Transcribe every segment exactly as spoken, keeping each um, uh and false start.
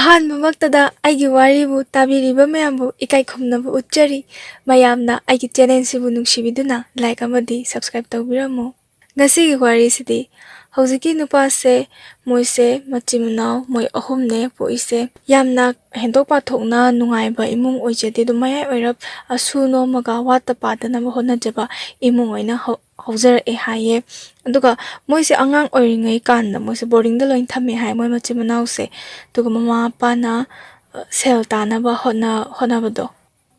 ꯑꯍꯥꯟꯕꯃꯛꯇꯗ ꯑꯩꯒꯤ ꯋꯥꯔꯤꯕꯨ ꯇꯥꯕꯤꯔꯤꯕ ꯃꯌꯥꯝꯕꯨ ꯏꯀꯥꯏ ꯈꯨꯝꯅꯕ ꯎꯠꯆꯔꯤ꯫ ꯃꯌꯥꯝꯅ ꯑꯩꯒꯤ ꯆꯦꯅꯦꯜꯁꯤꯕꯨ ꯅꯨꯡꯁꯤꯕꯤꯗꯨꯅ ꯂꯥꯏꯛ ꯑꯃꯗꯤ ꯁꯕꯁꯀ꯭ꯔꯥꯏꯕ ꯇꯧꯕꯤꯔꯝꯃꯨ꯫ ꯉꯁꯤꯒꯤ ꯋꯥꯔꯤꯁꯤꯗꯤ ꯍꯧꯖꯤꯛꯀꯤ ꯅꯨꯄꯥꯁꯦ, ꯃꯣꯏꯁꯦ ꯃꯆꯤꯟ ꯃꯅꯥꯎ ꯃꯣꯏ ꯑꯍꯨꯝꯅꯦ ꯄꯣꯛꯏꯁꯦ꯫ ꯌꯥꯝꯅ ꯍꯦꯟꯗꯣꯛ ꯄꯥꯊꯣꯛꯅ ꯅꯨꯡꯉꯥꯏꯕ ꯏꯃꯨꯡ ꯑꯣꯏꯖꯗꯦ꯫ ꯑꯗꯨꯝ ꯃꯌꯥꯏ ꯑꯣꯏꯔꯞ ꯑꯁꯨ ꯅꯣꯝꯃꯒ ꯋꯥꯠꯇ ꯄꯥꯗꯅꯕ ꯍꯣꯠꯅꯖꯕ ꯏꯃꯨꯡ ꯑꯣꯏꯅ ꯍꯧ-, ꯍꯧꯖꯔꯛꯑꯦ ꯍꯥꯏꯌꯦ꯫ ꯑꯗꯨꯒ ꯃꯣꯏꯁꯦ ꯑꯉꯥꯡ ꯑꯣꯏꯔꯤꯉꯩ ꯀꯥꯟꯗ ꯃꯣꯏꯁꯦ ꯕꯣꯔꯗꯤꯡꯗ ꯂꯣꯏ ꯊꯝꯃꯦ ꯍꯥꯏ, ꯃꯣꯏ ꯃꯆꯤꯟ ꯃꯅꯥꯎꯁꯦ꯫ ꯑꯗꯨꯒ ꯃꯃꯥ ꯃꯄꯥꯅ, ꯑ, ꯁꯦꯜ ꯇꯥꯅꯕ ꯍꯣꯠꯅ-, ꯍꯣꯠꯅꯕꯗꯣ꯫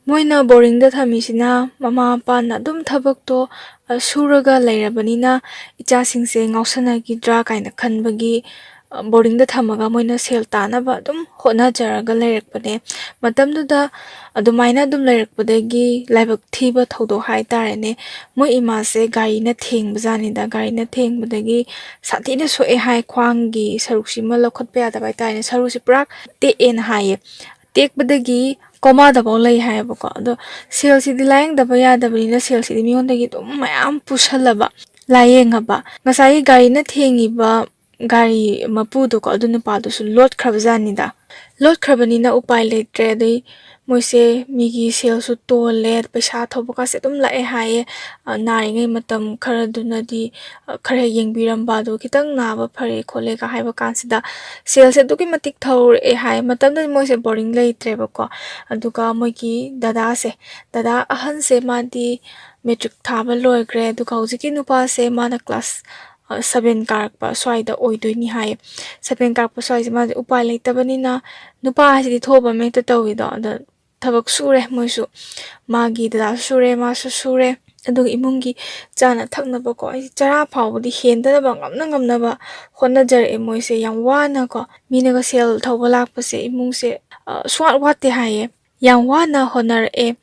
ꯃꯣꯏꯅ ꯕꯣꯔꯗꯤꯡꯗ ꯊꯝꯃꯤꯁꯤꯅ ꯃꯃꯥ ꯃꯄꯥꯅ ꯑꯗꯨꯝ ꯊꯕꯛꯇꯣ, ꯑ, ꯁꯨꯔꯒ ꯂꯩꯔꯕꯅꯤꯅ ꯏꯆꯥꯁꯤꯡꯁꯦ ꯉꯥꯎꯁꯟꯅꯈꯤꯗ꯭ꯔꯥ ꯀꯥꯏꯅ ꯈꯟꯕꯒꯤ, ꯑ, ꯕꯣꯔꯗꯤꯡꯗ ꯊꯝꯃꯒ ꯃꯣꯏꯅ ꯁꯦꯜ ꯇꯥꯅꯕ ꯑꯗꯨꯝ ꯍꯣꯠꯅꯖꯔꯒ ꯂꯩꯔꯛꯄꯅꯦ꯫ ꯃꯇꯝꯗꯨꯗ ꯑꯗꯨꯃꯥꯏꯅ ꯑꯗꯨꯝ ꯂꯩꯔꯛꯄꯗꯒꯤ ꯂꯥꯏꯕꯛ ꯊꯤꯕ ꯊꯧꯗꯣꯛ ꯍꯥꯏꯇꯥꯔꯦꯅꯦ꯫ ꯃꯣꯏ ꯏꯃꯥꯁꯦ ꯒꯥꯔꯤꯅ ꯊꯦꯡꯕꯖꯥꯠꯅꯤꯗ꯫ ꯒꯥꯔꯤꯅ ꯊꯦꯡꯕꯗꯒꯤ ꯁꯥꯊꯤꯅ ꯁꯣꯛꯑꯦ ꯍꯥꯏ, ꯈ꯭ꯋꯥꯡꯒꯤ ꯁꯔꯨꯛꯁꯤꯃ ꯂꯧꯈꯠꯄ ꯌꯥꯗꯕ ꯍꯥꯏꯇꯥꯔꯦꯅꯦ꯫ ꯁꯔꯨꯁꯦ ꯄꯨꯔꯥ ꯇꯦꯛꯑꯦꯅ ꯍꯥꯏꯌꯦ꯫ ꯇꯦꯛꯄꯗꯒꯤ ꯀꯣꯃꯥꯗꯐꯥꯎ ꯂꯩ ꯍꯥꯏꯌꯦꯕꯀꯣ꯫ ꯑꯗꯣ ꯁꯦꯜꯁꯤꯗꯤ ꯂꯥꯏꯌꯦꯡꯗꯕ ꯌꯥꯗꯕꯅꯤꯅ ꯁꯦꯜꯁꯤꯗꯤ ꯃꯤꯉꯣꯟꯗꯒꯤ ꯑꯗꯨꯝ ꯃꯌꯥꯝ ꯄꯨꯁꯜꯂꯕ, ꯂꯥꯏꯌꯦꯡꯉꯕ꯫ ꯉꯁꯥꯏꯒꯤ ꯒꯥꯔꯤꯅ ꯊꯦꯡꯉꯤꯕ ꯒꯥꯔꯤ ꯃꯄꯨꯗꯣꯀꯣ, ꯑꯗꯨ ꯅꯨꯄꯥꯗꯨꯁꯨ ꯂꯣꯠꯈ꯭ꯔꯕ ꯖꯥꯠꯅꯤꯗ꯫ ꯂꯣꯠꯈ꯭ꯔꯕꯅꯤꯅ ꯎꯄꯥꯏ ꯂꯩꯇ꯭ꯔꯦ꯫ ꯑꯗꯩ ꯃꯣꯏꯁꯦ ꯃꯤꯒꯤ ꯁꯦꯜꯁꯨ ꯇꯣꯜꯂꯦ, ꯄꯩꯁꯥ ꯊꯧꯕ ꯀꯥꯁꯦ ꯑꯗꯨꯝ ꯂꯥꯛꯑꯦ ꯍꯥꯏꯌꯦ꯫ ꯑ, ꯅꯥꯔꯤꯉꯩ ꯃꯇꯝ ꯈꯔꯗꯨꯅꯗꯤ, ꯑ, ꯈꯔ ꯍꯦꯛ ꯌꯦꯡꯕꯤꯔꯝꯕ, ꯑꯗꯨ ꯈꯤꯇꯪ ꯅꯥꯕ ꯐꯔꯦ ꯈꯣꯠꯂꯦꯒ ꯍꯥꯏꯕ ꯀꯥꯟꯁꯤꯗ ꯁꯦꯜꯁꯦ ꯑꯗꯨꯛꯀꯤ ꯃꯇꯤꯛ ꯊꯧꯔꯛꯑꯦ ꯍꯥꯏ꯫ ꯃꯇꯝꯗꯨꯗꯤ ꯃꯣꯏꯁꯦ ꯕꯣꯔꯗꯤꯡ ꯂꯩꯇ꯭ꯔꯦꯕꯀꯣ꯫ ꯑꯗꯨꯒ ꯃꯣꯏꯒꯤ ꯗꯗꯥꯁꯦ, ꯗꯗꯥ ꯑꯍꯟꯁꯦ, ꯃꯥꯗꯤ ꯃꯦꯇ꯭ꯔꯤꯛ ꯊꯥꯕ ꯂꯣꯏꯈ꯭ꯔꯦ꯫ ꯑꯗꯨꯒ ꯍꯧꯖꯤꯛꯀꯤ ꯅꯨꯄꯥꯁꯦ, ꯃꯥꯅ ꯀ꯭ꯂꯥꯁ, ꯑ, ꯁꯚꯦꯟ ꯀꯥꯔꯛꯄ ꯁ꯭ꯋꯥꯏꯗ ꯑꯣꯏꯗꯣꯏꯅꯤ ꯍꯥꯏꯌꯦ꯫ ꯁꯚꯦꯟ ꯀꯥꯔꯛꯄ ꯁ꯭ꯋꯥꯏꯁꯦ ꯃꯥꯁꯦ ꯎꯄꯥꯏ ꯂꯩꯇꯕꯅꯤꯅ, ꯅꯨꯄꯥ ꯍꯥꯏꯁꯤꯗꯤ ꯊꯣꯛꯑꯕ ꯍꯦꯛꯇ ꯇꯧꯋꯤꯗꯣ꯫ ꯑꯗ ꯊꯕꯛ ꯁꯨꯔꯦ ꯃꯣꯏꯁꯨ, ꯃꯥꯒꯤ ꯗꯗꯥꯁꯨ ꯁꯨꯔꯦ, ꯃꯥꯁꯨ ꯁꯨꯔꯦ꯫ ꯑꯗꯨꯒ ꯏꯃꯨꯡꯒꯤ ꯆꯥꯅ ꯊꯛꯅꯕꯀꯣ, ꯑꯩ ꯆꯔꯥ ꯐꯥꯎꯕꯗꯤ ꯍꯦꯟꯗꯅꯕ ꯉꯝꯅ ꯉꯝꯅꯕ ꯍꯣꯠꯅꯖꯔꯛꯑꯦ ꯃꯣꯏꯁꯦ꯫ ꯌꯥꯝ ꯋꯥꯅꯀꯣ, ꯃꯤꯅꯒ ꯁꯦꯜ ꯊꯧꯕ ꯂꯥꯛꯄꯁꯦ ꯏꯃꯨꯡꯁꯦ, ꯑ, ꯁꯨꯡꯋꯥꯠ ꯋꯥꯠꯇꯦ ꯍꯥꯏꯌꯦ꯫ ꯌꯥꯝ ꯋꯥꯅ ꯍꯣꯠꯅꯔꯛꯑꯦ꯫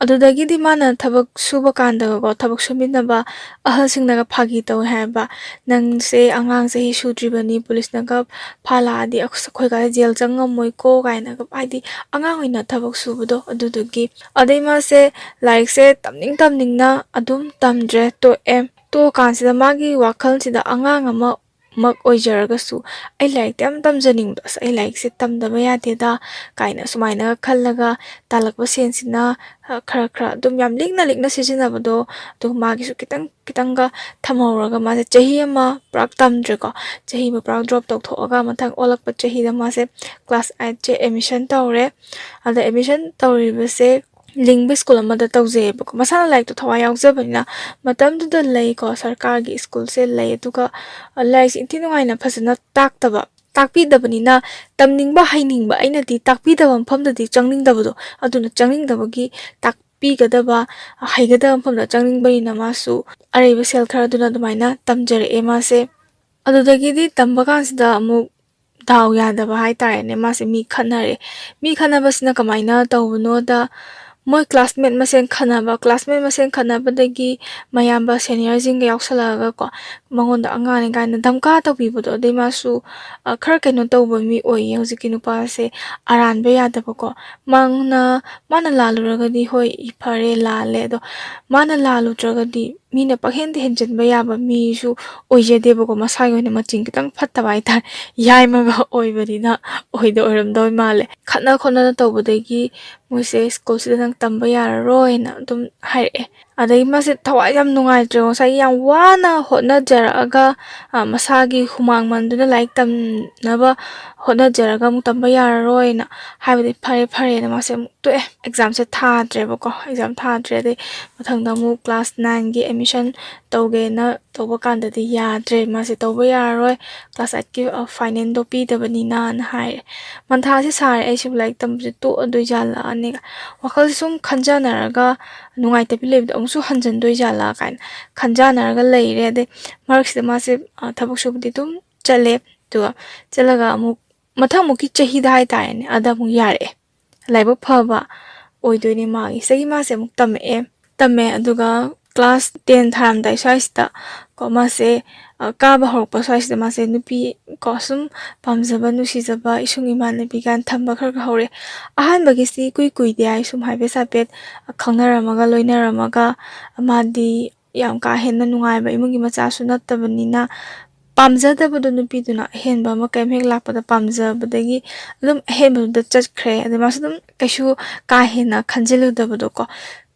ꯑꯗꯨꯗꯒꯤꯗꯤ ꯃꯥꯅ ꯊꯕꯛ ꯁꯨꯕ ꯀꯥꯟꯗꯒꯀꯣ, ꯊꯕꯛ ꯁꯨꯃꯤꯟꯅꯕ ꯑꯍꯜꯁꯤꯡꯅꯒ ꯐꯥꯒꯤ ꯇꯧꯋꯦ ꯍꯥꯏꯕ, "ꯅꯪꯁꯦ ꯑꯉꯥꯡ ꯆꯍꯤ ꯁꯨꯗ꯭ꯔꯤꯕꯅꯤ, ꯄꯨꯂꯤꯁꯅꯒ ꯐꯥꯂꯛꯑꯗꯤ ꯑꯩꯈꯣꯏ-, ꯑꯩꯈꯣꯏꯒ ꯖꯦꯜ ꯆꯪꯉꯝꯃꯣꯏꯀꯣ" ꯀꯥꯏꯅꯒ, ꯍꯥꯏꯗꯤ ꯑꯉꯥꯡ ꯑꯣꯏꯅ ꯊꯕꯛ ꯁꯨꯕꯗꯣ꯫ ꯑꯗꯨꯗꯨꯒꯤ, ꯑꯗꯩ ꯃꯥꯁꯦ ꯂꯥꯏꯔꯤꯛꯁꯦ ꯇꯝꯅꯤꯡ ꯇꯝꯅꯤꯡꯅ ꯑꯗꯨꯝ ꯇꯝꯗ꯭ꯔꯦ, ꯇꯣꯛꯑꯦ꯫ ꯇꯣꯛꯑꯀꯥꯟꯁꯤꯗ ꯃꯥꯒꯤ ꯋꯥꯈꯜꯁꯤꯗ ꯑꯉꯥꯡ ꯑꯃ ꯃꯛ ꯑꯣꯏꯖꯔꯒꯁꯨ, ꯑꯩ ꯂꯥꯏꯔꯤꯛꯇꯤ ꯌꯥꯝ ꯇꯝꯖꯅꯤꯡꯕꯗꯣ, "ꯑꯁ, ꯑꯩ ꯂꯥꯏꯔꯤꯛꯁꯦ ꯇꯝꯗꯕ ꯌꯥꯗꯦꯗ" ꯀꯥꯏꯅ ꯁꯨꯃꯥꯏꯅꯒ ꯈꯜꯂꯒ ꯇꯥꯜꯂꯛꯄ ꯁꯦꯟꯁꯤꯅ, ꯑ, ꯈꯔ ꯈꯔ ꯑꯗꯨꯝ ꯌꯥꯝ ꯂꯤꯛꯅ ꯂꯤꯛꯅ ꯁꯤꯖꯤꯟꯅꯕꯗꯣ, ꯑꯗꯨꯒ ꯃꯥꯒꯤꯁꯨ ꯈꯤꯇꯪ ꯈꯤꯇꯪꯒ ꯊꯝꯍꯧꯔꯒ, ꯃꯥꯁꯦ ꯆꯍꯤ ꯑꯃ ꯄꯨꯔꯥ ꯇꯝꯗ꯭ꯔꯦꯀꯣ꯫ ꯆꯍꯤ ꯑꯃ ꯄꯨꯔꯥ drop ꯇꯧꯊꯣꯛꯑꯒ, ꯃꯊꯪ ꯑꯣꯜꯂꯛꯄ ꯆꯍꯤꯗ ꯃꯥꯁꯦ class eightꯁꯦ admission ꯇꯧꯔꯦ꯫ ꯑꯗ admission ꯇꯧꯔꯤꯕꯁꯦ ꯂꯤꯡꯕ ꯁ꯭ꯀꯨꯜ ꯑꯃꯗ ꯇꯧꯖꯩꯌꯦꯕꯀꯣ꯫ ꯃꯁꯥꯅ ꯂꯥꯏꯔꯤꯛꯇꯣ ꯊꯋꯥꯏ ꯌꯥꯎꯖꯕꯅꯤꯅ, ꯃꯇꯝꯗꯨꯗ ꯂꯩꯀꯣ, ꯁꯔꯀꯥꯔꯒꯤ ꯁ꯭ꯀꯨꯜꯁꯦ ꯂꯩ꯫ ꯑꯗꯨꯒ, ꯑ, ꯂꯥꯏꯔꯤꯛꯁꯦ ꯏꯟꯊꯤ ꯅꯨꯡꯉꯥꯏꯅ ꯐꯖꯅ ꯇꯥꯛꯇꯕ, ꯇꯥꯛꯄꯤꯗꯕꯅꯤꯅ, ꯇꯝꯅꯤꯡꯕ ꯍꯩꯅꯤꯡꯕ ꯑꯩꯅꯗꯤ ꯇꯥꯛꯄꯤꯗꯕ ꯃꯐꯝꯗꯗꯤ ꯆꯪꯅꯤꯡꯗꯕꯗꯣ, ꯑꯗꯨꯅ ꯆꯪꯅꯤꯡꯗꯕꯒꯤ ꯇꯥꯛꯄꯤꯒꯗꯕ, ꯍꯩꯒꯗꯕ ꯃꯐꯝꯗ ꯆꯪꯅꯤꯡꯕꯅꯤꯅ, ꯃꯥꯁꯨ ꯑꯔꯩꯕ ꯁꯦꯜ ꯈꯔꯗꯨꯅ ꯑꯗꯨꯃꯥꯏꯅ ꯇꯝꯖꯔꯛꯑꯦ ꯃꯥꯁꯦ꯫ ꯑꯗꯨꯗꯒꯤꯗꯤ ꯇꯝꯕ ꯀꯥꯟꯁꯤꯗ ꯑꯃꯨꯛ ꯗꯥꯎ ꯌꯥꯗꯕ ꯍꯥꯏꯇꯥꯔꯦꯅꯦ, ꯃꯥꯁꯦ ꯃꯤ ꯈꯠꯅꯔꯦ꯫ ꯃꯤ ꯈꯠꯅꯕꯁꯤꯅ ꯀꯃꯥꯏꯅ ꯇꯧꯕꯅꯣꯗ, ꯃꯣꯏ classmate ꯃꯁꯦꯟ ꯈꯠꯅꯕ, classmate ꯃꯁꯦꯟ ꯈꯠꯅꯕꯗꯒꯤ ꯃꯌꯥꯝꯕ seniorꯁꯤꯡꯒ ꯌꯥꯎꯁꯜꯂꯛꯑꯒꯀꯣ, ꯃꯉꯣꯟꯗ ꯑꯉꯥꯡꯅꯤ ꯀꯥꯏꯅ ꯙꯝꯀꯥ ꯇꯧꯕꯤꯕꯗꯣ, ꯑꯗꯩ ꯃꯥꯁꯨ, ꯑ, ꯈꯔ ꯀꯩꯅꯣ ꯇꯧꯕ ꯃꯤ ꯑꯣꯏꯌꯦ ꯍꯧꯖꯤꯛꯀꯤ ꯅꯨꯄꯥꯁꯦ, ꯑꯔꯥꯟꯕ ꯌꯥꯗꯕꯀꯣ꯫ ꯃꯥꯅ, ꯃꯥꯅ ꯂꯥꯜꯂꯨꯔꯒꯗꯤ ꯍꯣꯏ, ꯐꯔꯦ, ꯂꯥꯜꯂꯦ, ꯑꯗꯣ ꯃꯥꯅ ꯂꯥꯜꯂꯨꯗ꯭ꯔꯒꯗꯤ ꯃꯤꯅ ꯄꯪꯍꯦꯟꯗ ꯍꯦꯟꯖꯤꯟꯕ ꯌꯥꯕ ꯃꯤꯁꯨ ꯑꯣꯏꯖꯗꯦꯕꯀꯣ, ꯃꯁꯥꯒꯤ ꯑꯣꯏꯅ ꯃꯆꯤꯡ ꯈꯤꯇꯪ ꯐꯠꯇꯕ ꯍꯥꯏꯇꯥꯔꯦ, ꯌꯥꯏꯃꯒ ꯑꯣꯏꯕꯅꯤꯅ ꯑꯣꯏꯗ ꯑꯣꯏꯔꯝꯗꯧ ꯃꯥꯜꯂꯦ꯫ ꯈꯠꯅ ꯈꯣꯠꯅꯅ ꯇꯧꯕꯗꯒꯤ ꯃꯣꯏꯁꯦ ꯁ꯭ꯀꯨꯜꯁꯤꯗ ꯅꯪ ꯇꯝꯕ ꯌꯥꯔꯔꯣꯏꯅ ꯑꯗꯨꯝ ꯍꯥꯏꯔꯛꯑꯦ꯫ ꯑꯗꯒꯤ ꯃꯥꯁꯦ ꯊꯋꯥꯏ ꯌꯥꯝ ꯅꯨꯡꯉꯥꯏꯇ꯭ꯔꯦ, ꯉꯁꯥꯏꯒꯤ ꯌꯥꯝ ꯋꯥꯅ ꯍꯣꯠꯅꯖꯔꯛꯑꯒ, ꯑ, ꯃꯁꯥꯒꯤ ꯍꯨꯃꯥꯡ ꯃꯟꯗꯨꯅ ꯂꯥꯏꯔꯤꯛ ꯇꯝꯅꯕ ꯍꯣꯠꯅꯖꯔꯒ ꯑꯃꯨꯛ ꯇꯝꯕ ꯌꯥꯔꯔꯣꯏꯅ ꯍꯥꯏꯕꯗꯤ ꯐꯔꯦ ꯐꯔꯦꯅ ꯃꯥꯁꯦ ꯑꯃꯨꯛ ꯇꯣꯛꯑꯦ꯫ Examꯁꯦ ꯊꯥꯗ꯭ꯔꯦꯕꯀꯣ, exam ꯊꯥꯗ꯭ꯔꯦ꯫ ꯑꯗꯩ ꯃꯊꯪꯗ ꯑꯃꯨꯛ class nineꯒꯤ admission ꯇꯧꯒꯦꯅ ꯇꯧꯕ ꯀꯥꯟꯗꯗꯤ ꯌꯥꯗ꯭ꯔꯦ, ꯃꯥꯁꯦ ꯇꯧꯕ ꯌꯥꯔꯔꯣꯏ, class eightꯀꯤ, ꯑ, finalꯗꯣ ꯄꯤꯗꯕꯅꯤꯅꯅ ꯍꯥꯏꯔꯦ꯫ ꯃꯊꯥꯁꯦ ꯁꯥꯔꯦ, "ꯑꯩꯁꯤꯕꯨ ꯂꯥꯏꯔꯤꯛ ꯇꯝꯕꯁꯦ ꯇꯣꯛꯑꯗꯣꯏ ꯖꯥꯠꯂꯥꯅꯦ?" ꯋꯥꯈꯜꯁꯦ ꯁꯨꯝ ꯈꯟꯖꯅꯔꯒ, ꯅꯨꯡꯉꯥꯏꯇꯕꯤ ꯂꯩꯕꯗꯣ ꯑꯃꯨꯛꯁꯨ ꯍꯟꯖꯟꯗꯣꯏ ꯖꯥꯠꯂꯥ ꯀꯥꯏꯅ ꯈꯟꯖꯅꯔꯒ ꯂꯩꯔꯦ꯫ ꯑꯗꯩ ꯃꯔꯛꯁꯤꯗ ꯃꯥꯁꯦ, ꯑ, ꯊꯕꯛ ꯁꯨꯕꯗꯤ ꯑꯗꯨꯝ ꯆꯠꯂꯦ꯫ ꯑꯗꯨꯒ ꯆꯠꯂꯒ ꯑꯃꯨꯛ ꯃꯊꯪ ꯑꯃꯨꯛꯀꯤ ꯆꯍꯤꯗ ꯍꯥꯏꯇꯥꯔꯦꯅꯦ, ꯑꯗ ꯑꯃꯨꯛ ꯌꯥꯔꯛꯑꯦ꯫ ꯂꯥꯏꯕꯛ ꯐꯕ ꯑꯣꯏꯗꯣꯏꯅꯦ ꯃꯥꯒꯤ꯫ ꯁꯤꯗꯒꯤ ꯃꯥꯁꯦ ꯑꯃꯨꯛ ꯇꯝꯃꯛꯑꯦ꯫ ꯇꯝꯃꯦ, ꯑꯗꯨꯒ class ten ꯊꯥꯔꯝꯗꯥꯏ ꯁ꯭ꯋꯥꯏꯁꯤꯗ ꯀꯣ, ꯃꯥꯁꯦ, ꯑ, ꯀꯥꯕ ꯍꯧꯔꯛꯄ ꯁ꯭ꯋꯥꯏꯁꯤꯗ ꯃꯥꯁꯦ ꯅꯨꯄꯤ ꯀꯣ, ꯁꯨꯝ ꯄꯥꯝꯖꯕ, ꯅꯨꯡꯁꯤꯖꯕ, ꯏꯁꯨꯡ ꯏꯃꯥꯟꯅꯕꯤ ꯀꯥꯏꯅ ꯊꯝꯕ ꯈꯔ ꯈꯔ ꯍꯧꯔꯦ꯫ ꯑꯍꯥꯟꯕꯒꯤꯁꯤ ꯏꯀꯨꯏ ꯀꯨꯏꯗꯦ ꯍꯥꯏ, ꯁꯨꯝ ꯍꯥꯏꯐꯦꯠ ꯍꯥꯏꯐꯦꯠ ꯈꯪꯅꯔꯝꯃꯒ, ꯂꯣꯏꯅꯔꯝꯃꯒ, ꯃꯥꯗꯤ ꯌꯥꯝ ꯀꯥ ꯍꯦꯟꯅ ꯅꯨꯡꯉꯥꯏꯕ ꯏꯃꯨꯡꯒꯤ ꯃꯆꯥꯁꯨ ꯅꯠꯇꯕꯅꯤꯅ, ꯄꯥꯝꯖꯗꯕꯗꯣ ꯅꯨꯄꯤꯗꯨꯅ ꯑꯍꯦꯟꯕ ꯑꯃ ꯀꯔꯤꯝ ꯍꯦꯛ ꯂꯥꯛꯄꯗ ꯄꯥꯝꯖꯕꯗꯒꯤ ꯑꯗꯨꯝ ꯑꯍꯦꯟꯕꯗꯨꯗ ꯆꯠꯈ꯭ꯔꯦ꯫ ꯑꯗꯩ ꯃꯥꯁꯨ ꯑꯗꯨꯝ ꯀꯩꯁꯨ ꯀꯥ ꯍꯦꯟꯅ ꯈꯟꯖꯤꯜꯂꯨꯗꯕꯗꯣꯀꯣ,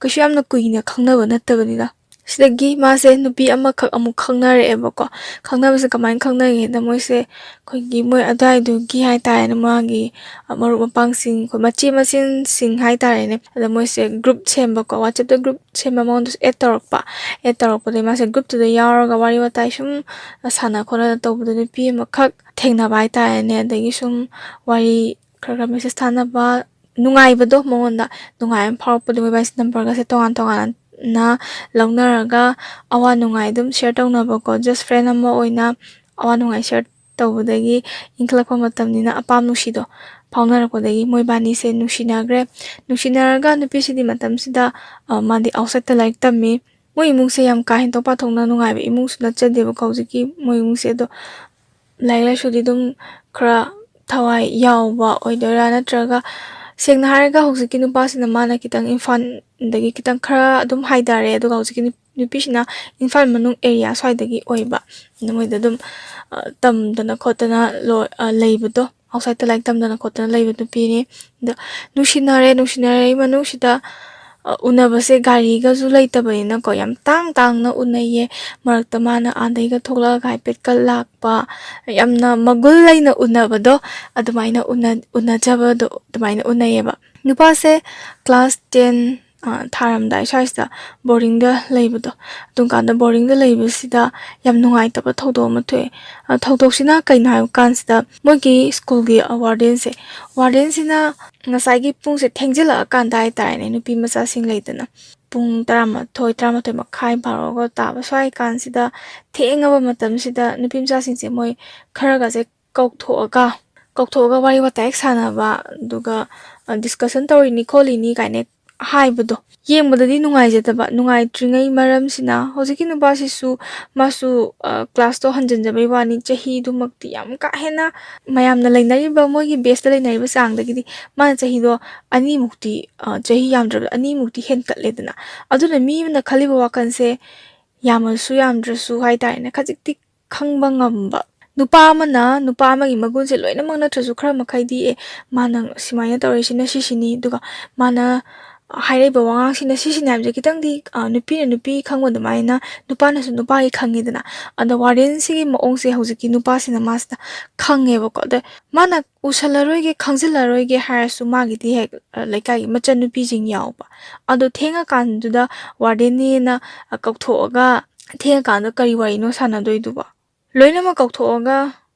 ꯀꯩꯁꯨ ꯌꯥꯝꯅ ꯀꯨꯏꯅ ꯈꯪꯅꯕ ꯅꯠꯇꯕꯅꯤꯅ꯫ ꯁꯤꯗꯒꯤ ꯃꯥꯁꯦ ꯅꯨꯄꯤ ꯑꯃꯈꯛ ꯑꯃꯨꯛ ꯈꯪꯅꯔꯛꯑꯦꯕꯀꯣ꯫ ꯈꯪꯅꯕꯁꯦ ꯀꯃꯥꯏꯅ ꯈꯪꯅꯒꯦꯗ, ꯃꯣꯏꯁꯦ ꯑꯩꯈꯣꯏꯒꯤ ꯃꯣꯏ ꯑꯗꯨꯋꯥꯏꯗꯨꯒꯤ ꯍꯥꯏꯇꯥꯔꯦꯅꯦ, ꯃꯥꯒꯤ ꯃꯔꯨꯞ ꯃꯄꯥꯡꯁꯤꯡ, ꯑꯩꯈꯣꯏ ꯃꯆꯦ ꯃꯆꯤꯟꯁꯤꯡ ꯍꯥꯏꯇꯥꯔꯦꯅꯦ, ꯑꯗ ꯃꯣꯏꯁꯦ ꯒ꯭ꯔꯨꯞ ꯁꯦꯝꯕꯀꯣ, ꯋꯥꯆꯦꯞꯇ ꯒ꯭ꯔꯨꯞ ꯁꯦꯝꯕ, ꯃꯉꯣꯟꯗꯁꯨ ꯑꯦꯗ ꯇꯧꯔꯛꯄ꯫ ꯑꯦꯗ ꯇꯧꯔꯛꯄꯗꯒꯤ ꯃꯥꯁꯦ ꯒ꯭ꯔꯨꯞꯇꯨꯗ ꯌꯥꯎꯔꯒ ꯋꯥꯔꯤ ꯋꯥꯇꯥꯏ ꯁꯨꯝ ꯁꯥꯟꯅ ꯈꯣꯠꯅ ꯇꯧꯕꯗ ꯅꯨꯄꯤ ꯑꯃꯈꯛ ꯊꯦꯡꯅꯕ ꯍꯥꯏꯇꯥꯔꯦꯅꯦ꯫ ꯑꯗꯒꯤ ꯁꯨꯝ ꯋꯥꯔꯤ ꯈꯔ ꯈꯔ ꯃꯦꯁꯦꯖ ꯊꯥꯅꯕ, ꯅꯨꯡꯉꯥꯏꯕꯗꯣ, ꯃꯉꯣꯟꯗ ꯅꯨꯡꯉꯥꯏꯕ ꯑꯃ ꯐꯥꯎꯔꯛꯄꯗꯣ, ꯃꯣꯏꯕꯥꯏꯁꯦ ꯅꯝꯕꯔꯒꯁꯦ ꯇꯣꯉꯥꯟ ꯇꯣꯉꯥꯟꯅ ꯂꯧꯅꯔꯒ ꯑꯋꯥ ꯅꯨꯡꯉꯥꯏ ꯑꯗꯨꯝ ꯁꯤꯌꯔ ꯇꯧꯅꯕꯀꯣ, ꯖꯁ ꯐ꯭ꯔꯦꯟ ꯑꯃ ꯑꯣꯏꯅ ꯑꯋꯥ ꯅꯨꯡꯉꯥꯏ ꯁꯤꯌꯔ ꯇꯧꯕꯗꯒꯤ ꯏꯟꯈꯠꯂꯛꯄ ꯃꯇꯝꯅꯤꯅ ꯑꯄꯥꯝ ꯅꯨꯡꯁꯤꯗꯣ ꯐꯥꯎꯅꯔꯛꯄꯗꯒꯤ ꯃꯣꯏꯕꯥꯅꯤꯁꯦ ꯅꯨꯡꯁꯤꯅꯈ꯭ꯔꯦ꯫ ꯅꯨꯡꯁꯤꯅꯔꯒ ꯅꯨꯄꯤꯁꯤꯗꯤ ꯃꯇꯝꯁꯤꯗ, ꯑ, ꯃꯥꯗꯤ ꯑꯥꯎꯠꯁꯥꯏꯠꯇ ꯂꯥꯏꯔꯤꯛ ꯇꯝꯃꯤ꯫ ꯃꯣꯏ ꯏꯃꯨꯡꯁꯦ ꯌꯥꯝ ꯀꯥ ꯍꯦꯟꯗꯣꯛ ꯄꯥꯊꯣꯛꯅ ꯅꯨꯡꯉꯥꯏꯕ ꯏꯃꯨꯡꯁꯨ ꯅꯠꯆꯗꯦꯕꯀꯣ, ꯍꯧꯖꯤꯛꯀꯤ ꯃꯣꯏ ꯏꯃꯨꯡꯁꯦ꯫ ꯑꯗꯣ ꯂꯥꯏꯔꯤꯛ ꯂꯥꯏꯁꯨꯗꯤ ꯑꯗꯨꯝ ꯈꯔ ꯊꯋꯥꯏ ꯌꯥꯎꯕ ꯑꯣꯏꯗꯣꯏꯔꯥ, ꯅꯠꯇ꯭ꯔꯒ ꯁꯦꯡꯅ ꯍꯥꯏꯔꯒ ꯍꯧꯖꯤꯛꯀꯤ ꯅꯨꯄꯥꯁꯤꯅ ꯃꯥꯅ ꯈꯤꯇꯪ ꯏꯝꯐꯥꯜꯗꯒꯤ ꯈꯤꯇꯪ ꯈꯔ ꯑꯗꯨꯝ ꯍꯥꯏꯊꯔꯦ, ꯑꯗꯨꯒ ꯍꯧꯖꯤꯛꯀꯤ ꯅꯨ-, ꯅꯨꯄꯤꯁꯤꯅ ꯏꯝꯐꯥꯜ ꯃꯅꯨꯡ ꯑꯦꯔꯤꯌꯥ ꯁ꯭ꯋꯥꯏꯗꯒꯤ ꯑꯣꯏꯕ꯫ ꯑꯗꯨ ꯃꯣꯏꯗ ꯑꯗꯨꯝ, ꯑ, ꯇꯝꯗꯅ ꯈꯣꯠꯇꯅ ꯂꯣ-, ꯑ, ꯂꯩꯕꯗꯣ, ꯑꯥꯎꯠꯁꯥꯏꯠꯇ ꯂꯥꯏꯔꯤꯛ ꯇꯝꯗꯅ ꯈꯣꯠꯇꯅ ꯂꯩꯕ ꯅꯨꯄꯤꯅꯤ꯫ ꯑꯗꯣ ꯅꯨꯡꯁꯤꯅꯔꯦ, ꯅꯨꯡꯁꯤꯅꯔꯛꯏ ꯃꯅꯨꯡꯁꯤꯗ, ꯑ, ꯎꯅꯕꯁꯦ ꯒꯥꯔꯤꯒꯁꯨ ꯂꯩꯇꯕꯅꯤꯅꯀꯣ, ꯌꯥꯝ ꯇꯥꯡ ꯇꯥꯡꯅ ꯎꯅꯩꯌꯦ꯫ ꯃꯔꯛꯇ ꯃꯥꯅ ꯑꯥꯗꯩꯒ ꯊꯣꯛꯂꯛꯑꯒ ꯍꯥꯏꯐꯦꯠꯀ ꯂꯥꯛꯄ, ꯌꯥꯝꯅ ꯃꯒꯨꯟ ꯂꯩꯅ ꯎꯅꯕꯗꯣ, ꯑꯗꯨꯃꯥꯏꯅ ꯎꯅ-, ꯎꯅꯖꯕꯗꯣ ꯑꯗꯨꯃꯥꯏꯅ ꯎꯅꯩꯌꯦꯕ꯫ ꯅꯨꯄꯥꯁꯦ ꯀ꯭ꯂꯥꯁ ꯇꯦꯟ, ꯑ, ꯊꯥꯔꯝꯗꯥꯏ ꯁ꯭ꯋꯥꯏꯁꯤꯗ ꯕꯣꯔꯗꯤꯡꯗ ꯂꯩꯕꯗꯣ, ꯑꯗꯨꯝ ꯀꯥꯟꯗ ꯕꯣꯔꯗꯤꯡꯗ ꯂꯩꯕꯁꯤꯗ ꯌꯥꯝ ꯅꯨꯡꯉꯥꯏꯇꯕ ꯊꯧꯗꯣꯛ ꯑꯃ ꯊꯣꯛꯑꯦ꯫ ꯑ, ꯊꯧꯗꯣꯛꯁꯤꯅ ꯀꯩꯅꯣ ꯍꯥꯏꯕ ꯀꯥꯟꯁꯤꯗ, ꯃꯣꯏꯒꯤ ꯁ꯭ꯀꯨꯜꯒꯤ ꯋꯥꯔꯗꯦꯟꯁꯦ, ꯋꯥꯔꯗꯦꯟꯁꯤꯅ ꯉꯁꯥꯏꯒꯤ ꯄꯨꯡꯁꯦ ꯊꯦꯡꯖꯤꯜꯂꯛꯑꯀꯥꯟꯗ ꯍꯥꯏꯇꯥꯔꯦꯅꯦ, ꯅꯨꯄꯤ ꯃꯆꯥꯁꯤꯡ ꯂꯩꯗꯅ, ꯄꯨꯡ ꯇꯔꯥꯃꯥꯊꯣꯏ, ꯇꯔꯥꯃꯥꯊꯣꯏ ꯃꯈꯥꯏ, ꯕꯥꯔꯣꯒ ꯇꯥꯕ ꯁ꯭ꯋꯥꯏ ꯀꯥꯟꯁꯤꯗ, ꯊꯦꯡꯉꯕ ꯃꯇꯝꯁꯤꯗ ꯅꯨꯄꯤ ꯃꯆꯥꯁꯤꯡꯁꯦ ꯃꯣꯏ ꯈꯔꯒꯁꯦ ꯀꯧꯊꯣꯛꯑꯒ, ꯀꯧꯊꯣꯛꯑꯒ ꯋꯥꯔꯤ ꯋꯥꯇꯥꯏ ꯍꯦꯛ ꯁꯥꯟꯅꯕ, ꯑꯗꯨꯒ, ꯑ, ꯗꯤꯁꯀꯁꯟ ꯇꯧꯔꯤꯅꯤ ꯈꯣꯠꯂꯤꯅꯤ ꯀꯥꯏꯅ ꯍꯥꯏꯕꯗꯣ, ꯌꯦꯡꯕꯗꯗꯤ ꯅꯨꯡꯉꯥꯏꯖꯗꯕ꯫ ꯅꯨꯡꯉꯥꯏꯇ꯭ꯔꯤꯉꯩ ꯃꯔꯝꯁꯤꯅ, ꯍꯧꯖꯤꯛꯀꯤ ꯅꯨꯄꯥꯁꯤꯁꯨ, ꯃꯥꯁꯨ, ꯑ, ꯀ꯭ꯂꯥꯁꯇꯣ ꯍꯟꯖꯤꯟꯖꯕꯩ ꯋꯥꯅꯤ, ꯆꯍꯤꯗꯨꯃꯛꯇꯤ ꯌꯥꯝ ꯀꯥ ꯍꯦꯟꯅ ꯃꯌꯥꯝꯅ ꯂꯩꯅꯔꯤꯕ, ꯃꯣꯏꯒꯤ ꯕꯦꯁꯇ ꯂꯩꯅꯔꯤꯕ ꯆꯥꯡꯗꯒꯤꯗꯤ ꯃꯥꯅ ꯆꯍꯤꯗꯣ ꯑꯅꯤꯃꯨꯛꯇꯤ, ꯑ, ꯆꯍꯤ ꯌꯥꯝꯗ꯭ꯔꯕꯗ ꯑꯅꯤꯃꯨꯛꯇꯤ ꯍꯦꯟꯀꯠꯂꯦꯗꯅ꯫ ꯑꯗꯨꯅ ꯃꯤ ꯑꯃꯅ ꯈꯜꯂꯤꯕ ꯋꯥꯈꯜꯁꯦ ꯌꯥꯝꯃꯁꯨ ꯌꯥꯝꯗ꯭ꯔꯁꯨ ꯍꯥꯏꯇꯥꯔꯦꯅꯦ, ꯈꯖꯤꯛꯇꯤ ꯈꯪꯕ ꯉꯝꯕ꯫ ꯅꯨꯄꯥ ꯑꯃꯅ ꯅꯨꯄꯥ ꯑꯃꯒꯤ ꯃꯒꯨꯟꯁꯦ ꯂꯣꯏꯅꯃꯛ ꯅꯠꯇ꯭ꯔꯁꯨ ꯈꯔ ꯃꯈꯩꯗꯤ, ꯑꯦ, ꯃꯥꯅ ꯁꯨꯃꯥꯏꯅ ꯇꯧꯔꯤꯁꯤꯅ ꯁꯤꯁꯤꯅꯤ, ꯑꯗꯨꯒ ꯃꯥꯅ ꯍꯥꯏꯔꯛꯏꯕ ꯋꯥꯉꯥꯡꯁꯤꯅ ꯁꯤꯁꯤꯅꯤ ꯍꯥꯏꯕꯁꯦ ꯈꯤꯇꯪꯗꯤ, ꯑ, ꯅꯨꯄꯤꯅ ꯅꯨꯄꯤ ꯈꯪꯕ ꯑꯗꯨꯃꯥꯏꯅ ꯅꯨꯄꯥꯅꯁꯨ ꯅꯨꯄꯥꯒꯤ ꯈꯪꯉꯤꯗꯅ꯫ ꯑꯗꯣ ꯋꯥꯔꯗꯦꯟꯁꯤꯒꯤ ꯃꯑꯣꯡꯁꯦ ꯍꯧꯖꯤꯛꯀꯤ ꯅꯨꯄꯥꯁꯤꯅ ꯃꯥꯁꯤꯗ ꯈꯪꯉꯦꯕꯀꯣ꯫ ꯑꯗ ꯃꯥꯅ ꯎꯁꯜꯂꯔꯣꯏꯒꯦ, ꯈꯪꯖꯤꯜꯂꯔꯣꯏꯒꯦ ꯍꯥꯏꯔꯁꯨ ꯃꯥꯒꯤꯗꯤ ꯍꯦꯛ, ꯑ, ꯂꯩꯀꯥꯏꯒꯤ ꯃꯆꯟꯅꯨꯄꯤꯁꯤꯡ ꯌꯥꯎꯕ꯫ ꯑꯗꯣ ꯊꯦꯡꯉꯀꯥꯟꯗꯨꯗ ꯋꯥꯔꯗꯦꯟꯅꯦꯅ, ꯑ, ꯀꯧꯊꯣꯛꯑꯒ ꯊꯦꯡꯉꯀꯥꯟꯗ ꯀꯔꯤ ꯋꯥꯔꯤꯅꯣ ꯁꯥꯟꯅꯗꯣꯏꯗꯨꯕꯣ? ꯂꯣꯏꯅꯃꯛ ꯀꯧꯊꯣꯛꯑꯒ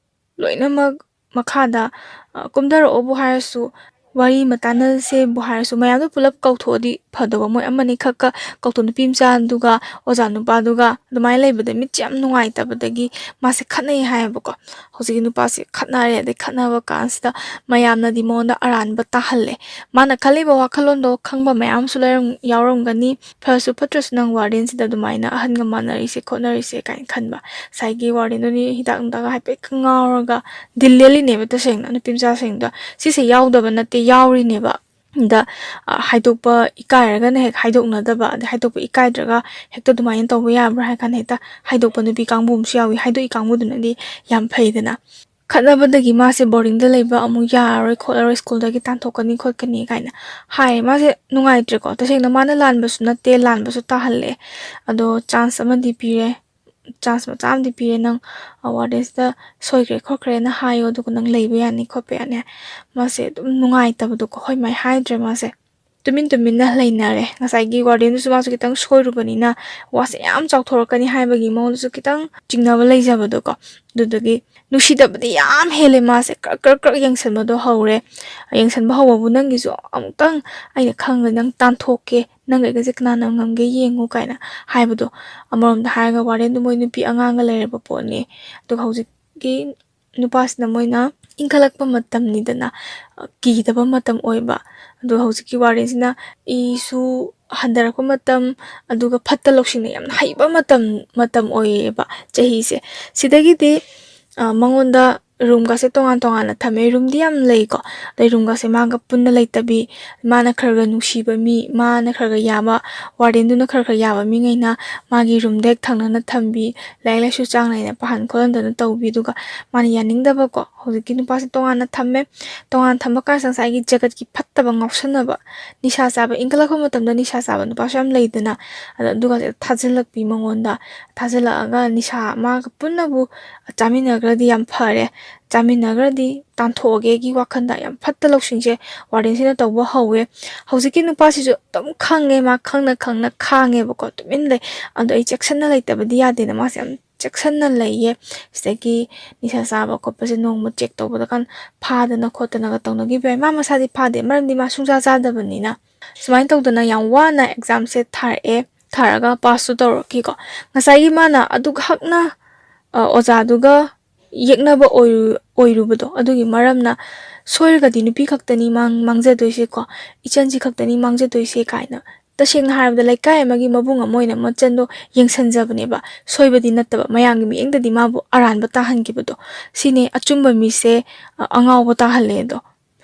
ꯂꯣꯏꯅꯃꯛ ꯃꯈꯥꯗ, ꯑ, ꯀꯨꯝꯊꯔꯛꯑꯣꯕꯨ ꯍꯥꯏꯔꯁꯨ, ꯋꯥꯔꯤ ꯑꯃ ꯇꯥꯟꯅꯁꯦꯕꯨ ꯍꯥꯏꯔꯁꯨ, ꯃꯌꯥꯝꯗꯣ ꯄꯨꯂꯞ ꯀꯧꯊꯣꯛꯑꯗꯤ ꯐꯗꯧꯕ, ꯃꯣꯏ ꯑꯃꯅꯤ ꯈꯛꯀ ꯀꯧꯊꯣꯛ, ꯅꯨꯄꯤ ꯃꯆꯥꯗꯨꯒ ꯑꯣꯖꯥ ꯅꯨꯄꯥꯗꯨꯒ ꯑꯗꯨꯃꯥꯏꯅ ꯂꯩꯕꯗ ꯃꯤꯠꯁꯦ ꯌꯥꯝ ꯅꯨꯡꯉꯥꯏꯇꯕꯗꯒꯤ ꯃꯥꯁꯦ ꯈꯠꯅꯩ ꯍꯥꯏꯌꯦꯕꯀꯣ꯫ ꯍꯧꯖꯤꯛꯀꯤ ꯅꯨꯄꯥꯁꯦ ꯈꯠꯅꯔꯦ꯫ ꯑꯗꯩ ꯈꯠꯅꯕ ꯀꯥꯟꯁꯤꯗ ꯃꯌꯥꯝꯅꯗꯤ ꯃꯉꯣꯟꯗ ꯑꯔꯥꯟꯕ ꯇꯥꯍꯜꯂꯦ꯫ ꯃꯥꯅ ꯈꯜꯂꯤꯕ ꯋꯥꯈꯜꯂꯣꯟꯗꯣ ꯈꯪꯕ ꯃꯌꯥꯝꯁꯨ ꯂꯩꯔꯝ-, ꯌꯥꯎꯔꯝꯒꯅꯤ꯫ ꯐꯔꯁꯨ ꯐꯠꯇ꯭ꯔꯁꯨ ꯅꯪ ꯋꯥꯔꯗꯦꯟꯁꯤꯗ ꯑꯗꯨꯃꯥꯏꯅ ꯑꯍꯟꯒ ꯃꯥꯟꯅꯔꯤꯁꯦ ꯈꯣꯠꯅꯔꯤꯁꯦ ꯀꯥꯏꯅ ꯈꯟꯕ꯫ ꯉꯁꯥꯏꯒꯤ ꯋꯥꯔꯗꯦꯟꯗꯨꯅꯤ ꯍꯤꯗꯥꯛ ꯅꯨꯡꯗꯥꯛꯒ ꯍꯥꯏꯐꯦꯠ ꯉꯥꯎꯔꯒ ꯗꯤꯜ ꯂꯦꯜꯂꯤꯅꯦꯕ ꯇꯁꯦꯡꯅ ꯅꯨꯄꯤ ꯃꯆꯥꯁꯤꯡꯗꯣ꯫ ꯁꯤꯁꯦ ꯌꯥꯎꯗꯕ ꯅꯠꯇꯦ, ꯌꯥꯎꯔꯤꯅꯦꯕ꯫ ꯗ, ꯑ, ꯍꯥꯏꯗꯣꯛꯄ ꯏꯀꯥꯏꯔꯒꯅ ꯍꯦꯛ ꯍꯥꯏꯗꯣꯛꯅꯗꯕ, ꯑꯗꯩ ꯍꯥꯏꯗꯣꯛꯄ ꯏꯀꯥꯏꯗ꯭ꯔꯒ ꯍꯦꯛꯇ ꯑꯗꯨꯃꯥꯏꯅ ꯇꯧꯕ ꯌꯥꯕ꯭ꯔꯥ ꯍꯥꯏ ꯀꯥꯟꯗ ꯍꯦꯛꯇ ꯍꯥꯏꯗꯣꯛꯄ ꯅꯨꯄꯤ ꯀꯥꯡꯕꯨ ꯑꯃꯁꯨ ꯌꯥꯎꯏ꯫ ꯍꯥꯏꯗꯣꯛꯏ ꯀꯥꯡꯕꯨꯗꯨꯅꯗꯤ ꯌꯥꯝ ꯐꯩꯗꯅ꯫ ꯈꯠꯅꯕꯗꯒꯤ ꯃꯥꯁꯦ ꯕꯣꯔꯗꯤꯡꯗ ꯂꯩꯕ ꯑꯃꯨꯛ ꯌꯥꯔꯔꯣꯏ ꯈꯣꯠꯂꯔꯣꯏ, ꯁ꯭ꯀꯨꯜꯗꯒꯤ ꯇꯥꯟꯊꯣꯛꯀꯅꯤ ꯈꯣꯠꯀꯅꯤ ꯀꯥꯏꯅ ꯍꯥꯏ꯫ ꯃꯥꯁꯦ ꯅꯨꯡꯉꯥꯏꯇ꯭ꯔꯦꯀꯣ꯫ ꯇꯁꯦꯡꯅ ꯃꯥꯅ ꯂꯥꯟꯕꯁꯨ ꯅꯠꯇꯦ, ꯂꯥꯟꯕꯁꯨ ꯇꯥꯍꯜꯂꯦ꯫ ꯑꯗꯣ ꯆꯥꯟꯁ ꯑꯃꯗꯤ ꯄꯤꯔꯦ, ꯆꯥꯟꯁ ꯃꯆꯥ ꯑꯃꯗꯤ ꯄꯤꯔꯦ, "ꯅꯪ, ꯑ, ꯋꯥꯔꯗꯦꯟꯁꯤꯗ ꯁꯣꯏꯈ꯭ꯔꯦ ꯈꯣꯠꯈ꯭ꯔꯦꯅ ꯍꯥꯏꯌꯣ, ꯑꯗꯨꯒ ꯅꯪ ꯂꯩꯕ ꯌꯥꯅꯤ ꯈꯣꯠꯄ ꯌꯥꯅꯤ" ꯍꯥꯏ꯫ ꯃꯥꯁꯦ ꯑꯗꯨꯝ ꯅꯨꯡꯉꯥꯏꯇꯕꯗꯣꯀꯣ, ꯍꯣꯏ ꯃꯥꯏ ꯍꯥꯏꯗ꯭ꯔꯦ ꯃꯥꯁꯦ꯫ ꯇꯨꯃꯤꯟ ꯇꯨꯃꯤꯟꯅ ꯂꯩꯅꯔꯦ꯫ ꯉꯁꯥꯏꯒꯤ ꯋꯥꯔꯗꯦꯟꯗꯨꯁꯨ ꯃꯥꯁꯨ ꯈꯤꯇꯪ ꯁꯣꯏꯔꯨꯕꯅꯤꯅ ꯋꯥꯁꯦ ꯌꯥꯝ ꯆꯥꯎꯊꯣꯔꯛꯀꯅꯤ ꯍꯥꯏꯕꯒꯤ ꯃꯉꯣꯟꯗꯁꯨ ꯈꯤꯇꯪ ꯆꯤꯡꯅꯕ ꯂꯩꯖꯕꯗꯣꯀꯣ꯫ ꯑꯗꯨꯗꯒꯤ ꯅꯨꯡꯁꯤꯗꯕꯗꯤ ꯌꯥꯝ ꯍꯦꯜꯂꯦ ꯃꯥꯁꯦ꯫ ꯀ꯭ꯔꯛ ꯀ꯭ꯔꯛ ꯀ꯭ꯔꯛ ꯌꯦꯡꯁꯟꯕꯗꯣ ꯍꯧꯔꯦ꯫ ꯌꯦꯡꯁꯟꯕ ꯍꯧꯕꯕꯨ, "ꯅꯪꯒꯤꯁꯨ ꯑꯃꯨꯛꯇꯪ ꯑꯩꯅ ꯈꯪꯉꯒ ꯅꯪ ꯇꯥꯟꯊꯣꯛꯀꯦ, ꯅꯪꯒ ꯑꯩꯒꯁꯦ ꯀꯅꯥꯅ ꯉꯝꯒꯦ ꯌꯦꯡꯉꯨ" ꯀꯥꯏꯅ ꯍꯥꯏꯕꯗꯣ꯫ ꯑꯃꯔꯣꯝꯗ ꯍꯥꯏꯔꯒ ꯋꯥꯔꯗꯦꯟꯗꯨ ꯃꯣꯏ ꯅꯨꯄꯤ ꯑꯉꯥꯡꯒ ꯂꯩꯔꯕ ꯄꯣꯠꯅꯤ꯫ ꯑꯗꯨꯒ ꯍꯧꯖꯤꯛꯀꯤ ꯅꯨꯄꯥꯁꯤꯅ ꯃꯣꯏꯅ ꯏꯟꯈꯠꯂꯛꯄ ꯃꯇꯝꯅꯤꯗꯅ, ꯀꯤꯗꯕ ꯃꯇꯝ ꯑꯣꯏꯕ꯫ ꯑꯗꯣ ꯍꯧꯖꯤꯛꯀꯤ ꯋꯥꯔꯗꯦꯟꯁꯤꯅ ꯏꯁꯨ ꯍꯟꯊꯔꯛꯄ ꯃꯇꯝ, ꯑꯗꯨꯒ ꯐꯠꯇ ꯂꯧꯁꯤꯡꯅ ꯌꯥꯝꯅ ꯍꯩꯕ ꯃꯇꯝ, ꯃꯇꯝ ꯑꯣꯏꯌꯦꯕ ꯆꯍꯤꯁꯦ꯫ ꯁꯤꯗꯒꯤꯗꯤ, ꯑ, ꯃꯉꯣꯟꯗ ꯔꯨꯝꯒꯁꯦ ꯇꯣꯉꯥꯟ ꯇꯣꯉꯥꯟꯅ ꯊꯝꯃꯦ꯫ ꯔꯨꯝꯗꯤ ꯌꯥꯝ ꯂꯩꯀꯣ, ꯑꯗꯩ ꯔꯨꯝꯒꯁꯦ ꯃꯥꯒ ꯄꯨꯟꯅ ꯂꯩꯇꯕꯤ, ꯃꯥꯅ ꯈꯔ ꯈꯔ ꯅꯨꯡꯁꯤꯕ ꯃꯤ, ꯃꯥꯅ ꯈꯔ ꯈꯔ ꯌꯥꯕ, ꯋꯥꯔꯗꯦꯟꯗꯨꯅ ꯈꯔ ꯈꯔ ꯌꯥꯕ ꯃꯤꯉꯩꯅ ꯃꯥꯒꯤ ꯔꯨꯝꯗ ꯍꯦꯛ ꯊꯪꯅꯅ ꯊꯝꯕꯤ, ꯂꯥꯏꯔꯤꯛ ꯂꯥꯏꯁꯨ ꯆꯥꯡ ꯅꯥꯏꯅ ꯄꯥꯍꯟ ꯈꯣꯠꯍꯟꯗꯅ ꯇꯧꯕꯤ꯫ ꯑꯗꯨꯒ ꯃꯥꯅ ꯌꯥꯅꯤꯡꯗꯕꯀꯣ, ꯍꯧꯖꯤꯛꯀꯤ ꯅꯨꯄꯥꯁꯦ ꯇꯣꯉꯥꯟꯅ ꯊꯝꯃꯦ꯫ ꯇꯣꯉꯥꯟꯅ ꯊꯝꯕ ꯀꯥꯟꯁꯤꯗ ꯉꯁꯥꯏꯒꯤ ꯖꯒꯠꯀꯤ ꯐꯠꯇꯕ ꯉꯥꯎꯁꯟꯅꯕ, ꯅꯤꯁꯥ ꯆꯥꯕ, ꯏꯟꯈꯠꯂꯛꯄ ꯃꯇꯝꯗ ꯅꯤꯁꯥ ꯆꯥꯕ ꯅꯨꯄꯥꯁꯨ ꯌꯥꯝ ꯂꯩꯗꯅ, ꯑꯗꯣ ꯑꯗꯨꯒꯁꯦ ꯊꯥꯖꯤꯜꯂꯛꯄꯤ ꯃꯉꯣꯟꯗ꯫ ꯊꯥꯖꯤꯜꯂꯛꯑꯒ ꯅꯤꯁꯥ ꯃꯥꯒ ꯄꯨꯟꯅꯕꯨ ꯆꯥꯃꯤꯟꯅꯈ꯭ꯔꯗꯤ ꯌꯥꯝ ꯐꯔꯦ, ꯆꯥꯃꯤꯟꯅꯈ꯭ꯔꯗꯤ ꯇꯥꯟꯊꯣꯛꯑꯒꯦꯒꯤ ꯋꯥꯈꯟꯗ ꯌꯥꯝ ꯐꯠꯇ ꯂꯧꯁꯤꯡꯁꯦ ꯋꯥꯔꯗꯦꯟꯁꯤꯅ ꯇꯧꯕ ꯍꯧꯋꯦ꯫ ꯍꯧꯖꯤꯛꯀꯤ ꯅꯨꯄꯥꯁꯤꯁꯨ ꯑꯗꯨꯝ ꯈꯪꯉꯦ, ꯃꯥ ꯈꯪꯅ ꯈꯪꯅ ꯈꯥꯡꯉꯦꯕꯀꯣ, ꯇꯨꯃꯤꯟ ꯂꯩ꯫ ꯑꯗꯣ ꯑꯩ ꯆꯦꯛꯁꯤꯟꯅ ꯂꯩꯇꯕꯗꯤ ꯌꯥꯗꯦꯅ ꯃꯥꯁꯦ ꯌꯥꯝ ꯆꯦꯛꯁꯤꯟꯅ ꯂꯩꯌꯦ꯫ ꯁꯤꯗꯒꯤ ꯅꯤꯁꯥ ꯆꯥꯕ ꯈꯣꯠꯄꯁꯦ ꯅꯣꯡꯃ ꯆꯦꯛ ꯇꯧꯕꯗ ꯀꯥꯟ ꯐꯥꯗꯅ ꯈꯣꯠꯇꯅꯒ ꯇꯧꯅꯈꯤꯕ ꯌꯥꯏ꯫ ꯃꯥ ꯃꯁꯥꯗꯤ ꯐꯥꯗꯦ, ꯃꯔꯝꯗꯤ ꯃꯥ ꯁꯨꯡꯁꯥ ꯆꯥꯗꯕꯅꯤꯅ꯫ ꯁꯨꯃꯥꯏꯅ ꯇꯧꯗꯅ ꯌꯥꯝ ꯋꯥꯅ ꯑꯦꯛꯖꯥꯝꯁꯦ ꯊꯥꯔꯛꯑꯦ꯫ ꯊꯥꯔꯒ ꯄꯥꯁꯁꯨ ꯇꯧꯔꯛꯈꯤꯀꯣ꯫ ꯉꯁꯥꯏꯒꯤ ꯃꯥꯅ ꯑꯗꯨꯈꯛꯅ, ꯑ, ꯑꯣꯖꯥꯗꯨꯒ ꯌꯦꯛꯅꯕ ꯑꯣꯏꯔꯨ-, ꯑꯣꯏꯔꯨꯕꯗꯣ, ꯑꯗꯨꯒꯤ ꯃꯔꯝꯅ ꯁꯣꯏꯔꯒꯗꯤ ꯅꯨꯄꯤ ꯈꯛꯇꯅꯤ ꯃꯥꯡ-, ꯃꯥꯡꯖꯗꯣꯏꯁꯦꯀꯣ, ꯏꯆꯟꯁꯤ ꯈꯛꯇꯅꯤ ꯃꯥꯡꯖꯗꯣꯏꯁꯦ ꯀꯥꯏꯅ꯫ ꯇꯁꯦꯡꯅ ꯍꯥꯏꯔꯕꯗ ꯂꯩꯀꯥꯏ ꯑꯃꯒꯤ ꯃꯕꯨꯡ ꯑꯃ ꯑꯣꯏꯅ ꯃꯆꯟꯗꯣ ꯌꯦꯡꯁꯤꯟꯖꯕꯅꯦꯕ, ꯁꯣꯏꯕꯗꯤ ꯅꯠꯇꯕ, ꯃꯌꯥꯝꯒꯤ ꯃꯤꯠꯌꯦꯡꯗꯗꯤ ꯃꯥꯕꯨ ꯑꯔꯥꯟꯕ ꯇꯥꯍꯟꯈꯤꯕꯗꯣ꯫ ꯁꯤꯅꯦ ꯑꯆꯨꯝꯕ ꯃꯤꯁꯦ, ꯑ, ꯑꯉꯥꯎꯕ ꯇꯥꯍꯜꯂꯦ ꯑꯗꯣ꯫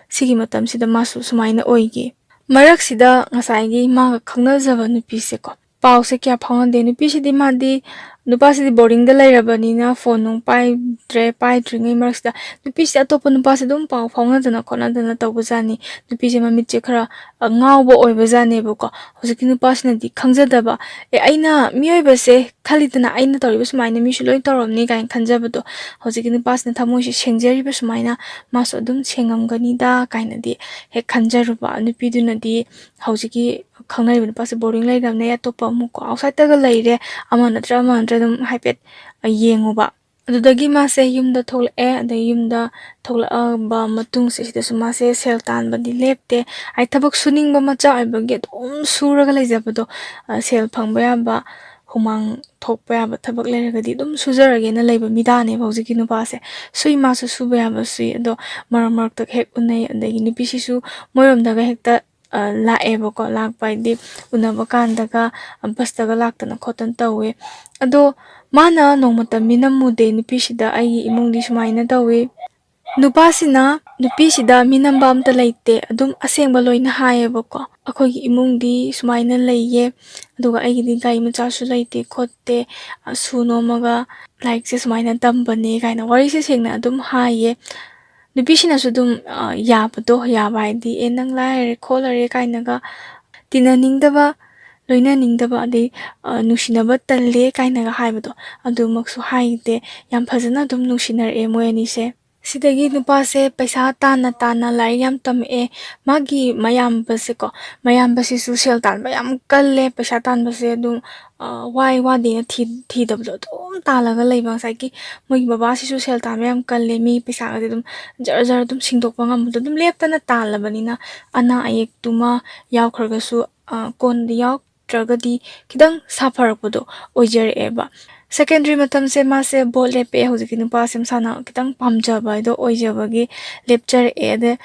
ꯁꯤꯒꯤ ꯃꯇꯝꯁꯤꯗ ꯃꯥꯁꯨ ꯁꯨꯃꯥꯏꯅ ꯑꯣꯏꯒꯦ꯫ ꯃꯔꯛꯁꯤꯗ ꯉꯁꯥꯏꯒꯤ ꯃꯥꯒ ꯈꯪꯅꯖꯕ ꯅꯨꯄꯤꯁꯦꯀꯣ, ꯄꯥꯎꯁꯦ ꯀꯌꯥ ꯐꯥꯎꯅꯗꯦ꯫ ꯅꯨꯄꯤꯁꯤꯗꯤ ꯃꯥꯗꯤ, ꯅꯨꯄꯥꯁꯤꯗꯤ ꯕꯣꯔꯗꯤꯡꯗ ꯂꯩꯔꯕꯅꯤꯅ ꯐꯣꯟ ꯅꯨꯡ ꯄꯥꯏꯗ꯭ꯔꯦ꯫ ꯄꯥꯏꯗ꯭ꯔꯤꯉꯩ ꯃꯔꯛꯁꯤꯗ ꯅꯨꯄꯤꯁꯦ ꯑꯇꯣꯞꯄ ꯅꯨꯄꯥꯁꯦ ꯑꯗꯨꯝ ꯄꯥꯎ ꯐꯥꯎꯅꯗꯅ ꯈꯣꯠꯅꯗꯅ ꯇꯧꯕꯖꯥꯠꯅꯤ꯫ ꯅꯨꯄꯤꯁꯦ ꯃꯃꯤꯠꯁꯦ ꯈꯔ, ꯑ, ꯉꯥꯎꯕ ꯑꯣꯏꯕꯖꯥꯠꯅꯦꯕꯀꯣ꯫ ꯍꯧꯖꯤꯛꯀꯤ ꯅꯨꯄꯥꯁꯤꯅꯗꯤ ꯈꯪꯖꯗꯕ, "ꯑꯦ, ꯑꯩꯅ ꯃꯤꯑꯣꯏꯕꯁꯦ ꯈꯜꯂꯤꯗꯅ, ꯑꯩꯅ ꯇꯧꯔꯤꯕ ꯁꯨꯃꯥꯏꯅ ꯃꯤꯁꯨ ꯂꯣꯏ ꯇꯧꯔꯝꯅꯤ" ꯀꯥꯏꯅ ꯈꯟꯖꯕꯗꯣ, ꯍꯧꯖꯤꯛꯀꯤ ꯅꯨꯄꯥꯁꯤꯅ ꯊꯃꯣꯏꯁꯦ ꯁꯦꯡꯖꯔꯤꯕ ꯁꯨꯃꯥꯏꯅ ꯃꯥꯁꯨ ꯑꯗꯨꯝ ꯁꯦꯡꯉꯝꯒꯅꯤꯗ ꯀꯥꯏꯅꯗꯤ ꯍꯦꯛ ꯈꯟꯖꯔꯨꯕ꯫ ꯅꯨꯄꯤꯗꯨꯅꯗꯤ ꯍꯧꯖꯤꯛꯀꯤ ꯈꯪꯅꯔꯤꯕ ꯅꯨꯄꯥꯁꯦ ꯕꯣꯔꯗꯤꯡ ꯂꯩꯈ꯭ꯔꯕꯅꯦ, ꯑꯇꯣꯞꯄ ꯑꯃꯨꯛꯀꯣ ꯑꯥꯎꯠꯁꯥꯏꯗꯇꯒ ꯂꯩꯔꯦ, ꯑꯃ ꯅꯠꯇ꯭ꯔ ꯑꯃ ꯅꯠꯇ꯭ꯔ ꯑꯗꯨꯝ ꯍꯥꯏꯐꯦꯠ, ꯑ, ꯌꯦꯡꯉꯨꯕ꯫ ꯑꯗꯨꯗꯒꯤ ꯃꯥꯁꯦ ꯌꯨꯝꯗ ꯊꯣꯛꯂꯛꯑꯦ꯫ ꯑꯗꯩ ꯌꯨꯝꯗ ꯊꯣꯛꯂꯛꯑꯕ ꯃꯇꯨꯡꯁꯦ ꯁꯤꯗꯁꯨ ꯃꯥꯁꯦ ꯁꯦꯜ ꯇꯥꯟꯕꯗꯤ ꯂꯦꯞꯇꯦ꯫ ꯑꯩ ꯊꯕꯛ ꯁꯨꯅꯤꯡꯕ ꯃꯆꯥ ꯑꯣꯏꯕꯒꯤ ꯑꯗꯨꯝ ꯁꯨꯔꯒ ꯂꯩꯖꯕꯗꯣ, ꯑ, ꯁꯦꯜ ꯐꯪꯕ ꯌꯥꯕ, ꯍꯨꯃꯥꯡ ꯊꯣꯛꯄ ꯌꯥꯕ ꯊꯕꯛ ꯂꯩꯔꯒꯗꯤ ꯑꯗꯨꯝ ꯁꯨꯖꯔꯒꯦꯅ ꯂꯩꯕ ꯃꯤꯗꯥꯅꯦꯕ ꯍꯧꯖꯤꯛꯀꯤ ꯅꯨꯄꯥꯁꯦ꯫ ꯁꯨꯏ, ꯃꯥꯁꯨ ꯁꯨꯕ ꯌꯥꯕ ꯁꯨꯏ, ꯑꯗꯣ ꯃꯔꯛ ꯃꯔꯛꯇ ꯍꯦꯛ ꯎꯅꯩ꯫ ꯑꯗꯒꯤ ꯅꯨꯄꯤꯁꯤꯁꯨ ꯃꯣꯏꯔꯣꯝꯗꯒ ꯍꯦꯛꯇ ꯂꯥꯛꯑꯦꯕꯀꯣ꯫ ꯂꯥꯛꯄ ꯍꯥꯏꯗꯤ ꯎꯅꯕ ꯀꯥꯟꯗꯒ ꯕꯁꯇꯒ ꯂꯥꯛꯇꯅ ꯈꯣꯠꯇꯅ ꯇꯧꯋꯦ꯫ ꯑꯗꯣ ꯃꯥꯅ ꯅꯣꯡꯃꯇ ꯃꯤꯅꯝꯃꯨꯗꯦ ꯅꯨꯄꯤꯁꯤꯗ, "ꯑꯩꯒꯤ ꯏꯃꯨꯡꯗꯤ ꯁꯨꯃꯥꯏꯅ ꯇꯧꯋꯤ"꯫ ꯅꯨꯄꯥꯁꯤꯅ ꯅꯨꯄꯤꯁꯤꯗ ꯃꯤꯅꯝꯕ ꯑꯝꯇ ꯂꯩꯇꯦ, ꯑꯗꯨꯝ ꯑꯁꯦꯡꯕ ꯂꯣꯏꯅ ꯍꯥꯏꯌꯦꯕꯀꯣ꯫ "ꯑꯩꯈꯣꯏꯒꯤ ꯏꯃꯨꯡꯗꯤ ꯁꯨꯃꯥꯏꯅ ꯂꯩꯌꯦ, ꯑꯗꯨꯒ ꯑꯩꯒꯤꯗꯤ ꯒꯥꯔꯤ ꯃꯆꯥꯁꯨ ꯂꯩꯇꯦ ꯈꯣꯠꯇꯦ, ꯁꯨ ꯅꯣꯝꯃꯒ ꯂꯥꯏꯔꯤꯛꯁꯦ ꯁꯨꯃꯥꯏꯅ ꯇꯝꯕꯅꯦ" ꯀꯥꯏꯅ ꯋꯥꯔꯤꯁꯦ ꯁꯦꯡꯅ ꯑꯗꯨꯝ ꯍꯥꯏꯌꯦ꯫ ꯅꯨꯄꯤꯁꯤꯅꯁꯨ ꯑꯗꯨꯝ ꯌꯥꯕꯗꯣ, ꯌꯥꯕ ꯍꯥꯏꯗꯤ, "ꯑꯦ, ꯅꯪ ꯂꯥꯏꯔꯔꯦ ꯈꯣꯠꯂꯔꯦ" ꯀꯥꯏꯅꯒ ꯇꯤꯟꯅꯅꯤꯡꯗꯕ, ꯂꯣꯏꯅꯅꯤꯡꯗꯕ, ꯑꯗꯩ ꯅꯨꯡꯁꯤꯅꯕ ꯇꯜꯂꯦ ꯀꯥꯏꯅꯒ ꯍꯥꯏꯕꯗꯣ, ꯑꯗꯨꯃꯛꯁꯨ ꯍꯥꯏꯗꯦ꯫ ꯌꯥꯝ ꯐꯖꯅ ꯑꯗꯨꯝ ꯅꯨꯡꯁꯤꯅꯔꯛꯑꯦ ꯃꯣꯏ ꯑꯅꯤꯁꯦ꯫ ꯁꯤꯗꯒꯤ ꯅꯨꯄꯥꯁꯦ ꯄꯩꯁꯥ ꯇꯥꯟꯅ ꯇꯥꯟꯅ ꯂꯥꯏꯔꯤꯛ ꯌꯥꯝ ꯇꯝꯃꯛꯑꯦ꯫ ꯃꯥꯒꯤ ꯃꯌꯥꯝꯕꯁꯦꯀꯣ, ꯃꯌꯥꯝꯕꯁꯤꯁꯨ ꯁꯦꯜ ꯇꯥꯟꯕ ꯌꯥꯝ ꯀꯜꯂꯦ, ꯄꯩꯁꯥ ꯇꯥꯟꯕꯁꯦ ꯑꯗꯨꯝ ꯋꯥꯏ ꯋꯥꯗꯦꯅ ꯊꯤꯗꯕꯗꯣ, ꯑꯗꯨꯝ ꯇꯥꯜꯂꯒ ꯂꯩꯕ꯫ ꯉꯁꯥꯏꯒꯤ ꯃꯣꯏꯒꯤ ꯕꯕꯥꯁꯤꯁꯨ ꯁꯦꯜ ꯇꯥꯟꯕ ꯌꯥꯝ ꯀꯜꯂꯦ, ꯃꯤ ꯄꯩꯁꯥꯒꯁꯦ ꯑꯗꯨꯝ ꯖꯔ ꯖꯔ ꯑꯗꯨꯝ ꯁꯤꯡꯗꯣꯛꯄ ꯉꯝꯕꯗꯣ, ꯑꯗꯨꯝ ꯂꯦꯞꯇꯅ ꯇꯥꯜꯂꯕꯅꯤꯅ ꯑꯅꯥ ꯑꯌꯦꯛꯇꯨꯃ ꯌꯥꯎꯈ꯭ꯔꯒꯁꯨ, ꯀꯣꯟꯗꯤ ꯌꯥꯎ ꯅꯠꯇ꯭ꯔꯒꯗꯤ ꯈꯤꯇꯪ ꯁꯥꯐꯔꯛꯄꯗꯣ ꯑꯣꯏꯖꯔꯛꯑꯦꯕ꯫ ꯁꯦꯀꯦꯟꯗꯔꯤ ꯃꯇꯝꯁꯦ ꯃꯥꯁꯦ ꯕꯣꯠ ꯂꯦꯞꯄꯛꯑꯦ꯫ ꯍꯧꯖꯤꯛꯀꯤ ꯅꯨꯄꯥꯁꯦ ꯃꯁꯥꯅ ꯈꯤꯇꯪ ꯄꯥꯝꯖꯕ ꯍꯥꯏꯗꯣ ꯑꯣꯏꯖꯕꯒꯤ ꯂꯦꯞꯆꯔꯛꯑꯦ꯫ ꯑꯗꯩ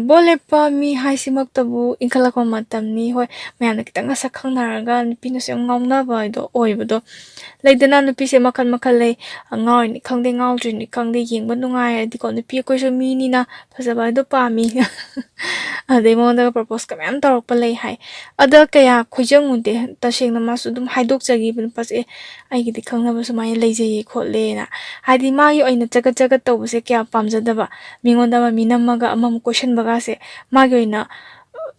ꯕꯣꯠ ꯂꯦꯞꯄ ꯃꯤ ꯍꯥꯏꯁꯤꯃꯛꯇꯕꯨ ꯏꯟꯈꯠꯂꯛꯄ ꯃꯇꯝꯅꯤ꯫ ꯍꯣꯏ, ꯃꯌꯥꯝꯅ ꯈꯤꯇꯪ ꯃꯁꯛ ꯈꯪꯅꯔꯒ ꯅꯨꯄꯤꯅꯁꯨ ꯌꯥꯝ ꯉꯥꯎꯅꯕ ꯍꯥꯏꯗꯣ ꯑꯣꯏꯕꯗꯣ ꯂꯩꯗꯅ, ꯅꯨꯄꯤꯁꯦ ꯃꯈꯜ ꯃꯈꯜ ꯂꯩ꯫ ꯉꯥꯎꯔꯤꯅꯤ ꯈꯪꯗꯦ, ꯉꯥꯎꯗ꯭ꯔꯤꯅꯤ ꯈꯪꯗꯦ, ꯌꯦꯡꯕ ꯅꯨꯡꯉꯥꯏꯔꯗꯤꯀꯣ, ꯅꯨꯄꯤ ꯑꯩꯈꯣꯏꯁꯨ ꯃꯤꯅꯤꯅ ꯐꯖꯕ ꯍꯥꯏꯗꯣ ꯄꯥꯝꯃꯤ꯫ ꯑꯗꯩ ꯃꯉꯣꯟꯗꯒ ꯄ꯭ꯔꯄꯣꯁꯀ ꯃꯌꯥꯝ ꯇꯧꯔꯛꯄ ꯂꯩ ꯍꯥꯏ꯫ ꯑꯗ ꯀꯌꯥ ꯈꯣꯏꯖꯪꯉꯨꯗꯦ꯫ ꯇꯁꯦꯡꯅ ꯃꯥꯁꯨ ꯑꯗꯨꯝ ꯍꯥꯏꯗꯣꯛꯆꯈꯤꯕ ꯅꯨꯄꯥꯁꯦ, "ꯑꯦ, ꯑꯩꯒꯤꯗꯤ ꯈꯪꯅꯕ ꯁꯨꯃꯥꯏꯅ ꯂꯩꯖꯩꯌꯦ ꯈꯣꯠꯂꯦꯅ"꯫ ꯍꯥꯏꯗꯤ ꯃꯥꯒꯤ ꯑꯣꯏꯅ ꯆꯒꯠ ꯆꯒꯠ ꯇꯧꯕꯁꯦ ꯀꯌꯥ ꯄꯥꯝꯖꯗꯕ꯫ ꯃꯤꯉꯣꯟꯗ ꯑꯃ ꯃꯤ ꯅꯝꯃꯒ ꯑꯃꯃꯨꯛ ꯀꯣꯏꯁꯟꯕꯒꯁꯦ ꯃꯥꯒꯤ ꯑꯣꯏꯅ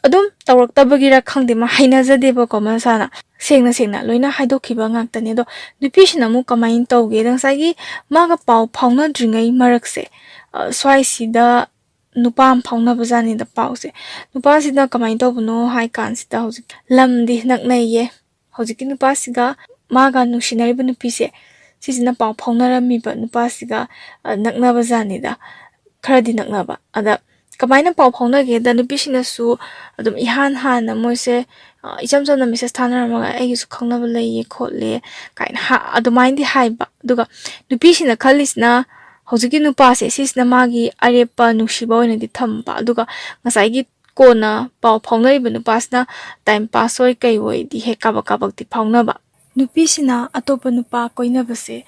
ꯑꯗꯨꯝ ꯇꯧꯔꯛꯇꯕꯒꯤꯔ ꯈꯪꯗꯦ, ꯃꯥ ꯍꯩꯅꯖꯗꯦꯕꯀꯣ ꯃꯁꯥꯅ꯫ ꯁꯦꯡꯅ ꯁꯦꯡꯅ ꯂꯣꯏꯅ ꯍꯥꯏꯗꯣꯛꯈꯤꯕ ꯉꯥꯛꯇꯅꯦ꯫ ꯑꯗꯣ ꯅꯨꯄꯤꯁꯤꯅ ꯑꯃꯨꯛ ꯀꯃꯥꯏꯅ ꯇꯧꯒꯦꯗ, ꯉꯁꯥꯏꯒꯤ ꯃꯥꯒ ꯄꯥꯎ ꯐꯥꯎꯅꯗ꯭ꯔꯤꯉꯩ ꯃꯔꯛꯁꯦ, ꯑ, ꯁ꯭ꯋꯥꯏꯁꯤꯗ ꯅꯨꯄꯥ ꯑꯃ ꯐꯥꯎꯅꯕ ꯖꯥꯠꯅꯤꯗ ꯄꯥꯎꯁꯦ꯫ ꯅꯨꯄꯥꯁꯤꯅ ꯀꯃꯥꯏꯅ ꯇꯧꯕꯅꯣ ꯍꯥꯏ ꯀꯥꯟꯁꯤꯗ, ꯍꯧꯖꯤꯛ ꯂꯝꯗꯤ ꯅꯛꯅꯩꯌꯦ꯫ ꯍꯧꯖꯤꯛꯀꯤ ꯅꯨꯄꯥꯁꯤꯒ ꯃꯥꯒ ꯅꯨꯡꯁꯤꯅꯔꯤꯕ ꯅꯨꯄꯤꯁꯦ, ꯁꯤꯁꯤꯅ ꯄꯥꯎ ꯐꯥꯎꯅꯔꯝꯃꯤꯕ ꯅꯨꯄꯥꯁꯤꯒ, ꯑ, ꯅꯛꯅꯕ ꯖꯥꯠꯅꯤꯗ, ꯈꯔꯗꯤ ꯅꯛꯅꯕ꯫ ꯑꯗ ꯀꯃꯥꯏꯅ ꯄꯥꯎ ꯐꯥꯎꯅꯒꯦꯗ, ꯅꯨꯄꯤꯁꯤꯅꯁꯨ ꯑꯗꯨꯝ ꯏꯍꯥꯟ ꯍꯥꯟꯅ ꯃꯣꯏꯁꯦ, ꯑ, ꯏꯆꯝ ꯆꯝꯅ ꯃꯦꯁꯦꯖ ꯊꯥꯅꯔꯝꯃꯒ, "ꯑꯩꯒꯤꯁꯨ ꯈꯪꯅꯕ ꯂꯩꯌꯦ ꯈꯣꯠꯂꯦ" ꯀꯥꯏꯅ ꯍꯥ-, ꯑꯗꯨꯃꯥꯏꯅꯗꯤ ꯍꯥꯏꯕ꯫ ꯑꯗꯨꯒ ꯅꯨꯄꯤꯁꯤꯅ ꯈꯜꯂꯤꯁꯤꯅ, ꯍꯧꯖꯤꯛꯀꯤ ꯅꯨꯄꯥꯁꯦ ꯁꯤꯁꯤꯅ ꯃꯥꯒꯤ ꯑꯔꯦꯞꯄ ꯅꯨꯡꯁꯤꯕ ꯑꯣꯏꯅꯗꯤ ꯊꯝꯕ, ꯑꯗꯨꯒ ꯉꯁꯥꯏꯒꯤ ꯀꯣꯟꯅ ꯄꯥꯎ ꯐꯥꯎꯅꯔꯤꯕ ꯅꯨꯄꯥꯁꯤꯅ ꯇꯥꯏꯝ ꯄꯥꯁ ꯑꯣꯏ ꯀꯩ ꯑꯣꯏꯗꯤ ꯍꯦꯛ ꯀꯥꯕꯛ ꯀꯥꯕꯛꯇꯤ ꯐꯥꯎꯅꯕ꯫ ꯅꯨꯄꯤꯁꯤꯅ ꯑꯇꯣꯞꯄ ꯅꯨꯄꯥ ꯀꯣꯏꯅꯕꯁꯦ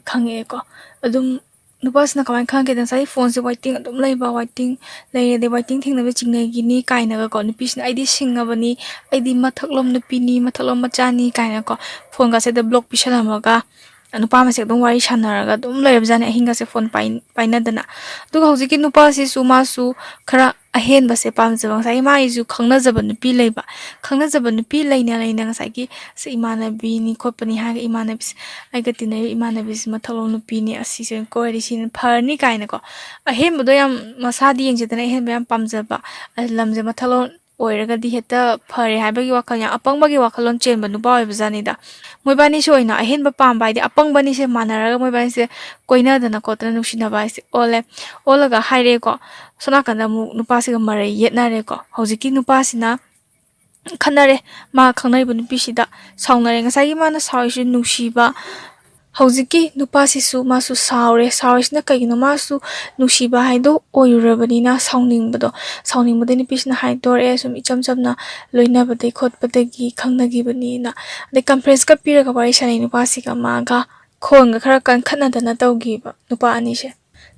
ꯈꯪꯉꯛꯑꯦꯀꯣ꯫ ꯑꯗꯨꯝ ꯅꯨꯄꯥꯁꯤꯅ ꯀꯃꯥꯏꯅ ꯈꯪꯉꯛꯀꯦꯗ, ꯉꯁꯥꯏ ꯐꯣꯟꯁꯦ ꯋꯥꯏꯇꯤꯡ ꯑꯗꯨꯝ ꯂꯩꯕ, ꯋꯥꯏꯇꯤꯡ ꯂꯩꯔꯗꯤ ꯋꯥꯏꯇꯤꯡ ꯊꯦꯡꯅꯕ ꯆꯤꯡꯅꯈꯤꯅꯤ ꯀꯥꯏꯅꯒꯀꯣ, ꯅꯨꯄꯤꯁꯤꯅ "ꯑꯩꯗꯤ ꯁꯤꯡꯉꯕꯅꯤ, ꯑꯩꯗꯤ ꯃꯊꯛꯂꯣꯝ ꯅꯨꯄꯤꯅꯤ, ꯃꯊꯛꯂꯣꯝ ꯃꯆꯥꯅꯤ" ꯀꯥꯏꯅꯀꯣ, ꯐꯣꯟꯒꯁꯦ ꯑꯗꯨꯝ ꯕ꯭ꯂꯣꯛ ꯄꯤꯁꯜꯂꯝꯃꯒ ꯅꯨꯄꯥ ꯃꯁꯦꯟ ꯑꯗꯨꯝ ꯋꯥꯔꯤ ꯁꯥꯟꯅꯔꯒ ꯑꯗꯨꯝ ꯂꯩꯔꯕꯖꯥꯠꯅꯤ, ꯑꯍꯤꯡꯒꯁꯦ ꯐꯣꯟ ꯄꯥꯏ-, ꯄꯥꯏꯅꯗꯅ꯫ ꯑꯗꯨꯒ ꯍꯧꯖꯤꯛꯀꯤ ꯅꯨꯄꯥꯁꯤꯁꯨ ꯃꯥꯁꯨ ꯈꯔ ꯑꯍꯦꯟꯕꯁꯦ ꯄꯥꯝꯖꯕ, ꯉꯁꯥꯏꯒꯤ ꯃꯥꯒꯤꯁꯨ ꯈꯪꯅꯖꯕ ꯅꯨꯄꯤ ꯂꯩꯕ, ꯈꯪꯅꯖꯕ ꯅꯨꯄꯤ ꯂꯩꯅ ꯂꯩꯅ ꯉꯁꯥꯏꯒꯤ "ꯁꯤ ꯏꯃꯥꯟꯅꯕꯤꯅꯤ ꯈꯣꯠꯄꯅꯤ" ꯍꯥꯏꯔꯒ, "ꯏꯃꯥꯟꯅꯕꯤꯁꯤ, ꯑꯩꯒ ꯇꯤꯟꯅꯔꯤꯕ ꯏꯃꯥꯟꯅꯕꯤꯁꯤ ꯃꯊꯛꯂꯣꯝ ꯅꯨꯄꯤꯅꯤ, ꯑꯁꯤꯁꯦ ꯑꯣꯏꯅ ꯀꯣꯏꯔꯗꯤ ꯁꯤꯅ ꯐꯔꯅꯤ" ꯀꯥꯏꯅꯀꯣ, ꯑꯍꯦꯟꯕꯗꯣ ꯌꯥꯝ ꯃꯁꯥꯗꯤ ꯌꯦꯡꯖꯗꯅ ꯑꯍꯦꯟꯕ ꯌꯥꯝ ꯄꯥꯝꯖꯕ, ꯑ, ꯂꯝꯁꯦ ꯃꯊꯛꯂꯣꯝ ꯑꯣꯏꯔꯒꯗꯤ ꯍꯦꯛꯇ ꯐꯔꯦ ꯍꯥꯏꯕꯒꯤ ꯋꯥꯈꯜ, ꯌꯥꯝ ꯑꯄꯪꯕꯒꯤ ꯋꯥꯈꯜꯂꯣꯟ ꯆꯦꯟꯕ ꯅꯨꯄꯥ ꯑꯣꯏꯕꯖꯥꯠꯅꯤꯗ꯫ ꯃꯣꯏꯕꯥꯅꯤꯁꯨ ꯑꯣꯏꯅ ꯑꯍꯦꯟꯕ ꯄꯥꯝꯕ ꯍꯥꯏꯗꯤ, ꯑꯄꯪꯕꯅꯤꯁꯦ ꯃꯥꯟꯅꯔꯒ ꯃꯣꯏꯕꯥꯅꯤꯁꯦ ꯀꯣꯏꯅꯗꯅ ꯈꯣꯠꯇꯅ ꯅꯨꯡꯁꯤꯅꯕ ꯍꯥꯏꯁꯦ ꯑꯣꯜꯂꯦ꯫ ꯑꯣꯜꯂꯒ ꯍꯥꯏꯔꯛꯑꯦꯀꯣ, ꯁꯣꯝ ꯅꯥꯀꯟꯗ ꯑꯃꯨꯛ ꯅꯨꯄꯥꯁꯤꯒ ꯃꯔꯩ ꯌꯦꯠꯅꯔꯦꯀꯣ꯫ ꯍꯧꯖꯤꯛꯀꯤ ꯅꯨꯄꯥꯁꯤꯅ ꯈꯠꯅꯔꯦ, ꯃꯥ ꯈꯪꯅꯔꯤꯕ ꯅꯨꯄꯤꯁꯤꯗ ꯁꯥꯎꯅꯔꯦ꯫ ꯉꯁꯥꯏꯒꯤ ꯃꯥꯅ ꯁꯥꯎꯔꯤꯁꯤ ꯅꯨꯡꯁꯤꯕ, ꯍꯧꯖꯤꯛꯀꯤ ꯅꯨꯄꯥꯁꯤꯁꯨ ꯃꯥꯁꯨ ꯁꯥꯎꯔꯦ꯫ ꯁꯥꯎꯔꯤꯁꯤꯅ ꯀꯩꯒꯤꯅꯣ? ꯃꯥꯁꯨ ꯅꯨꯡꯁꯤꯕ ꯍꯥꯏꯗꯣ ꯑꯣꯏꯔꯨꯔꯕꯅꯤꯅ ꯁꯥꯎꯅꯤꯡꯕꯗꯣ, ꯁꯥꯎꯅꯤꯡꯕꯗꯩ ꯅꯨꯄꯤꯁꯤꯅ ꯍꯥꯏꯗꯣꯔꯛꯑꯦ, ꯁꯨꯝ ꯏꯆꯝ ꯆꯝꯅ ꯂꯣꯏꯅꯕꯗꯒꯤ ꯈꯣꯠꯄꯗꯒꯤ ꯈꯪꯅꯈꯤꯕꯅꯤꯅ꯫ ꯑꯗꯩ ꯀꯟꯐ꯭ꯔꯦꯟꯁꯀ ꯄꯤꯔꯒ ꯋꯥꯔꯤ ꯁꯥꯟꯅꯩ ꯅꯨꯄꯥꯁꯤꯒ ꯃꯥꯒ, ꯈꯣꯟꯒ ꯈꯔ ꯀꯟꯈꯠꯅꯗꯅ ꯇꯧꯈꯤꯕ ꯅꯨꯄꯥ ꯑꯅꯤꯁꯦ꯫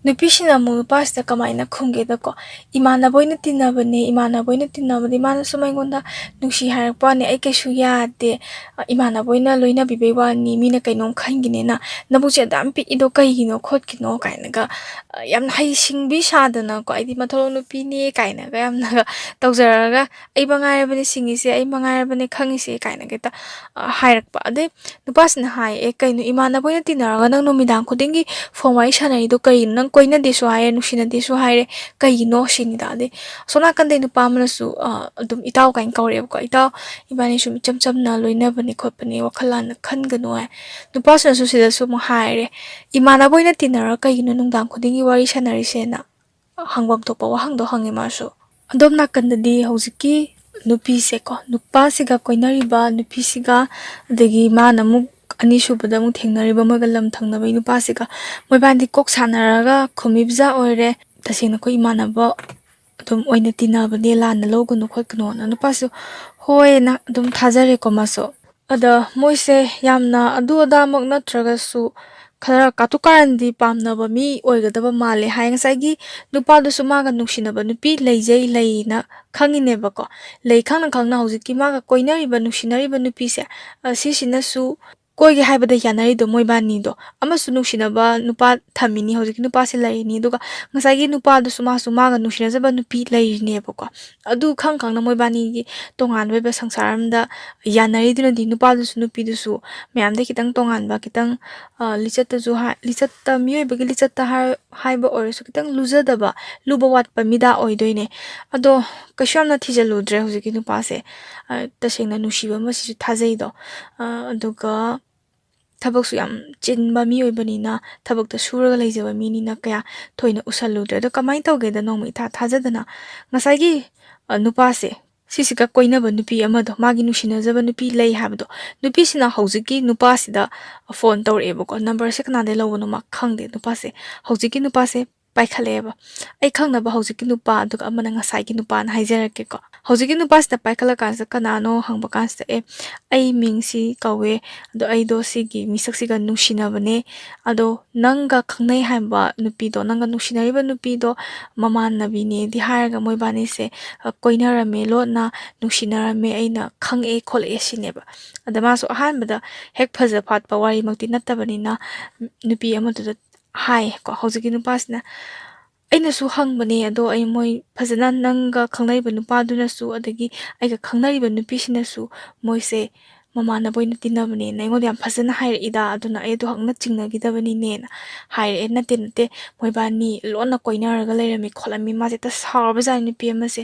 ꯅꯨꯄꯤꯁꯤꯅ ꯑꯃꯨꯛ ꯅꯨꯄꯥꯁꯤꯗ ꯀꯃꯥꯏꯅ ꯈꯨꯝꯒꯦꯗꯀꯣ, "ꯏꯃꯥꯟꯅꯕ ꯑꯣꯏꯅ ꯇꯤꯟꯅꯕꯅꯦ, ꯏꯃꯥꯟꯅꯕ ꯑꯣꯏꯅ ꯇꯤꯟꯅꯕꯅꯦ, ꯃꯥꯅ ꯁꯨꯝ ꯑꯩꯉꯣꯟꯗ ꯅꯨꯡꯁꯤ ꯍꯥꯏꯔꯛꯄ ꯋꯥꯅꯤ, ꯑꯩ ꯀꯩꯁꯨ ꯌꯥꯗꯦ, ꯏꯃꯥꯟꯅꯕ ꯑꯣꯏꯅ ꯂꯣꯏꯅꯕꯤꯕꯩ ꯋꯥꯅꯤ, ꯃꯤꯅ ꯀꯩꯅꯣꯝ ꯈꯟꯈꯤꯅꯦꯅ, ꯅꯕꯨꯛꯁꯦ ꯑꯗꯨꯌꯥꯝ ꯄꯤꯛꯏꯗꯣ ꯀꯩꯒꯤꯅꯣ ꯈꯣꯠꯀꯤꯅꯣ?" ꯀꯥꯏꯅꯒ, ꯌꯥꯝꯅ ꯍꯩꯁꯤꯡꯕꯤ ꯁꯥꯗꯅꯀꯣ, "ꯑꯩꯗꯤ ꯃꯊꯧ ꯅꯨꯄꯤꯅꯦ" ꯀꯥꯏꯅꯒ ꯌꯥꯝꯅꯒ ꯇꯧꯖꯔꯒ, "ꯑꯩ ꯃꯉꯥꯏꯔꯕꯅꯦ ꯁꯤꯡꯉꯤꯁꯦ, ꯑꯩ ꯃꯉꯥꯏꯔꯕꯅꯦ ꯈꯪꯉꯤꯁꯦ" ꯀꯥꯏꯅꯒ ꯍꯦꯛꯇ, ꯑ, ꯍꯥꯏꯔꯛꯄ꯫ ꯑꯗꯩ ꯅꯨꯄꯥꯁꯤꯅ ꯍꯥꯏ, "ꯑꯦ, ꯀꯩꯅꯣ, ꯏꯃꯥꯟꯅꯕ ꯑꯣꯏꯅ ꯇꯤꯟꯅꯔꯒ ꯅꯪ ꯅꯨꯃꯤꯗꯥꯡ ꯈꯨꯗꯤꯡꯒꯤ ꯐꯣꯟ ꯋꯥꯔꯤ ꯁꯥꯟꯅꯔꯤꯗꯣ ꯀꯩꯒꯤꯅꯣ? ꯅꯪ ꯀꯣꯏꯅꯗꯦꯁꯨ ꯍꯥꯏꯔꯦ, ꯅꯨꯡꯁꯤꯅꯗꯦꯁꯨ ꯍꯥꯏꯔꯦ, ꯀꯩꯒꯤꯅꯣ?" ꯁꯤꯅꯤꯗ꯫ ꯑꯗꯩ ꯑꯁꯣꯝ ꯅꯥꯀꯟꯗꯩ ꯅꯨꯄꯥ ꯑꯃꯅꯁꯨ, ꯑ, ꯑꯗꯨꯝ "ꯏꯇꯥꯎ" ꯀꯥꯏꯅ ꯀꯧꯔꯛꯑꯦꯕꯀꯣ, "ꯏꯇꯥꯎ, ꯏꯕꯥꯅꯤ ꯁꯨꯝ ꯏꯆꯝ ꯆꯝꯅ ꯂꯣꯏꯅꯕꯅꯤ ꯈꯣꯠꯄꯅꯤ, ꯋꯥꯈꯜ ꯂꯥꯟꯅ ꯈꯟꯒꯅꯨ" ꯍꯥꯏ꯫ ꯅꯨꯄꯥꯁꯤꯅꯁꯨ ꯁꯤꯗꯁꯨ ꯑꯃꯨꯛ ꯍꯥꯏꯔꯦ, "ꯏꯃꯥꯟꯅꯕ ꯑꯣꯏꯅ ꯇꯤꯟꯅꯔꯒ ꯀꯩꯒꯤꯅꯣ ꯅꯨꯡꯗꯥꯡ ꯈꯨꯗꯤꯡꯒꯤ ꯋꯥꯔꯤ ꯁꯥꯟꯅꯔꯤꯁꯦꯅ?" ꯍꯪꯐꯝ ꯊꯣꯛꯄ ꯋꯥꯍꯪꯗꯣ ꯍꯪꯉꯦ ꯃꯥꯁꯨ꯫ ꯑꯗꯣꯝ ꯅꯥꯀꯟꯗꯗꯤ ꯍꯧꯖꯤꯛꯀꯤ ꯅꯨꯄꯤꯁꯦꯀꯣ, ꯅꯨꯄꯥꯁꯤꯒ ꯀꯣꯏꯅꯔꯤꯕ ꯅꯨꯄꯤꯁꯤꯒ, ꯑꯗꯒꯤ ꯃꯥꯅ ꯑꯃꯨꯛ ꯑꯅꯤꯁꯨꯕꯗ ꯑꯃꯨꯛ ꯊꯦꯡꯅꯔꯤꯕ ꯃꯣꯏꯒ ꯂꯝ ꯊꯪꯅꯕꯒꯤ ꯅꯨꯄꯥꯁꯤꯒ, ꯃꯣꯏꯕꯥꯅꯤ ꯀꯣꯛ ꯁꯥꯟꯅꯔꯒ ꯈꯨꯝꯃꯤꯕꯖꯥ ꯑꯣꯏꯔꯦ꯫ "ꯇꯁꯦꯡꯅ ꯑꯩꯈꯣꯏ ꯏꯃꯥꯟꯅꯕ ꯑꯗꯨꯝ ꯑꯣꯏꯅ ꯇꯤꯟꯅꯕꯅꯦ, ꯂꯥꯟꯅ ꯂꯧꯒꯅꯨ ꯈꯣꯠꯀꯅꯣꯅ꯫ ꯅꯨꯄꯥꯁꯨ ꯍꯣꯏꯅ ꯑꯗꯨꯝ ꯊꯥꯖꯔꯦꯀꯣ ꯃꯥꯁꯨ꯫ ꯑꯗ ꯃꯣꯏꯁꯦ ꯌꯥꯝꯅ ꯑꯗꯨ ꯑꯗꯥꯃꯛ ꯅꯠꯇ꯭ꯔꯒꯁꯨ ꯈꯔ ꯀꯥꯇꯨ ꯀꯥꯔꯟꯗꯤ ꯄꯥꯝꯅꯕ ꯃꯤ ꯑꯣꯏꯒꯗꯕ ꯃꯥꯜꯂꯦ ꯍꯥꯏ꯫ ꯉꯁꯥꯏꯒꯤ ꯅꯨꯄꯥꯗꯨꯁꯨ ꯃꯥꯒ ꯅꯨꯡꯁꯤꯅꯕ ꯅꯨꯄꯤ ꯂꯩꯖꯩ, ꯂꯩꯅ ꯈꯪꯉꯤꯅꯦꯕꯀꯣ꯫ ꯂꯩ ꯈꯪꯅ ꯈꯪꯅ ꯍꯧꯖꯤꯛꯀꯤ ꯃꯥꯒ ꯀꯣꯏꯅꯔꯤꯕ, ꯅꯨꯡꯁꯤꯅꯔꯤꯕ ꯅꯨꯄꯤꯁꯦ, ꯑ, ꯁꯤꯁꯤꯅꯁꯨ ꯀꯣꯏꯒꯦ ꯍꯥꯏꯕꯗ ꯌꯥꯅꯔꯤꯗꯣ ꯃꯣꯏꯕꯥꯅꯤꯗꯣ꯫ ꯑꯃꯁꯨ ꯅꯨꯡꯁꯤꯅꯕ ꯅꯨꯄꯥ ꯊꯝꯃꯤꯅꯤ, ꯍꯧꯖꯤꯛꯀꯤ ꯅꯨꯄꯥꯁꯦ ꯂꯩꯔꯤꯅꯤ, ꯑꯗꯨꯒ ꯉꯁꯥꯏꯒꯤ ꯅꯨꯄꯥꯗꯨꯁꯨ ꯃꯥꯁꯨ ꯃꯥꯒ ꯅꯨꯡꯁꯤꯅꯖꯕ ꯅꯨꯄꯤ ꯂꯩꯔꯤꯅꯦꯕꯀꯣ꯫ ꯑꯗꯨ ꯈꯪ ꯈꯪꯅ ꯃꯣꯏꯕꯥꯅꯤꯒꯤ ꯇꯣꯉꯥꯟꯕ ꯑꯣꯏꯕ ꯁꯪꯁꯥꯔ ꯑꯃꯗ ꯌꯥꯅꯔꯤꯗꯨꯅꯗꯤ ꯅꯨꯄꯥꯗꯨꯁꯨ ꯅꯨꯄꯤꯗꯨꯁꯨ ꯃꯌꯥꯝꯗꯩ ꯈꯤꯇꯪ ꯇꯣꯉꯥꯟꯕ, ꯈꯤꯇꯪ, ꯑ, ꯂꯤꯆꯠꯇꯁꯨ ꯍꯥꯏ-, ꯂꯤꯆꯠꯇ, ꯃꯤꯑꯣꯏꯕꯒꯤ ꯂꯤꯆꯠꯇ ꯍꯥꯏ-, ꯍꯥꯏꯕ ꯑꯣꯏꯔꯁꯨ ꯈꯤꯇꯪ ꯂꯨꯖꯗꯕ, ꯂꯨꯕ ꯋꯥꯠꯄ ꯃꯤꯗꯥ ꯑꯣꯏꯗꯣꯏꯅꯦ꯫ ꯑꯗꯣ ꯀꯩꯁꯨ ꯌꯥꯝꯅ ꯊꯤꯖꯤꯜꯂꯨꯗ꯭ꯔꯦ ꯍꯧꯖꯤꯛꯀꯤ ꯅꯨꯄꯥꯁꯦ꯫ ꯑ, ꯇꯁꯦꯡꯅ ꯅꯨꯡꯁꯤꯕ ꯑꯃ ꯁꯤꯁꯨ ꯊꯥꯖꯩꯗꯣ꯫ ꯑ, ꯑꯗꯨꯒ ꯊꯕꯛꯁꯨ ꯌꯥꯝ ꯆꯤꯟꯕ ꯃꯤ ꯑꯣꯏꯕꯅꯤꯅ, ꯊꯕꯛꯇ ꯁꯨꯔꯒ ꯂꯩꯖꯕ ꯃꯤꯅꯤꯅ ꯀꯌꯥ ꯊꯣꯏꯅ ꯎꯁꯜꯂꯨꯗ꯭ꯔꯦ꯫ ꯑꯗꯣ ꯀꯃꯥꯏꯅ ꯇꯧꯒꯦꯗ, ꯅꯣꯡꯃ ꯏꯊꯥ ꯊꯥꯖꯗꯅ ꯉꯁꯥꯏꯒꯤ, ꯑ, ꯅꯨꯄꯥꯁꯦ, ꯁꯤꯁꯤꯒ ꯀꯣꯏꯅꯕ ꯅꯨꯄꯤ ꯑꯃꯗꯣ, ꯃꯥꯒꯤ ꯅꯨꯡꯁꯤꯅꯖꯕ ꯅꯨꯄꯤ ꯂꯩ ꯍꯥꯏꯕꯗꯣ, ꯅꯨꯄꯤꯁꯤꯅ ꯍꯧꯖꯤꯛꯀꯤ ꯅꯨꯄꯥꯁꯤꯗ ꯐꯣꯟ ꯇꯧꯔꯛꯑꯦꯕꯀꯣ꯫ ꯅꯝꯕꯔꯁꯦ ꯀꯅꯥꯗꯩ ꯂꯧꯕꯅꯣ ꯃꯥ ꯈꯪꯗꯦ꯫ ꯅꯨꯄꯥꯁꯦ, ꯍꯧꯖꯤꯛꯀꯤ ꯅꯨꯄꯥꯁꯦ ꯄꯥꯏꯈꯠꯂꯛꯑꯦꯕ꯫ ꯑꯩ ꯈꯪꯅꯕ ꯍꯧꯖꯤꯛꯀꯤ ꯅꯨꯄꯥ, ꯑꯗꯨꯒ ꯑꯃꯅ ꯉꯁꯥꯏꯒꯤ ꯅꯨꯄꯥꯅ ꯍꯥꯏꯖꯔꯛꯀꯦꯀꯣ꯫ ꯍꯧꯖꯤꯛꯀꯤ ꯅꯨꯄꯥꯁꯤꯅ ꯄꯥꯏꯈꯠꯂꯀꯥꯟꯁꯤꯗ ꯀꯅꯥꯅꯣ ꯍꯪꯕ ꯀꯥꯟꯁꯤꯗ, "ꯑꯦ, ꯑꯩ ꯃꯤꯡꯁꯤ ꯀꯧꯋꯦ, ꯑꯗꯣ ꯑꯩꯗꯣ ꯁꯤꯒꯤ ꯃꯤꯁꯛꯁꯤꯒ ꯅꯨꯡꯁꯤꯅꯕꯅꯦ, ꯑꯗꯣ ꯅꯪꯒ ꯈꯪꯅꯩ ꯍꯥꯏꯕ ꯅꯨꯄꯤꯗꯣ, ꯅꯪꯒ ꯅꯨꯡꯁꯤꯅꯔꯤꯕ ꯅꯨꯄꯤꯗꯣ ꯃꯃꯥꯟꯅꯕꯤꯅꯦꯗꯤ ꯍꯥꯏꯔꯒ ꯃꯣꯏꯕꯥꯅꯤꯁꯦ, ꯑ, ꯀꯣꯏꯅꯔꯝꯃꯦ, ꯂꯣꯟꯅ ꯅꯨꯡꯁꯤꯅꯔꯝꯃꯦ, ꯑꯩꯅ ꯈꯪꯉꯛꯑꯦ ꯈꯣꯠꯂꯛꯑꯦ" ꯁꯤꯅꯦꯕ꯫ ꯑꯗ ꯃꯥꯁꯨ ꯑꯍꯥꯟꯕꯗ ꯍꯦꯛ ꯐꯖ ꯐꯥꯠꯄ ꯋꯥꯔꯤꯃꯛꯇꯤ ꯅꯠꯇꯕꯅꯤꯅ ꯅꯨꯄꯤ ꯑꯃꯗꯨꯗ ꯍꯥꯏ ꯀꯣ, ꯍꯧꯖꯤꯛꯀꯤ ꯅꯨꯄꯥꯁꯤꯅ, "ꯑꯩꯅꯁꯨ ꯍꯪꯕꯅꯦ, ꯑꯗꯣ ꯑꯩ ꯃꯣꯏ ꯐꯖꯅ ꯅꯪꯒ ꯈꯪꯅꯔꯤꯕ ꯅꯨꯄꯥꯗꯨꯅꯁꯨ, ꯑꯗꯒꯤ ꯑꯩꯒ ꯈꯪꯅꯔꯤꯕ ꯅꯨꯄꯤꯁꯤꯅꯁꯨ ꯃꯣꯏꯁꯦ ꯃꯃꯥꯟꯅꯕ ꯑꯣꯏꯅ ꯇꯤꯟꯅꯕꯅꯦꯅ ꯑꯩꯉꯣꯟꯗ ꯌꯥꯝ ꯐꯖꯅ ꯍꯥꯏꯔꯛꯏꯗ, ꯑꯗꯨꯅ ꯑꯩ ꯑꯗꯨ ꯍꯛꯅ ꯆꯤꯡꯅꯈꯤꯗꯕꯅꯤꯅꯦꯅ" ꯍꯥꯏꯔꯛꯑꯦ꯫ "ꯅꯠꯇꯦ, ꯅꯠꯇꯦ, ꯃꯣꯏꯕꯥꯅꯤ ꯂꯣꯟꯅ ꯀꯣꯏꯅꯔꯒ ꯂꯩꯔꯝꯃꯤ ꯈꯣꯠꯂꯝꯃꯤ", ꯃꯥꯁꯦ ꯍꯦꯛꯇ ꯁꯥꯎꯔꯕꯖꯥꯠꯅꯤ ꯅꯨꯄꯤ ꯑꯃꯁꯦ꯫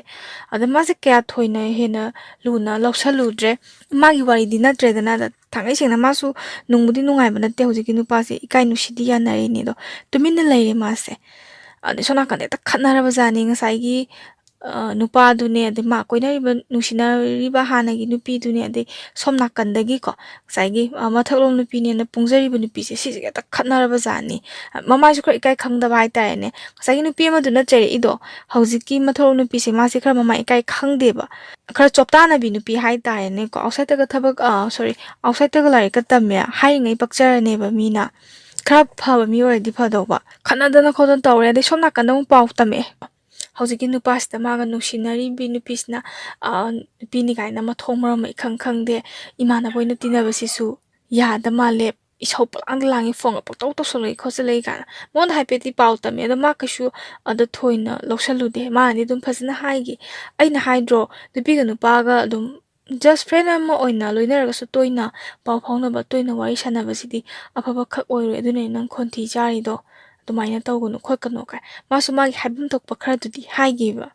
ꯑꯗ ꯃꯥꯁꯦ ꯀꯌꯥ ꯊꯣꯏꯅ ꯍꯦꯟꯅ ꯂꯨꯅ ꯂꯧꯁꯜꯂꯨꯗ꯭ꯔꯦ꯫ ꯃꯥꯒꯤ ꯋꯥꯔꯤꯗꯤ ꯅꯠꯇ꯭ꯔꯦꯗꯅ꯫ ꯑꯗ ꯊꯥꯡꯉꯩ ꯁꯦꯡꯅ ꯃꯥꯁꯨ ꯅꯨꯡꯕꯨꯗꯤ ꯅꯨꯡꯉꯥꯏꯕ ꯅꯠꯇꯦ ꯍꯧꯖꯤꯛꯀꯤ ꯅꯨꯄꯥꯁꯦ, ꯏꯀꯥꯏ ꯅꯨꯡꯁꯤꯗꯤ ꯌꯥꯅꯔꯤꯅꯦ, ꯑꯗꯣ ꯇꯨꯃꯤꯟꯅ ꯂꯩꯔꯦ ꯃꯥꯁꯦ꯫ ꯑꯗꯩ ꯁꯣꯝ ꯅꯥꯀꯟꯗ ꯍꯦꯛꯇ ꯈꯠꯅꯔꯕꯖꯥꯠꯅꯤ꯫ ꯉꯁꯥꯏꯒꯤ ꯑ, ꯅꯨꯄꯥꯗꯨꯅꯦ, ꯑꯗꯩ ꯃꯥ ꯀꯣꯏꯅꯔꯤꯕ, ꯅꯨꯡꯁꯤꯅꯔꯤꯕ ꯍꯥꯟꯅꯒꯤ ꯅꯨꯄꯤꯗꯨꯅꯦ, ꯑꯗꯩ ꯁꯣꯝ ꯅꯥꯀꯟꯗꯒꯤꯀꯣ, ꯉꯁꯥꯏꯒꯤ, ꯑ, ꯃꯊꯛꯂꯣꯝ ꯅꯨꯄꯤꯅꯦꯅ ꯄꯨꯡꯖꯔꯤꯕ ꯅꯨꯄꯤꯁꯦ, ꯁꯤꯁꯦ ꯍꯦꯛꯇ ꯈꯠꯅꯔꯕ ꯖꯥꯠꯅꯤ꯫ ꯑ, ꯃꯃꯥꯏꯁꯨ ꯈꯔ ꯏꯀꯥꯏ ꯈꯪꯗꯕ ꯍꯥꯏꯇꯥꯔꯦꯅꯦ꯫ ꯉꯁꯥꯏꯒꯤ ꯅꯨꯄꯤ ꯑꯃꯗꯨꯅ ꯆꯩꯔꯛꯏꯗꯣ, ꯍꯧꯖꯤꯛꯀꯤ ꯃꯊꯛꯂꯣꯝ ꯅꯨꯄꯤꯁꯦ, ꯃꯥꯁꯦ ꯈꯔ ꯃꯃꯥꯏ ꯏꯀꯥꯏ ꯈꯪꯗꯦꯕ, ꯈꯔ ꯆꯣꯞꯇꯥꯅꯕꯤ ꯅꯨꯄꯤ ꯍꯥꯏꯇꯥꯔꯦꯅꯦꯀꯣ꯫ ꯑꯥꯎꯠꯁꯥꯏꯠꯇꯒ ꯊꯕꯛ, ꯑ, ꯁꯣꯔꯤ, ꯑꯥꯎꯠꯁꯥꯏꯠꯇꯒ ꯂꯥꯏꯔꯤꯛꯀ ꯇꯝꯃꯦ ꯍꯥꯏꯔꯤꯉꯩ ꯄꯛꯆꯔꯅꯦꯕ ꯃꯤꯅ꯫ ꯈꯔ ꯐꯕ ꯃꯤ ꯑꯣꯏꯔꯗꯤ ꯐꯗꯧꯕ꯫ ꯈꯠꯅꯗꯅ ꯈꯣꯠꯇꯅ ꯇꯧꯔꯦ, ꯑꯗꯩ ꯁꯣꯝ ꯅꯥꯀꯟꯗ ꯑꯃꯨꯛ ꯄꯥꯎ ꯇꯝꯃꯛꯑꯦ꯫ ꯍꯧꯖꯤꯛꯀꯤ ꯅꯨꯄꯥꯁꯤꯗ ꯃꯥꯒ ꯅꯨꯡꯁꯤꯅꯔꯤꯕꯤ ꯅꯨꯄꯤꯁꯤꯅ, ꯑ, ꯅꯨꯄꯤꯅꯤ ꯀꯥꯏꯅ ꯃꯊꯣꯡ ꯃꯔꯝ ꯑꯃ ꯏꯈꯪ ꯈꯪꯗꯦ, ꯏꯃꯥꯟꯅꯕ ꯑꯣꯏꯅ ꯇꯤꯟꯅꯕꯁꯤꯁꯨ ꯌꯥꯗ ꯃꯥꯜꯂꯦ, ꯏꯁꯧ ꯄꯪꯂꯥꯡꯗ ꯂꯥꯡꯉꯤ, ꯐꯣꯟꯒ ꯄꯪꯇꯧ ꯇꯧꯁꯜꯂꯛꯏ ꯈꯣꯠꯆꯜꯂꯛꯏ ꯀꯥꯏꯅ ꯃꯉꯣꯟꯗ ꯍꯥꯏꯐꯦꯠꯇꯤ ꯄꯥꯎ ꯇꯝꯃꯦ꯫ ꯑꯗꯣ ꯃꯥ ꯀꯩꯁꯨ ꯑꯗꯣ ꯊꯣꯏꯅ ꯂꯧꯁꯜꯂꯨꯗꯦ꯫ ꯃꯥꯅꯗꯤ ꯑꯗꯨꯝ ꯐꯖꯅ ꯍꯥꯏꯈꯤ, "ꯑꯩꯅ ꯍꯥꯏꯗ꯭ꯔꯣ, ꯅꯨꯄꯤꯒ ꯅꯨꯄꯥꯒ ꯑꯗꯨꯝ ꯖꯁ ꯐ꯭ꯔꯦꯟ ꯑꯃ ꯑꯣꯏꯅ ꯂꯣꯏꯅꯔꯒꯁꯨ ꯇꯣꯏꯅ ꯄꯥꯎ ꯐꯥꯎꯅꯕ, ꯇꯣꯏꯅ ꯋꯥꯔꯤ ꯁꯥꯟꯅꯕꯁꯤꯗꯤ ꯑꯐꯕ ꯈꯛ ꯑꯣꯏꯔꯣꯏ, ꯑꯗꯨꯅꯅꯦ ꯅꯪ ꯈꯣꯟꯊꯤ ꯆꯥꯔꯤꯗꯣ, ꯑꯗꯨꯃꯥꯏꯅ ꯇꯧꯒꯅꯨ ꯈꯣꯠꯀꯅꯨ" ꯀꯥꯏ ꯃꯥꯁꯨ ꯃꯥꯒꯤ ꯍꯥꯏꯐꯝ ꯊꯣꯛꯄ ꯈꯔꯗꯨꯗꯤ ꯍꯥꯏꯈꯤꯕ꯫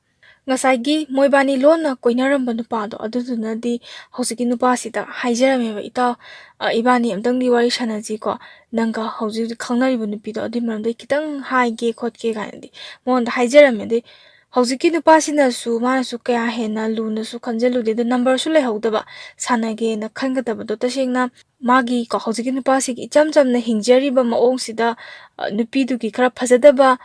ꯉꯁꯥꯏꯒꯤ ꯃꯣꯏꯕꯥꯅꯤ ꯂꯣꯟꯅ ꯀꯣꯏꯅꯔꯝꯕ ꯅꯨꯄꯥꯗꯣ, ꯑꯗꯨꯗꯨꯅꯗꯤ ꯍꯧꯖꯤꯛꯀꯤ ꯅꯨꯄꯥꯁꯤꯗ ꯍꯥꯏꯖꯔꯝꯃꯦꯕ, "ꯏꯇꯥꯎ, ꯑ, ꯏꯕꯥꯅꯤ ꯑꯝꯇꯪꯗꯤ ꯋꯥꯔꯤ ꯁꯥꯟꯅꯁꯤꯀꯣ, ꯅꯪꯒ ꯍꯧꯖꯤꯛ ꯍꯧꯖꯤꯛ ꯈꯪꯅꯔꯤꯕ ꯅꯨꯄꯤꯗꯣ, ꯑꯗꯨꯏ ꯃꯔꯝꯗ ꯑꯩ ꯈꯤꯇꯪ ꯍꯥꯏꯒꯦ ꯈꯣꯠꯀꯦ" ꯀꯥꯏꯅꯗꯤ ꯃꯉꯣꯟꯗ ꯍꯥꯏꯖꯔꯝꯃꯦ꯫ ꯑꯗꯩ ꯍꯧꯖꯤꯛꯀꯤ ꯅꯨꯄꯥꯁꯤꯅꯁꯨ, ꯃꯥꯅꯁꯨ ꯀꯌꯥ ꯍꯦꯟꯅ ꯂꯨꯅꯁꯨ ꯈꯟꯖꯜꯂꯨꯗꯦ꯫ ꯑꯗꯣ ꯅꯝꯕꯔꯁꯨ ꯂꯩꯍꯧꯗꯕ, ꯁꯥꯟꯅꯒꯦꯅ ꯈꯟꯒꯗꯕꯗꯣ꯫ ꯇꯁꯦꯡꯅ ꯃꯥꯒꯤ ꯀꯣ, ꯍꯧꯖꯤꯛꯀꯤ ꯅꯨꯄꯥꯁꯤꯒꯤ ꯏꯆꯝ ꯆꯝꯅ ꯍꯤꯡꯖꯔꯤꯕ ꯃꯑꯣꯡꯁꯤꯗ, ꯑ, ꯅꯨꯄꯤꯗꯨꯒꯤ ꯈꯔ ꯐꯖꯗꯕ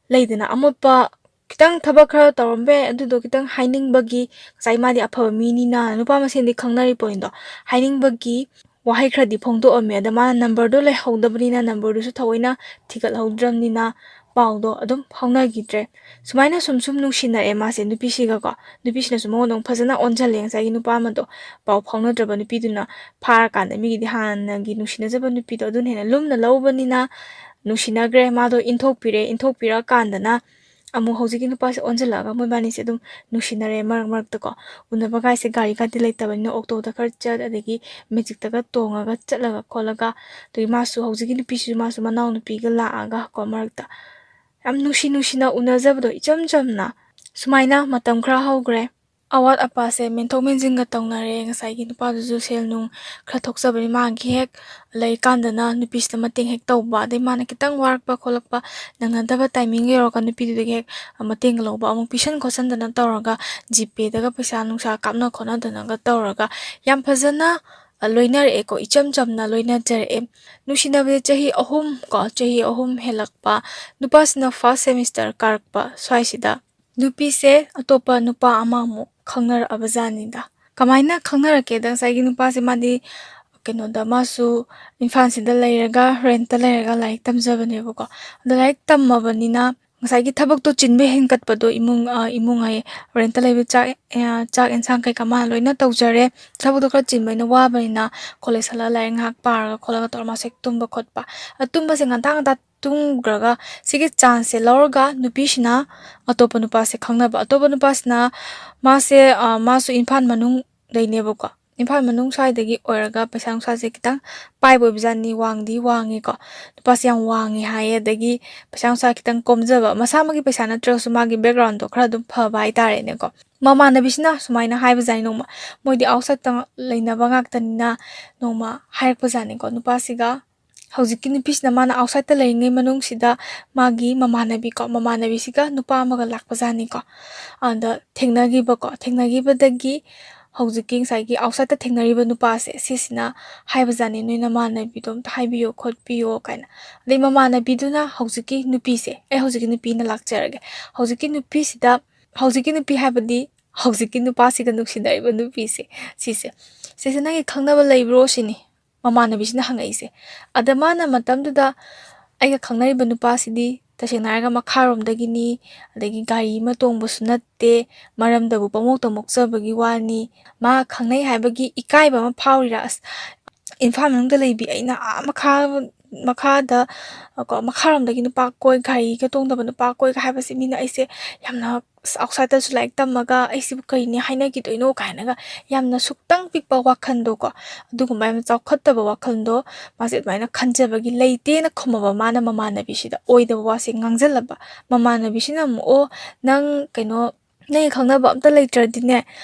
ꯂꯩꯗꯅ, ꯑꯃꯣꯠꯄ ꯈꯤꯇꯪ ꯊꯕꯛ ꯈꯔ ꯇꯧꯔꯝꯕ ꯌꯥꯏ, ꯑꯗꯨꯗꯣ ꯈꯤꯇꯪ ꯍꯥꯏꯅꯤꯡꯕꯒꯤ, ꯉꯁꯥꯏ ꯃꯥꯗꯤ ꯑꯐꯕ ꯃꯤꯅꯤꯅ, ꯅꯨꯄꯥ ꯃꯁꯦꯟꯗꯤ ꯈꯪꯅꯔꯤ ꯄꯣꯠꯅꯤꯗꯣ, ꯍꯥꯏꯅꯤꯡꯕꯒꯤ ꯋꯥꯍꯩ ꯈꯔꯗꯤ ꯐꯣꯡꯗꯣꯛꯑꯝꯃꯦ꯫ ꯑꯗ ꯃꯥꯅ ꯅꯝꯕꯔꯗꯣ ꯂꯩꯍꯧꯗꯕꯅꯤꯅ, ꯅꯝꯕꯔꯗꯨꯁꯨ ꯊꯑꯣꯏꯅ ꯊꯤꯒꯠꯍꯧꯗ꯭ꯔꯕꯅꯤꯅ, ꯄꯥꯎꯗꯣ ꯑꯗꯨꯝ ꯐꯥꯎꯅꯈꯤꯗ꯭ꯔꯦ꯫ ꯁꯨꯃꯥꯏꯅ ꯁꯨꯝ ꯁꯨꯝ ꯅꯨꯡꯁꯤꯅꯔꯛꯑꯦ ꯃꯥꯁꯦ ꯅꯨꯄꯤꯁꯤꯒꯀꯣ꯫ ꯅꯨꯄꯤꯁꯤꯅꯁꯨ ꯃꯉꯣꯟꯗ ꯑꯃꯨꯛ ꯐꯖꯅ ꯑꯣꯟꯁꯤꯜꯂꯦ꯫ ꯉꯁꯥꯏꯒꯤ ꯅꯨꯄꯥ ꯑꯃꯗꯣ, ꯄꯥꯎ ꯐꯥꯎꯅꯗ꯭ꯔꯕ ꯅꯨꯄꯤꯗꯨꯅ ꯐꯥꯔꯀꯥꯟꯗ, ꯃꯤꯒꯤꯗꯤ ꯍꯥꯟꯅꯒꯤ ꯅꯨꯡꯁꯤꯅꯖꯕ ꯅꯨꯄꯤꯗꯣ ꯑꯗꯨꯅ ꯍꯦꯟꯅ ꯂꯨꯝꯅ ꯂꯧꯕꯅꯤꯅ, ꯅꯨꯡꯁꯤꯅꯈ꯭ꯔꯦ꯫ ꯃꯥꯗꯣ ꯏꯟꯊꯣꯛꯄꯤꯔꯦ꯫ ꯏꯟꯊꯣꯛꯄꯤꯔꯀꯥꯟꯗꯅ ꯑꯃꯨꯛ ꯍꯧꯖꯤꯛꯀꯤ ꯅꯨꯄꯥꯁꯦ ꯑꯣꯟꯁꯤꯜꯂꯛꯑꯒ ꯃꯣꯏꯕꯥꯅꯤꯁꯦ ꯑꯗꯨꯝ ꯅꯨꯡꯁꯤꯅꯔꯦ꯫ ꯃꯔꯛ ꯃꯔꯛꯇꯀꯣ ꯎꯅꯕ ꯀꯥꯏꯁꯦ ꯒꯥꯔꯤꯒꯗꯤ ꯂꯩꯇꯕꯅꯤꯅ, ꯑꯣꯛꯇꯣꯗ ꯈꯔ ꯆꯠ, ꯑꯗꯒꯤ ꯃꯦꯖꯤꯛꯇꯒ ꯇꯣꯡꯉꯒ ꯆꯠꯂꯒ ꯈꯣꯠꯂꯒ, ꯑꯗꯒꯤ ꯃꯥꯁꯨ, ꯍꯧꯖꯤꯛꯀꯤ ꯅꯨꯄꯤꯁꯤꯁꯨ ꯃꯥꯁꯨ ꯃꯅꯥꯎꯅꯨꯄꯤꯒ ꯂꯥꯛꯑꯒ ꯀꯣ, ꯃꯔꯛꯇ ꯌꯥꯝ ꯅꯨꯡꯁꯤ ꯅꯨꯡꯁꯤꯅ ꯎꯅꯖꯕꯗꯣ, ꯏꯆꯝ ꯆꯝꯅ꯫ ꯁꯨꯃꯥꯏꯅ ꯃꯇꯝ ꯈꯔ ꯍꯧꯈ꯭ꯔꯦ꯫ ꯑꯋꯥꯠ ꯑꯄꯥꯁꯦ ꯃꯦꯟꯊꯣꯛ ꯃꯦꯟꯁꯤꯟꯒ ꯇꯧꯅꯔꯦ꯫ ꯉꯁꯥꯏꯒꯤ ꯅꯨꯄꯥꯗꯨꯁꯨ ꯁꯦꯜ ꯅꯨꯡ ꯈꯔ ꯊꯣꯛꯆꯕꯅꯤ, ꯃꯥꯒꯤ ꯍꯦꯛ ꯂꯩꯀꯥꯟꯗꯅ ꯅꯨꯄꯤꯁꯤꯗ ꯃꯇꯦꯡ ꯍꯦꯛ ꯇꯧꯕ, ꯑꯗꯩ ꯃꯥꯅ ꯈꯤꯇꯪ ꯋꯥꯔꯛꯄ ꯈꯣꯠꯂꯛꯄ ꯅꯪꯅꯗꯕ ꯇꯥꯏꯃꯤꯡ ꯌꯧꯔꯒ ꯅꯨꯄꯤꯗꯨꯗꯒꯤ ꯍꯦꯛ ꯃꯇꯦꯡ ꯂꯧꯕ, ꯑꯃꯨꯛ ꯄꯤꯁꯟ ꯈꯣꯠꯆꯟꯗꯅ ꯇꯧꯔꯒ ꯖꯤꯄꯦꯗꯒ ꯄꯩꯁꯥ ꯅꯨꯡꯁꯥ ꯀꯥꯞꯅ ꯈꯣꯠꯅꯗꯅꯒ ꯇꯧꯔꯒ ꯌꯥꯝ ꯐꯖꯅ, ꯑ, ꯂꯣꯏꯅꯔꯛꯑꯦꯀꯣ, ꯏꯆꯝ ꯆꯝꯅ ꯂꯣꯏꯅꯖꯔꯛꯑꯦ꯫ ꯅꯨꯡꯁꯤꯅꯕꯁꯦ ꯆꯍꯤ ꯑꯍꯨꯝ ꯀꯣ, ꯆꯍꯤ ꯑꯍꯨꯝ ꯍꯦꯜꯂꯛꯄ, ꯅꯨꯄꯥꯁꯤꯅ ꯐꯥꯔꯁ ꯁꯦꯃꯤꯁꯇꯔ ꯀꯥꯔꯛꯄ ꯁ꯭ꯋꯥꯏꯁꯤꯗ ꯅꯨꯄꯤꯁꯦ ꯑꯇꯣꯞꯄ ꯅꯨꯄꯥ ꯑꯃꯃꯨꯛ ꯈꯪꯅꯔꯛꯑꯕ ꯖꯥꯠꯅꯤꯗ꯫ ꯀꯃꯥꯏꯅ ꯈꯪꯅꯔꯛꯀꯦꯗ, ꯉꯁꯥꯏꯒꯤ ꯅꯨꯄꯥꯁꯦ ꯃꯥꯗꯤ ꯀꯩꯅꯣꯗ, ꯃꯥꯁꯨ ꯏꯝꯐꯥꯜꯁꯤꯗ ꯂꯩꯔꯒ, ꯔꯦꯟꯠꯇ ꯂꯩꯔꯒ ꯂꯥꯏꯔꯤꯛ ꯇꯝꯖꯕꯅꯦꯕꯀꯣ꯫ ꯑꯗꯣ ꯂꯥꯏꯔꯤꯛ ꯇꯝꯃꯕꯅꯤꯅ ꯉꯁꯥꯏꯒꯤ ꯊꯕꯛꯇꯣ ꯆꯤꯟꯕ ꯍꯦꯟꯒꯠꯄꯗꯣ, ꯏꯃꯨꯡ, ꯑ, ꯏꯃꯨꯡ ꯍꯥꯏꯌꯦ, ꯔꯦꯟꯠꯇ ꯂꯩꯕ ꯆꯥꯛ, ꯑ, ꯆꯥꯛ ꯑꯦꯟꯁꯥꯡ ꯀꯩꯀꯥ ꯃꯥꯅ ꯂꯣꯏꯅ ꯇꯧꯖꯔꯦ꯫ ꯊꯕꯛꯇꯣ ꯈꯔ ꯆꯤꯟꯕꯅꯤꯅ ꯋꯥꯕꯅꯤꯅ ꯀꯣꯂꯦꯖ ꯍꯜꯂꯛꯑ ꯂꯥꯏꯔꯤꯛ ꯉꯥꯏꯍꯥꯛ ꯄꯥꯔꯒ ꯈꯣꯠꯂꯒ ꯇꯧꯔ ꯃꯥꯁꯦ ꯇꯨꯝꯕ ꯈꯣꯠꯄ꯫ ꯑ, ꯇꯨꯝꯕꯁꯦ ꯉꯟꯇꯥ ꯉꯟꯇꯥ ꯇꯨꯝꯈ꯭ꯔꯒ ꯁꯤꯒꯤ ꯆꯥꯟꯁꯁꯦ ꯂꯧꯔꯒ ꯅꯨꯄꯤꯁꯤꯅ ꯑꯇꯣꯞꯄ ꯅꯨꯄꯥꯁꯦ ꯈꯪꯅꯕ꯫ ꯑꯇꯣꯞꯄ ꯅꯨꯄꯥꯁꯤꯅ ꯃꯥꯁꯦ, ꯑ, ꯃꯥꯁꯨ ꯏꯝꯐꯥꯜ ꯃꯅꯨꯡꯗꯩꯅꯦꯕꯀꯣ꯫ ꯏꯝꯐꯥꯜ ꯃꯅꯨꯡ ꯁ꯭ꯋꯥꯏꯗꯒꯤ ꯑꯣꯏꯔꯒ ꯄꯩꯁꯥ ꯅꯨꯡꯁꯥꯁꯦ ꯈꯤꯇꯪ ꯄꯥꯏꯕ ꯑꯣꯏꯕꯖꯥꯠꯅꯤ, ꯋꯥꯡꯗꯤ ꯋꯥꯡꯉꯤꯀꯣ꯫ ꯅꯨꯄꯥꯁꯦ ꯌꯥꯝ ꯋꯥꯡꯉꯤ ꯍꯥꯏꯌꯦ, ꯑꯗꯒꯤ ꯄꯩꯁꯥ ꯅꯨꯡꯁꯥ ꯈꯤꯇꯪ ꯀꯣꯝꯖꯕ, ꯃꯁꯥꯃꯛꯀꯤ ꯄꯩꯁꯥ ꯅꯠꯇ꯭ꯔꯒꯁꯨ ꯃꯥꯒꯤ ꯕꯦꯛꯒ꯭ꯔꯥꯎꯟꯗꯣ ꯈꯔ ꯑꯗꯨꯝ ꯐꯕ ꯍꯥꯏꯇꯥꯔꯦꯅꯦꯀꯣ꯫ ꯃꯃꯥꯟꯅꯕꯤꯁꯤꯅ ꯁꯨꯃꯥꯏꯅ ꯍꯥꯏꯕꯖꯥꯠꯅꯤ ꯅꯣꯡꯃ, ꯃꯣꯏꯗꯤ ꯑꯥꯎꯠꯁꯥꯏꯠꯇ ꯂꯩꯅꯕ ꯉꯥꯛꯇꯅꯤꯅ ꯅꯣꯡꯃ ꯍꯥꯏꯔꯛꯄꯖꯥꯠꯅꯤꯀꯣ ꯅꯨꯄꯥꯁꯤꯒ꯫ ꯍꯧꯖꯤꯛꯀꯤ ꯅꯨꯄꯤꯁꯤꯅ ꯃꯥꯅ ꯑꯥꯎꯠꯁꯥꯏꯠꯇ ꯂꯩꯔꯤꯉꯩ ꯃꯅꯨꯡꯁꯤꯗ ꯃꯥꯒꯤ ꯃꯃꯥꯟꯅꯕꯤꯀꯣ, ꯃꯃꯥꯟꯅꯕꯤꯁꯤꯒ ꯅꯨꯄꯥ ꯑꯃꯒ ꯂꯥꯛꯄꯖꯥꯠꯅꯤꯀꯣ꯫ ꯑꯗ ꯊꯦꯡꯅꯈꯤꯕꯀꯣ, ꯊꯦꯡꯅꯈꯤꯕꯗꯒꯤ ꯍꯧꯖꯤꯛꯀꯤ ꯉꯁꯥꯏꯒꯤ ꯑꯥꯎꯠꯁꯥꯏꯠꯇ ꯊꯦꯡꯅꯔꯤꯕ ꯅꯨꯄꯥꯁꯦ ꯁꯤꯁꯤꯅ ꯍꯥꯏꯕꯖꯥꯠꯅꯤ, "ꯅꯣꯏ ꯅꯃꯥꯟꯅꯕꯤꯗꯣ ꯑꯝꯇ ꯍꯥꯏꯕꯤꯌꯣ ꯈꯣꯠꯄꯤꯌꯣ" ꯀꯥꯏꯅ꯫ ꯑꯗꯩ ꯃꯃꯥꯟꯅꯕꯤꯗꯨꯅ ꯍꯧꯖꯤꯛꯀꯤ ꯅꯨꯄꯤꯁꯦ, "ꯑꯩ ꯍꯧꯖꯤꯛꯀꯤ ꯅꯨꯄꯤꯅ ꯂꯥꯛꯆꯔꯒꯦ"꯫ ꯍꯧꯖꯤꯛꯀꯤ ꯅꯨꯄꯤꯁꯤꯗ, ꯍꯧꯖꯤꯛꯀꯤ ꯅꯨꯄꯤ ꯍꯥꯏꯕꯗꯤ ꯍꯧꯖꯤꯛꯀꯤ ꯅꯨꯄꯥꯁꯤꯒ ꯅꯨꯡꯁꯤꯅꯔꯤꯕ ꯅꯨꯄꯤꯁꯦ, ꯁꯤꯁꯦ, "ꯁꯤꯁꯦ ꯅꯪꯒꯤ ꯈꯪꯅꯕ ꯂꯩꯕ꯭ꯔꯣ?" ꯁꯤꯅꯤ꯫ ꯃꯃꯥꯟꯅꯕꯤꯁꯤꯅ ꯍꯪꯉꯛꯏꯁꯦ꯫ ꯑꯗ ꯃꯥꯅ ꯃꯇꯝꯗꯨꯗ, "ꯑꯩꯒ ꯈꯪꯅꯔꯤꯕ ꯅꯨꯄꯥꯁꯤꯗꯤ ꯇꯁꯦꯡꯅ ꯍꯥꯏꯔꯒ ꯃꯈꯥꯔꯣꯝꯗꯒꯤꯅꯤ, ꯑꯗꯒꯤ ꯒꯥꯔꯤ ꯑꯃ ꯇꯣꯡꯕꯁꯨ ꯅꯠꯇꯦ, ꯃꯔꯝꯗꯕꯨ ꯄꯪꯃꯣꯛꯇ ꯃꯣꯛꯆꯕꯒꯤ ꯋꯥꯅꯤ"꯫ ꯃꯥ ꯈꯪꯅꯩ ꯍꯥꯏꯕꯒꯤ ꯏꯀꯥꯏꯕ ꯑꯃ ꯐꯥꯎꯔꯤꯔꯥ? ꯑꯁ, ꯏꯝꯐꯥꯜ ꯃꯅꯨꯡꯗ ꯂꯩꯕꯤ ꯑꯩꯅ ꯑꯥ ꯃꯈꯥ, ꯃꯈꯥꯗ, ꯀꯣ, ꯃꯈꯥꯔꯣꯝꯗꯒꯤ ꯅꯨꯄꯥ ꯀꯣꯏ, ꯒꯥꯔꯤꯒ ꯇꯣꯡꯗꯕ ꯅꯨꯄꯥ ꯀꯣꯏꯒ ꯍꯥꯏꯕꯁꯦ ꯃꯤꯅ ꯑꯩꯁꯦ ꯌꯥꯝꯅ, "ꯑꯁ, ꯑꯥꯎꯠꯁꯥꯏꯠꯇꯁꯨ ꯂꯥꯏꯔꯤꯛ ꯇꯝꯃꯒ ꯑꯩꯁꯤꯕꯨ ꯀꯩꯅꯤ ꯍꯥꯏꯅꯈꯤꯗꯣꯏꯅꯣ?" ꯀꯥꯏꯅꯒ ꯌꯥꯝꯅ ꯁꯨꯛꯇꯪ ꯄꯤꯛꯄ ꯋꯥꯈꯜꯗꯣꯀꯣ, ꯑꯗꯨꯒꯨꯝꯕ ꯌꯥꯝꯅ ꯆꯥꯎꯈꯠꯇꯕ ꯋꯥꯈꯜꯗꯣ ꯃꯥꯁꯦ ꯑꯗꯨꯃꯥꯏꯅ ꯈꯟꯖꯕꯒꯤ ꯂꯩꯇꯦꯅ ꯈꯨꯝꯃꯕ ꯃꯥꯅ ꯃꯃꯥꯟꯅꯕꯤꯁꯤꯗ ꯑꯣꯏꯗꯕ ꯋꯥꯁꯦ ꯉꯥꯡꯁꯤꯜꯂꯕ꯫ ꯃꯃꯥꯟꯅꯕꯤꯁꯤꯅ ꯑꯃꯨꯛ, "ꯑꯣ, ꯅꯪ ꯀꯩꯅꯣ, "ꯅꯪꯒꯤ ꯈꯪꯅꯕ ꯑꯝꯇ ꯂꯩꯇ꯭ꯔꯗꯤꯅꯦ,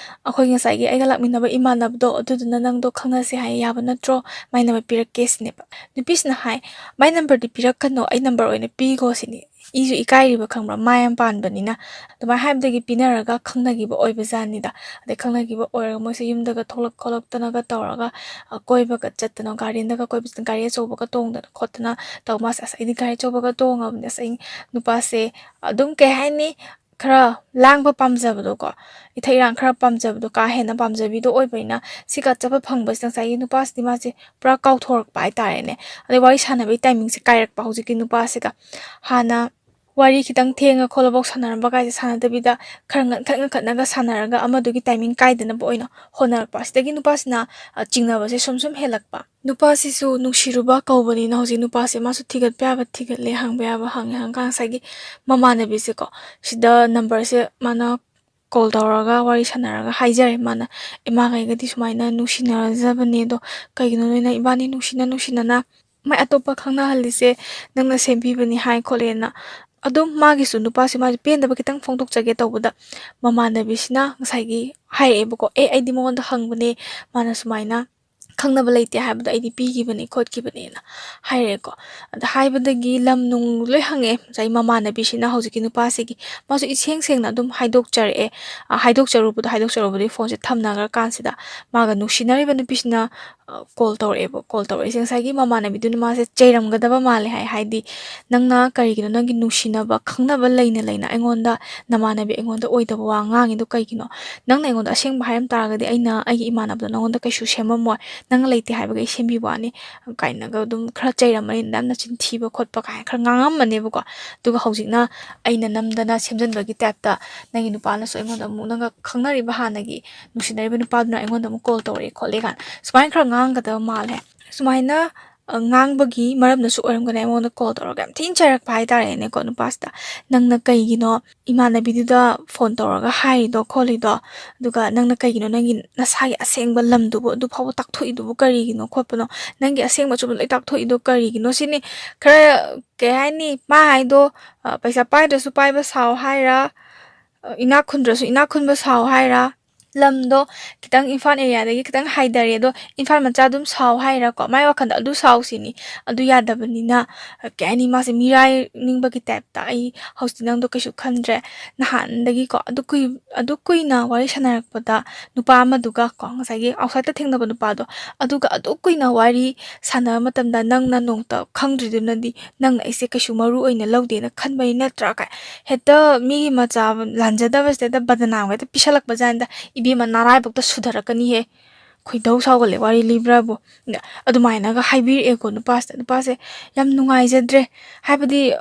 ꯑꯩꯈꯣꯏ ꯉꯁꯥꯏꯒꯤ ꯑꯩꯒ ꯂꯥꯛꯃꯤꯟꯅꯕ ꯏꯃꯥꯟꯅꯕꯗꯣ, ꯑꯗꯨꯗꯨꯅ ꯅꯪꯗꯣ ꯈꯪꯅꯁꯦ ꯍꯥꯏ, ꯌꯥꯕ ꯅꯠꯇ꯭ꯔꯣ? ꯃꯥꯏ ꯅꯝꯕꯔ ꯄꯤꯔꯛꯀꯦ" ꯁꯤꯅꯦꯕ꯫ ꯅꯨꯄꯤꯁꯤꯅ ꯍꯥꯏ, "ꯃꯥꯏ ꯅꯝꯕꯔꯗꯤ ꯄꯤꯔꯛꯀꯅꯣ, ꯑꯩ ꯅꯝꯕꯔ ꯑꯣꯏꯅ ꯄꯤꯈꯣ" ꯁꯤꯅꯤ꯫ ꯏꯁꯨ ꯏꯀꯥꯏꯔꯤꯕ, ꯈꯪꯕ꯭ꯔꯥ? ꯃꯥꯏ ꯌꯥꯝ ꯄꯥꯟꯕꯅꯤꯅ꯫ ꯑꯗꯨꯃꯥꯏꯅ ꯍꯥꯏꯕꯗꯒꯤ ꯄꯤꯅꯔꯒ ꯈꯪꯅꯈꯤꯕ ꯑꯣꯏꯕ ꯖꯥꯠꯅꯤꯗ꯫ ꯑꯗꯩ ꯈꯪꯅꯈꯤꯕ ꯑꯣꯏꯔꯒ ꯃꯣꯏꯁꯦ ꯌꯨꯝꯗꯒ ꯊꯣꯛꯂꯛ ꯈꯣꯠꯂꯛꯇꯅꯒ ꯇꯧꯔꯒ, ꯑ, ꯀꯣꯏꯕꯒ ꯆꯠꯇꯅ, ꯒꯥꯔꯗꯦꯟꯗꯒ ꯀꯣꯏꯕ ꯆꯠꯇꯅ, ꯒꯥꯔꯤ ꯑꯆꯧꯕꯒ ꯇꯣꯡꯗꯅ ꯈꯣꯠꯇꯅ ꯇꯧ꯫ "ꯃꯥꯁꯦ, ꯑꯁ, ꯑꯩꯗꯤ ꯒꯥꯔꯤ ꯑꯆꯧꯕꯒ ꯇꯣꯡꯉꯕꯅꯦ, ꯑꯁ, ꯑꯩ ꯅꯨꯄꯥꯁꯦ ꯑꯗꯨꯝ, ꯀꯩ ꯍꯥꯏꯅꯤ, ꯈꯔ ꯂꯥꯡꯕ ꯄꯥꯝꯖꯕꯗꯣꯀꯣ, ꯏꯊꯛ ꯏꯔꯥꯡ ꯈꯔ ꯄꯥꯝꯖꯕꯗꯣ, ꯀꯥ ꯍꯦꯟꯅ ꯄꯥꯝꯖꯕꯤꯗꯣ ꯑꯣꯏꯕꯅꯤꯅ, ꯁꯤꯒ ꯆꯠꯄ ꯐꯪꯕꯁꯤꯗ ꯉꯁꯥꯏꯒꯤ ꯅꯨꯄꯥꯁꯤꯗꯤ ꯃꯥꯁꯦ ꯄꯨꯔꯥ ꯀꯥꯎꯊꯣꯔꯛꯄ ꯍꯥꯏꯇꯥꯔꯦꯅꯦ꯫ ꯑꯗꯩ ꯋꯥꯔꯤ ꯁꯥꯟꯅꯕꯒꯤ ꯇꯥꯏꯃꯤꯡꯁꯦ ꯀꯥꯏꯔꯛꯄ ꯍꯧꯖꯤꯛꯀꯤ ꯅꯨꯄꯥꯁꯤꯒ꯫ ꯍꯥꯟꯅ ꯋꯥꯔꯤ ꯈꯤꯇꯪ ꯊꯦꯡꯉ ꯈꯣꯠꯂꯐꯥꯎ ꯁꯥꯟꯅꯔꯝꯕ ꯀꯥꯏꯁꯦ ꯁꯥꯟꯅꯗꯕꯤꯗ, ꯈꯔ ꯉꯟꯈꯠ ꯉꯟꯈꯠꯅꯒ ꯁꯥꯟꯅꯔꯒ ꯑꯃꯗꯨꯒꯤ ꯇꯥꯏꯃꯤꯡ ꯀꯥꯏꯗꯅꯕ ꯑꯣꯏꯅ ꯍꯣꯠꯅꯔꯛꯄ꯫ ꯑꯁꯤꯗꯒꯤ ꯅꯨꯄꯥꯁꯤꯅ, ꯑ, ꯆꯤꯡꯅꯕꯁꯦ ꯁꯨꯝ ꯁꯨꯝ ꯍꯦꯜꯂꯛꯄ꯫ ꯅꯨꯄꯥꯁꯤꯁꯨ ꯅꯨꯡꯁꯤꯔꯨꯕ ꯀꯧꯕꯅꯤꯅ ꯍꯧꯖꯤꯛ ꯅꯨꯄꯥꯁꯦ ꯃꯥꯁꯨ ꯊꯤꯒꯠꯄ ꯌꯥꯕ ꯊꯤꯒꯠꯂꯦ, ꯍꯪꯕ ꯌꯥꯕ ꯍꯪꯉꯦ꯫ ꯍꯪꯀꯥꯟ ꯉꯁꯥꯏꯒꯤ ꯃꯃꯥꯟꯅꯕꯤꯁꯦꯀꯣ, ꯁꯤꯗ ꯅꯝꯕꯔꯁꯦ ꯃꯥꯅ ꯀꯣꯜ ꯇꯧꯔꯒ ꯋꯥꯔꯤ ꯁꯥꯟꯅꯔꯒ ꯍꯥꯏꯖꯔꯦ꯫ ꯃꯥꯅ, "ꯏꯃꯥꯒꯩꯒꯗꯤ ꯁꯨꯃꯥꯏꯅ ꯅꯨꯡꯁꯤꯅꯔꯖꯕꯅꯦ, ꯑꯗꯣ ꯀꯩꯒꯤꯅꯣ ꯅꯣꯏꯅ ꯏꯕꯥꯅꯤ ꯅꯨꯡꯁꯤꯅ ꯅꯨꯡꯁꯤꯅꯅ ꯃꯥꯏ ꯑꯇꯣꯞꯄ ꯈꯪꯅꯍꯜꯂꯤꯁꯦ? ꯅꯪꯅ ꯁꯦꯝꯕꯤꯕꯅꯤ" ꯍꯥꯏ ꯈꯣꯠꯂꯦꯅ꯫ ꯑꯗꯨꯝ ꯃꯥꯒꯤꯁꯨ, ꯅꯨꯄꯥꯁꯤ ꯃꯥꯁꯦ ꯄꯦꯟꯗꯕ ꯈꯤꯇꯪ ꯐꯣꯡꯗꯣꯛꯆꯒꯦ ꯇꯧꯕꯗ, ꯃꯃꯥꯟꯅꯕꯤꯁꯤꯅ ꯉꯁꯥꯏꯒꯤ ꯍꯥꯏꯔꯛꯑꯦꯕꯀꯣ, "ꯑꯦ, ꯑꯩꯗꯤ ꯃꯉꯣꯟꯗ ꯍꯪꯕꯅꯦ, ꯃꯥꯅ ꯁꯨꯃꯥꯏꯅ ꯈꯪꯅꯕ ꯂꯩꯇꯦ ꯍꯥꯏꯕꯗꯣ ꯑꯩꯗꯤ ꯄꯤꯈꯤꯕꯅꯦ ꯈꯣꯠꯈꯤꯕꯅꯦꯅ" ꯍꯥꯏꯔꯛꯑꯦꯀꯣ꯫ ꯑꯗ ꯍꯥꯏꯕꯗꯒꯤ ꯂꯝ ꯅꯨꯡ ꯂꯣꯏ ꯍꯪꯉꯛꯑꯦ ꯉꯁꯥꯏ ꯃꯃꯥꯟꯅꯕꯤꯁꯤꯅ ꯍꯧꯖꯤꯛꯀꯤ ꯅꯨꯄꯥꯁꯤꯒꯤ꯫ ꯃꯥꯁꯨ ꯏꯁꯦꯡ ꯁꯦꯡꯅ ꯑꯗꯨꯝ ꯍꯥꯏꯗꯣꯛꯆꯔꯛꯑꯦ꯫ ꯑ, ꯍꯥꯏꯗꯣꯛꯆꯔꯨꯕꯗꯣ, ꯍꯥꯏꯗꯣꯛꯆꯔꯨꯕꯗꯒꯤ ꯐꯣꯟꯁꯦ ꯊꯝꯅꯈ꯭ꯔꯀꯥꯟꯁꯤꯗ, ꯃꯥꯒ ꯅꯨꯡꯁꯤꯅꯔꯤꯕ ꯅꯨꯄꯤꯁꯤꯅ, ꯑ, ꯀꯣꯜ ꯇꯧꯔꯛꯑꯦꯕ꯫ ꯀꯣꯜ ꯇꯧꯔꯛꯏꯁꯦ ꯉꯁꯥꯏꯒꯤ ꯃꯃꯥꯟꯅꯕꯤꯗꯨꯅ ꯃꯥꯁꯦ ꯆꯩꯔꯝꯒꯗꯕ ꯃꯥꯜꯂꯦ ꯍꯥꯏ꯫ ꯍꯥꯏꯗꯤ, "ꯅꯪꯅ ꯀꯔꯤꯒꯤꯅꯣ ꯅꯪꯒꯤ ꯅꯨꯡꯁꯤꯅꯕ, ꯈꯪꯅꯕ ꯂꯩꯅ ꯂꯩꯅ ꯑꯩꯉꯣꯟꯗ, ꯅꯃꯥꯟꯅꯕꯤ ꯑꯩꯉꯣꯟꯗ ꯑꯣꯏꯗꯕ ꯋꯥ ꯉꯥꯡꯉꯤꯗꯣ ꯀꯩꯒꯤꯅꯣ? ꯅꯪꯅ ꯑꯩꯉꯣꯟꯗ ꯑꯁꯦꯡꯕ ꯍꯥꯏꯔꯝ ꯇꯥꯔꯒꯗꯤ ꯑꯩꯅ ꯑꯩꯒꯤ ꯏꯃꯥꯟꯅꯕꯗꯣ ꯅꯪꯉꯣꯟꯗ ꯀꯩꯁꯨ ꯁꯦꯝꯃꯝꯃꯣꯏ꯫ ꯅꯪꯅ ꯂꯩꯇꯦ ꯍꯥꯏꯕꯒꯤ ꯑꯩ ꯁꯦꯝꯕꯤꯕ ꯋꯥꯅꯤ" ꯀꯥꯏꯅꯒ ꯑꯗꯨꯝ ꯈꯔ ꯆꯩꯔꯝꯃꯅꯤ, ꯌꯥꯝꯅ ꯆꯤꯟꯊꯤꯕ ꯈꯣꯠꯄ ꯀꯥꯏꯅ ꯈꯔ ꯉꯥꯡꯉꯝꯃꯅꯦꯕꯀꯣ꯫ ꯑꯗꯨꯒ ꯍꯧꯖꯤꯛꯅ ꯑꯩꯅ ꯅꯝꯗꯅ ꯁꯦꯝꯖꯤꯟꯕꯒꯤ ꯇꯥꯏꯞꯇ, "ꯅꯪꯒꯤ ꯅꯨꯄꯥꯅꯁꯨ ꯑꯩꯉꯣꯟꯗ ꯑꯃꯨꯛ, ꯅꯪꯒ ꯈꯪꯅꯔꯤꯕ ꯍꯥꯟꯅꯒꯤ ꯅꯨꯡꯁꯤꯅꯔꯤꯕ ꯅꯨꯄꯥꯗꯨꯅ ꯑꯩꯉꯣꯟꯗ ꯑꯃꯨꯛ ꯀꯣꯜ ꯇꯧꯔꯛꯑꯦ ꯈꯣꯠꯂꯦ" ꯀꯥꯏꯅ ꯁꯨꯃꯥꯏꯅ ꯈꯔ ꯉꯥꯡꯒꯗꯕ ꯃꯥꯜꯂꯦ꯫ ꯁꯨꯃꯥꯏꯅ, ꯑ, ꯉꯥꯡꯕꯒꯤ ꯃꯔꯝꯅꯁꯨ ꯑꯣꯏꯔꯝꯒꯅꯤ, ꯑꯩꯉꯣꯟꯗ ꯀꯣꯜ ꯇꯧꯔꯒ ꯌꯥꯝ ꯊꯤꯅ ꯆꯩꯔꯛꯄ ꯍꯥꯏꯇꯥꯔꯦꯅꯦꯀꯣ ꯅꯨꯄꯥꯁꯤꯗ꯫ "ꯅꯪꯅ ꯀꯩꯒꯤꯅꯣ ꯏꯃꯥꯟꯅꯕꯤꯗꯨꯗ ꯐꯣꯟ ꯇꯧꯔꯒ ꯍꯥꯏꯔꯤꯗꯣ ꯈꯣꯠꯂꯤꯗꯣ? ꯑꯗꯨꯒ ꯅꯪꯅ ꯀꯩꯒꯤꯅꯣ ꯅꯪꯒꯤ ꯅꯁꯥꯒꯤ ꯑꯁꯦꯡꯕ ꯂꯝꯗꯨꯕꯨ ꯑꯗꯨ ꯐꯥꯎꯕ ꯇꯥꯛꯊꯣꯛꯏꯗꯨꯕꯨ ꯀꯔꯤꯒꯤꯅꯣ ꯈꯣꯠꯄꯅꯣ? ꯅꯪꯒꯤ ꯑꯁꯦꯡꯕ ꯑꯆꯨꯝꯕ ꯂꯣꯏ ꯇꯥꯛꯊꯣꯛꯏꯗꯣ ꯀꯔꯤꯒꯤꯅꯣ?" ꯁꯤꯅꯤ꯫ ꯈꯔ, ꯀꯩ ꯍꯥꯏꯅꯤ, ꯃꯥ ꯍꯥꯏꯗꯣ, ꯑ, "ꯄꯩꯁꯥ ꯄꯥꯏꯗ꯭ꯔꯁꯨ ꯄꯥꯏꯕ ꯁꯥꯎ" ꯍꯥꯏꯔ, ꯏꯅꯥꯛ ꯈꯨꯟꯗ꯭ꯔꯁꯨ ꯏꯅꯥꯛ ꯈꯨꯟꯕ ꯁꯥꯎ ꯍꯥꯏꯔ, ꯂꯝꯗꯣ ꯈꯤꯇꯪ ꯏꯝꯐꯥꯜ ꯑꯦꯔꯤꯌꯥꯗꯒꯤ ꯈꯤꯇꯪ ꯍꯥꯏꯊꯔꯦ, ꯑꯗꯣ ꯏꯝꯐꯥꯜ ꯃꯆꯥ ꯑꯗꯨꯝ ꯁꯥꯎ ꯍꯥꯏꯔꯀꯣ, ꯃꯥꯏ ꯋꯥꯈꯜꯗ ꯑꯗꯨ ꯁꯥꯎꯁꯤꯅꯤ꯫ ꯑꯗꯨ ꯌꯥꯗꯕꯅꯤꯅ, ꯀꯩ ꯍꯥꯏꯅꯤ, ꯃꯥꯁꯦ ꯃꯤꯔꯥꯏꯅꯤꯡꯕꯒꯤ ꯇꯥꯏꯞꯇ, "ꯑꯩ ꯍꯧꯖꯤꯛꯇꯤ ꯅꯪꯗꯣ ꯀꯩꯁꯨ ꯈꯟꯗ꯭ꯔꯦ, ꯅꯍꯥꯟꯗꯒꯤꯀꯣ ꯑꯗꯨ ꯀꯨꯏ-, ꯑꯗꯨ ꯀꯨꯏꯅ ꯋꯥꯔꯤ ꯁꯥꯟꯅꯔꯛꯄꯗ ꯅꯨꯄꯥ ꯑꯃꯗꯨꯒ ꯀꯣ, ꯉꯁꯥꯏꯒꯤ ꯑꯥꯎꯠꯁꯥꯏꯗꯠꯇ ꯊꯦꯡꯅꯕ ꯅꯨꯄꯥꯗꯣ, ꯑꯗꯨꯒ ꯑꯗꯨ ꯀꯨꯏꯅ ꯋꯥꯔꯤ ꯁꯥꯟꯅꯕ ꯃꯇꯝꯗ ꯅꯪꯅ ꯅꯣꯡꯇ ꯈꯪꯗ꯭ꯔꯤꯗꯨꯅꯗꯤ ꯅꯪꯅ ꯑꯩꯁꯦ ꯀꯩꯁꯨ ꯃꯔꯨ ꯑꯣꯏꯅ ꯂꯧꯗꯦꯅ ꯈꯟꯕꯩ ꯅꯠꯇ꯭ꯔꯥ?" ꯀꯥꯏ ꯍꯦꯛꯇ ꯃꯤꯒꯤ ꯃꯆꯥ ꯂꯥꯟꯖꯗꯕꯁꯤꯗ ꯍꯦꯛꯇ ꯕꯗꯅꯥꯝꯒ ꯍꯦꯛꯇ ꯄꯤꯁꯜꯂꯛꯄ ꯖꯥꯠꯅꯤꯗ꯫ "ꯏꯕꯦꯝꯃ, ꯅꯔꯥꯏꯕꯛꯇ ꯁꯨꯙꯔꯛꯀꯅꯤꯍꯦ, ꯈꯣꯏꯗꯧ ꯁꯥꯎꯒꯠꯂꯦ, ꯋꯥꯔꯤ ꯂꯤꯕ꯭ꯔꯕꯨ?" ꯑꯗꯨꯃꯥꯏꯅꯒ ꯍꯥꯏꯕꯤꯔꯛꯑꯦꯀꯣ ꯅꯨꯄꯥꯁꯤꯗ꯫ ꯅꯨꯄꯥꯁꯦ ꯌꯥꯝ ꯅꯨꯡꯉꯥꯏꯖꯗ꯭ꯔꯦ, ꯍꯥꯏꯕꯗꯤ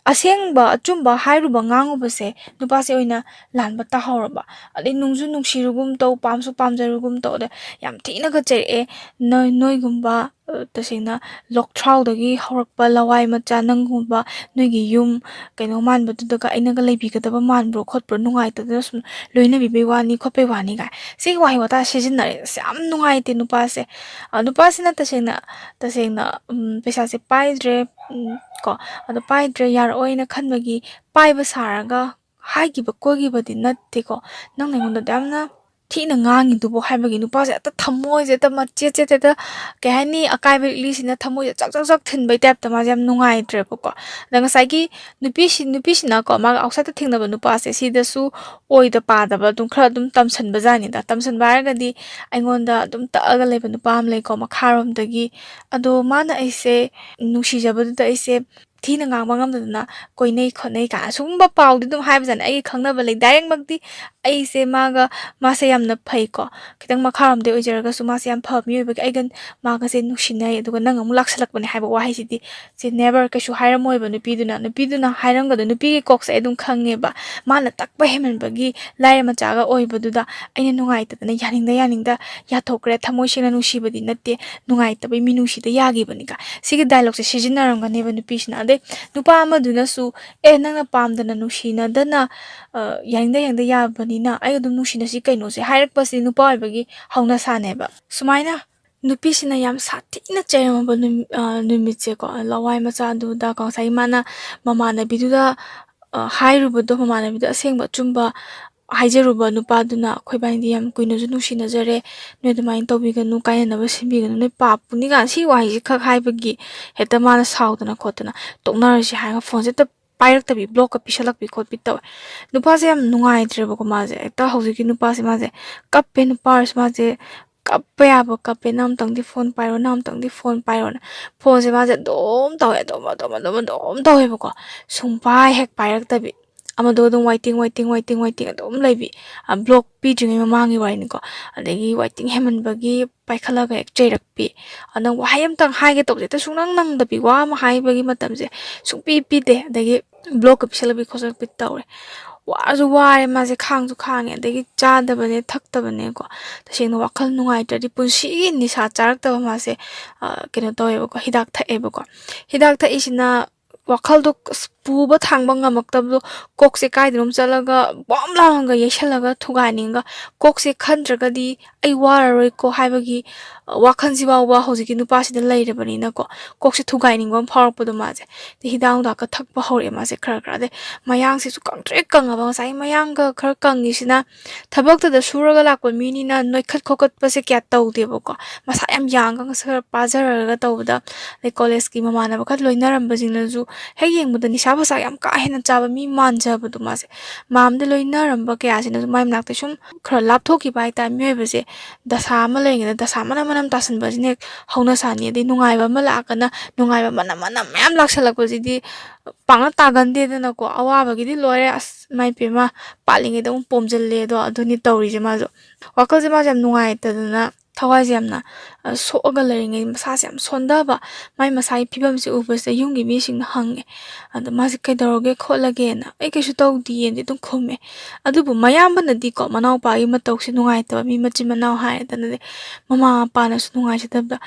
ꯑꯁꯦꯡꯕ ꯑꯆꯨꯝꯕ ꯍꯥꯏꯔꯨꯕ ꯉꯥꯡꯉꯨꯕꯁꯦ ꯅꯨꯄꯥꯁꯦ ꯑꯣꯏꯅ ꯂꯥꯟꯕ ꯇꯥꯍꯧꯔꯕ꯫ ꯑꯗꯩ ꯅꯨꯡꯁꯨ ꯅꯨꯡꯁꯤꯔꯨꯒꯨꯝ ꯇꯧ, ꯄꯥꯝꯁꯨ ꯄꯥꯝꯖꯔꯨꯒꯨꯝ ꯇꯧ, ꯑꯗ ꯌꯥꯝ ꯊꯤꯅꯒ ꯆꯩꯔꯛꯑꯦ꯫ "ꯅꯣꯏ, ꯅꯣꯏꯒꯨꯝꯕ, ꯑ, ꯇꯁꯦꯡꯅ ꯂꯣꯛꯊ꯭ꯔꯥꯎꯗꯒꯤ ꯍꯧꯔꯛꯄ ꯂꯋꯥꯏ ꯃꯆꯥ ꯅꯪꯒꯨꯝꯕ, ꯅꯣꯏꯒꯤ ꯌꯨꯝ ꯀꯩꯅꯣ ꯃꯥꯟꯕꯗꯨꯗꯒ ꯑꯩꯅꯒ ꯂꯩꯕꯤꯒꯗꯕ ꯃꯥꯟꯕ꯭ꯔꯣ ꯈꯣꯠꯄ꯭ꯔꯣ, ꯅꯨꯡꯉꯥꯏꯇꯗꯅ ꯁꯨꯝ ꯂꯣꯏꯅꯕꯤꯕꯩ ꯋꯥꯅꯤ ꯈꯣꯠꯄꯩ ꯋꯥꯅꯤ" ꯀꯥꯏ ꯁꯤꯒꯤ ꯋꯥꯍꯩ ꯋꯥꯇꯥ ꯁꯤꯖꯤꯟꯅꯔꯦ꯫ ꯑꯁ, ꯌꯥꯝ ꯅꯨꯡꯉꯥꯏꯇꯦ ꯅꯨꯄꯥꯁꯦ꯫ ꯑ, ꯅꯨꯄꯥꯁꯤꯅ ꯇꯁꯦꯡꯅ, ꯇꯁꯦꯡꯅ, ꯎꯝ, ꯄꯩꯁꯥꯁꯦ ꯄꯥꯏꯗ꯭ꯔꯦ, ꯎꯝ, ꯀꯣ, ꯑꯗꯣ ꯄꯥꯏꯗ꯭ꯔꯦ, ꯌꯥꯔꯛꯑꯣꯏꯅ ꯈꯟꯕꯒꯤ ꯄꯥꯏꯕ ꯁꯥꯔꯒ ꯍꯥꯏꯈꯤꯕ ꯀꯣꯏꯈꯤꯕꯗꯤ ꯅꯠꯇꯦꯀꯣ꯫ "ꯅꯪꯅ ꯑꯩꯉꯣꯟꯗ ꯑꯗꯨ ꯌꯥꯝꯅ ꯊꯤꯅ ꯉꯥꯡꯉꯤꯗꯨꯕꯨ" ꯍꯥꯏꯕꯒꯤ ꯅꯨꯄꯥꯁꯦ ꯍꯦꯛꯇ ꯊꯃꯣꯏꯁꯦ ꯍꯦꯛꯇ ꯃꯆꯦꯠ ꯆꯦꯠ ꯍꯦꯛꯇ, ꯀꯩ ꯍꯥꯏꯅꯤ, ꯑꯀꯥꯏꯕ ꯂꯤꯛꯂꯤꯁꯤꯅ ꯊꯃꯣꯏꯁꯦ ꯆꯥꯛ ꯆꯥꯛ ꯆꯥꯛ ꯊꯤꯟꯕꯩ ꯇꯥꯏꯞꯇ ꯃꯥꯁꯦ ꯌꯥꯝ ꯅꯨꯡꯉꯥꯏꯇ꯭ꯔꯦꯕꯀꯣ꯫ ꯑꯗ ꯉꯁꯥꯏꯒꯤ ꯅꯨꯄꯤꯁꯤ-, ꯅꯨꯄꯤꯁꯤꯅꯀꯣ, ꯃꯥꯒ ꯑꯥꯎꯠꯁꯥꯏꯗꯇ ꯊꯦꯡꯅꯕ ꯅꯨꯄꯥꯁꯦ ꯁꯤꯗꯁꯨ ꯑꯣꯏꯗ ꯄꯥꯗꯕ ꯑꯗꯨꯝ ꯈꯔ ꯑꯗꯨꯝ ꯇꯝꯁꯟꯕ ꯖꯥꯠꯅꯤꯗ꯫ ꯇꯝꯁꯟꯕ ꯍꯥꯏꯔꯒꯗꯤ ꯑꯩꯉꯣꯟꯗ ꯑꯗꯨꯝ ꯇꯛꯑꯒ ꯂꯩꯕ ꯅꯨꯄꯥ ꯑꯃ ꯂꯩꯀꯣ, ꯃꯈꯥꯔꯣꯝꯗꯒꯤ꯫ ꯑꯗꯣ ꯃꯥꯅ ꯑꯩꯁꯦ ꯅꯨꯡꯁꯤꯖꯕꯗꯨꯗ ꯑꯩꯁꯦ ꯊꯤꯅ ꯉꯥꯡꯕ ꯉꯝꯗꯗꯅ ꯀꯣꯏꯅꯩ ꯈꯣꯠꯅꯩ ꯀꯥꯏꯅ ꯁꯨꯒꯨꯝꯕ ꯄꯥꯎꯗꯤ ꯑꯗꯨꯝ ꯍꯥꯏꯕꯖꯥꯠꯅꯤ꯫ ꯑꯩꯒꯤ ꯈꯪꯅꯕ ꯂꯩ, ꯗꯥꯏꯔꯦꯛꯃꯛꯇꯤ ꯑꯩꯁꯦ ꯃꯥꯒ, ꯃꯥꯁꯦ ꯌꯥꯝꯅ ꯐꯩꯀꯣ, ꯈꯤꯇꯪ ꯃꯈꯥꯔꯣꯝꯗꯩ ꯑꯣꯏꯖꯔꯒꯁꯨ ꯃꯥꯁꯦ ꯌꯥꯝ ꯐꯕ ꯃꯤ ꯑꯣꯏꯕꯒꯤ ꯑꯩꯒ ꯃꯥꯒꯁꯦ ꯅꯨꯡꯁꯤꯅꯩ, ꯑꯗꯨꯒ "ꯅꯪ ꯑꯃꯨꯛ ꯂꯥꯛꯁꯜꯂꯛꯄꯅꯦ" ꯍꯥꯏꯕ ꯋꯥꯍꯩꯁꯤꯗꯤ ꯁꯦ never ꯀꯩꯁꯨ ꯍꯥꯏꯔꯝꯃꯣꯏꯕ ꯅꯨꯄꯤꯗꯨꯅ꯫ ꯅꯨꯄꯤꯗꯨꯅ ꯍꯥꯏꯔꯝꯒꯗꯣ, ꯅꯨꯄꯤꯒꯤ ꯀꯣꯛꯁꯦ ꯑꯩ ꯑꯗꯨꯝ ꯈꯪꯉꯦꯕ꯫ ꯃꯥꯅ ꯇꯛꯄ ꯍꯦꯟꯃꯟꯕꯒꯤ ꯂꯥꯏꯔ ꯃꯆꯥꯒ ꯑꯣꯏꯕꯗꯨꯗ ꯑꯩꯅ ꯅꯨꯡꯉꯥꯏꯇꯗꯅ ꯌꯥꯅꯤꯡꯗ ꯌꯥꯅꯤꯡꯗ ꯌꯥꯊꯣꯛꯈ꯭ꯔꯦ꯫ ꯊꯃꯣꯏ ꯁꯦꯡꯅ ꯅꯨꯡꯁꯤꯕꯗꯤ ꯅꯠꯇꯦ, ꯅꯨꯡꯉꯥꯏꯇꯕꯩ ꯃꯤꯅꯨꯡꯁꯤꯗ ꯌꯥꯈꯤꯕꯅꯤꯒ꯫ ꯁꯤꯒꯤ ꯗꯥꯏꯂꯣꯛꯁꯦ ꯁꯤꯖꯤꯟꯅꯔꯝꯒꯅꯦꯕ ꯅꯨꯄꯤꯁꯤꯅ꯫ ꯑꯗꯩ ꯅꯨꯄꯥ ꯑꯃꯗꯨꯅꯁꯨ, "ꯑꯦ, ꯅꯪꯅ ꯄꯥꯝꯗꯅ ꯅꯨꯡꯁꯤꯅꯗꯅ, ꯑ, ꯌꯥꯅꯤꯡꯗ ꯌꯥꯅꯤꯡꯗ ꯌꯥꯕꯅꯤꯅ ꯑꯩ ꯑꯗꯨꯝ ꯅꯨꯡꯁꯤꯅꯁꯤ ꯀꯩꯅꯣꯁꯦ" ꯍꯥꯏꯔꯛꯄꯁꯤ ꯅꯨꯄꯥ ꯑꯣꯏꯕꯒꯤ ꯍꯧꯅꯁꯥꯅꯦꯕ꯫ ꯁꯨꯃꯥꯏꯅ ꯅꯨꯄꯤꯁꯤꯅ ꯌꯥꯝ ꯁꯥꯊꯤꯅ ꯆꯩꯔꯝꯃꯕ ꯅꯨꯃꯤ-, ꯑ, ꯅꯨꯃꯤꯠꯁꯦꯀꯣ, ꯂꯋꯥꯏ ꯃꯆꯥꯗꯨꯗꯀꯣ, ꯉꯁꯥꯏꯒꯤ ꯃꯥꯅ ꯃꯃꯥꯟꯅꯕꯤꯗꯨꯗ ꯍꯥꯏꯔꯨꯕꯗꯣ, ꯃꯃꯥꯟꯅꯕꯤꯗꯣ ꯑꯁꯦꯡꯕ ꯑꯆꯨꯝꯕ ꯍꯥꯏꯖꯔꯨꯕ ꯅꯨꯄꯥꯗꯨꯅ, "ꯑꯩꯈꯣꯏꯕꯥꯅꯤꯗꯤ ꯌꯥꯝ ꯀꯨꯏꯅꯁꯨ ꯅꯨꯡꯁꯤꯅꯖꯔꯦ, ꯅꯣꯏ ꯑꯗꯨꯃꯥꯏꯅ ꯇꯧꯕꯤꯒꯅꯨ, ꯀꯥꯏꯅꯅꯕ ꯁꯤꯟꯕꯤꯒꯅꯨ, ꯅꯣꯏ ꯄꯥꯞꯄꯨꯅꯤ" ꯀꯥꯏꯅ ꯁꯤ ꯋꯥꯍꯩꯁꯦ ꯈꯛ ꯍꯥꯏꯕꯒꯤ ꯍꯦꯛꯇ ꯃꯥꯅ ꯁꯥꯎꯗꯅ ꯈꯣꯠꯇꯅ ꯇꯣꯛꯅꯔꯁꯤ ꯍꯥꯏꯔꯒ ꯐꯣꯟꯁꯦ ꯍꯦꯛꯇ ꯄꯥꯏꯔꯛꯇꯕꯤ, ꯕ꯭ꯂꯣꯛꯀ ꯄꯤꯁꯜꯂꯛꯄꯤ ꯈꯣꯠꯄꯤ ꯇꯧꯋꯦ꯫ ꯅꯨꯄꯥꯁꯦ ꯌꯥꯝ ꯅꯨꯡꯉꯥꯏꯇ꯭ꯔꯦꯕꯀꯣ ꯃꯥꯁꯦ꯫ ꯍꯦꯛꯇ ꯍꯧꯖꯤꯛꯀꯤ ꯅꯨꯄꯥꯁꯦ ꯃꯥꯁꯦ ꯀꯞꯄꯦ, ꯅꯨꯄꯥ ꯑꯣꯏꯔꯁꯨ ꯃꯥꯁꯦ ꯀꯞꯄ ꯌꯥꯕ ꯀꯞꯄꯦ, "ꯅꯪ ꯑꯃꯨꯛꯇꯪꯗꯤ ꯐꯣꯟ ꯄꯥꯏꯔꯣ, ꯅꯪ ꯑꯃꯨꯛꯇꯪꯗꯤ ꯐꯣꯟ ꯄꯥꯏꯔꯣꯅ"꯫ ꯐꯣꯟꯁꯦ ꯃꯥꯁꯦ ꯑꯗꯨꯝ ꯇꯧꯋꯦ, ꯑꯗꯨꯝ, ꯑꯗꯨꯝ, ꯑꯗꯨꯝ, ꯑꯗꯨꯝ ꯇꯧꯋꯦꯕꯀꯣ꯫ ꯁꯨꯡꯄꯥꯏ ꯍꯦꯛ ꯄꯥꯏꯔꯛꯇꯕꯤ꯫ ꯑꯃꯗꯣ ꯑꯗꯨꯝ waiting, waiting, waiting, waiting ꯑꯗꯨꯝ ꯂꯩꯕꯤ꯫ ꯑ, ꯕ꯭ꯂꯣꯛ ꯄꯤꯗ꯭ꯔꯤꯉꯩ ꯃꯃꯥꯡꯒꯤ ꯋꯥꯔꯤꯅꯤꯀꯣ꯫ ꯑꯗꯒꯤ waiting ꯍꯦꯟꯃꯟꯕꯒꯤ ꯄꯥꯏꯈꯠꯂꯒ ꯍꯦꯛ ꯆꯩꯔꯛꯄꯤ꯫ ꯑꯗ ꯅꯪ ꯋꯥꯍꯩ ꯑꯃꯇꯪ ꯍꯥꯏꯒꯦ ꯇꯧꯕꯁꯦ ꯍꯦꯛꯇ ꯁꯨꯡꯅꯪ ꯅꯪꯗꯕꯤ, ꯋꯥ ꯑꯃ ꯍꯥꯏꯕꯒꯤ ꯃꯇꯝꯁꯦ ꯁꯨꯡꯄꯤ ꯄꯤꯗꯦ꯫ ꯑꯗꯒꯤ ꯕ꯭ꯂꯣꯛꯀ ꯄꯤꯁꯜꯂꯛꯄꯤ ꯈꯣꯠꯆꯜꯂꯛꯄꯤ ꯇꯧꯔꯦ꯫ ꯋꯥꯁꯨ ꯋꯥꯔꯦ ꯃꯥꯁꯦ, ꯈꯥꯡꯁꯨ ꯈꯥꯡꯉꯦ, ꯑꯗꯒꯤ ꯆꯥꯗꯕꯅꯦ ꯊꯛꯇꯕꯅꯦꯀꯣ꯫ ꯇꯁꯦꯡꯅ ꯋꯥꯈꯜ ꯅꯨꯡꯉꯥꯏꯇ꯭ꯔꯗꯤ ꯄꯨꯟꯁꯤꯒꯤ ꯅꯤꯁꯥ ꯆꯥꯔꯛꯇꯕ ꯃꯥꯁꯦ, ꯑ, ꯀꯩꯅꯣ ꯇꯧꯋꯦꯕꯀꯣ, ꯍꯤꯗꯥꯛ ꯊꯛꯑꯦꯕꯀꯣ꯫ ꯍꯤꯗꯥꯛ ꯊꯛꯏꯁꯤꯅ ꯋꯥꯈꯜꯗꯣ ꯑꯁ ꯄꯨꯕ ꯊꯥꯡꯕ ꯉꯝꯃꯛꯇꯕꯗꯣ, ꯀꯣꯛꯁꯦ ꯀꯥꯏꯗꯅꯣꯝ ꯆꯠꯂꯒ ꯕꯣꯝ ꯂꯥꯎꯔꯒ ꯌꯩꯁꯜꯂꯒ ꯊꯨꯒꯥꯏꯅꯤꯡꯉꯒ, ꯀꯣꯛꯁꯦ ꯈꯟꯗ꯭ꯔꯒꯗꯤ ꯑꯩ ꯋꯥꯔꯔꯣꯏꯀꯣ ꯍꯥꯏꯕꯒꯤ, ꯑ, ꯋꯥꯈꯜꯁꯤ ꯐꯥꯎꯕ ꯍꯧꯖꯤꯛꯀꯤ ꯅꯨꯄꯥꯁꯤꯗ ꯂꯩꯔꯕꯅꯤꯅꯀꯣ, ꯀꯣꯛꯁꯦ ꯊꯨꯒꯥꯏꯅꯤꯡꯕ ꯑꯃ ꯐꯥꯎꯔꯛꯄꯗꯣ ꯃꯥꯁꯦ꯫ ꯑꯗꯩ ꯍꯤꯗꯥꯛ ꯅꯨꯡꯗꯥꯛꯀ ꯊꯛꯄ ꯍꯧꯔꯛꯑꯦ ꯃꯥꯁꯦ ꯈꯔ ꯈꯔ꯫ ꯑꯗꯩ ꯃꯌꯥꯡꯁꯤꯁꯨ ꯀꯪꯇ꯭ꯔꯤꯛ ꯀꯪꯉꯕ, ꯉꯁꯥꯏꯒꯤ ꯃꯌꯥꯡꯒ ꯈꯔ ꯀꯪꯉꯤꯁꯤꯅ ꯊꯕꯛꯇꯨꯗ ꯁꯨꯔꯒ ꯂꯥꯛꯄ ꯃꯤꯅꯤꯅ ꯅꯣꯏꯈꯠ ꯈꯣꯠꯀꯠꯄꯁꯦ ꯀꯌꯥ ꯇꯧꯗꯦꯕꯀꯣ꯫ ꯃꯁꯥ ꯌꯥꯝ ꯌꯥꯡꯉꯒ ꯈꯔ ꯄꯥꯖꯔꯒ ꯇꯧꯕꯗ, ꯑꯗꯩ ꯀꯣꯂꯦꯖꯀꯤ ꯃꯃꯥꯟꯅꯕ ꯈꯔ ꯂꯣꯏꯅꯔꯝꯕꯁꯤꯡꯅꯁꯨ ꯍꯦꯛ ꯌꯦꯡꯕꯗ ꯅꯤꯁꯥ ꯄꯁꯥ ꯌꯥꯝ ꯀꯥ ꯍꯦꯟꯅ ꯆꯥꯕ ꯃꯤ ꯃꯥꯟꯖꯕꯗꯣ ꯃꯥꯁꯦ꯫ ꯃꯥꯝꯗ ꯂꯣꯏꯅꯔꯝꯕ ꯀꯌꯥꯁꯤꯅꯁꯨ ꯃꯥꯏ ꯃꯅꯥꯛꯇ ꯁꯨꯝ ꯈꯔ ꯂꯥꯞꯊꯣꯛꯈꯤꯕ ꯍꯥꯏꯇꯥꯔꯦ꯫ ꯃꯤꯑꯣꯏꯕꯁꯦ ꯗꯁꯥ ꯑꯃ ꯂꯩꯔꯤꯉꯩꯗ ꯗꯁꯥ ꯃꯅꯝ ꯃꯅꯝ ꯇꯥꯁꯟꯕꯁꯤꯅ ꯍꯦꯛ ꯍꯧꯅ ꯁꯥꯅꯤ꯫ ꯑꯗꯩ ꯅꯨꯡꯉꯥꯏꯕ ꯑꯃ ꯂꯥꯛꯑꯒꯅ ꯅꯨꯡꯉꯥꯏꯕ ꯃꯅꯝ ꯃꯅꯝ ꯃꯌꯥꯝ ꯂꯥꯛꯁꯜꯂꯛꯄꯁꯤꯗꯤ ꯄꯥꯛꯅ ꯇꯥꯒꯟꯗꯦꯗꯅꯀꯣ꯫ ꯑꯋꯥꯕꯒꯤꯗꯤ ꯂꯣꯏꯔꯦ, ꯑꯁ ꯏꯃꯥ ꯏꯄꯦꯝꯃ, ꯄꯥꯜꯂꯤꯉꯩꯗ ꯑꯃꯨꯛ ꯄꯣꯝꯖꯜꯂꯦ꯫ ꯑꯗꯣ ꯑꯗꯨꯅꯤ ꯇꯧꯔꯤꯁꯦ ꯃꯥꯁꯨ꯫ ꯋꯥꯈꯜꯁꯦ ꯃꯥꯁꯦ ꯌꯥꯝ ꯅꯨꯡꯉꯥꯏꯇꯗꯅ, ꯊꯋꯥꯏꯁꯦ ꯌꯥꯝꯅ, ꯑ, ꯁꯣꯛꯑꯒ ꯂꯩꯔꯤꯉꯩ, ꯃꯁꯥꯁꯦ ꯌꯥꯝ ꯁꯣꯟꯊꯕ, ꯃꯥꯏ ꯃꯁꯥꯒꯤ ꯐꯤꯕꯝꯁꯦ ꯎꯕꯁꯤꯗ ꯌꯨꯝꯒꯤ ꯃꯤꯁꯤꯡꯅ ꯍꯪꯉꯦ꯫ ꯑꯗꯣ ꯃꯥꯁꯦ ꯀꯩꯗꯧꯔꯒꯦ ꯈꯣꯠꯂꯒꯦꯅ, "ꯑꯩ ꯀꯩꯁꯨ ꯇꯧꯗꯤꯌꯦꯅꯗꯤ" ꯑꯗꯨꯝ ꯈꯨꯝꯃꯦ꯫ ꯑꯗꯨꯕꯨ ꯃꯌꯥꯝꯕꯅꯗꯤꯀꯣ, ꯃꯅꯥꯎꯄꯥꯒꯤ ꯃꯇꯧꯁꯦ ꯅꯨꯡꯉꯥꯏꯇꯕ, ꯃꯤ ꯃꯆꯤꯟ ꯃꯅꯥꯎ ꯍꯥꯏꯔꯦꯗꯅꯗꯤ, ꯃꯃꯥ ꯃꯄꯥꯅꯁꯨ ꯅꯨꯡꯉꯥꯏꯖꯗꯕꯗ,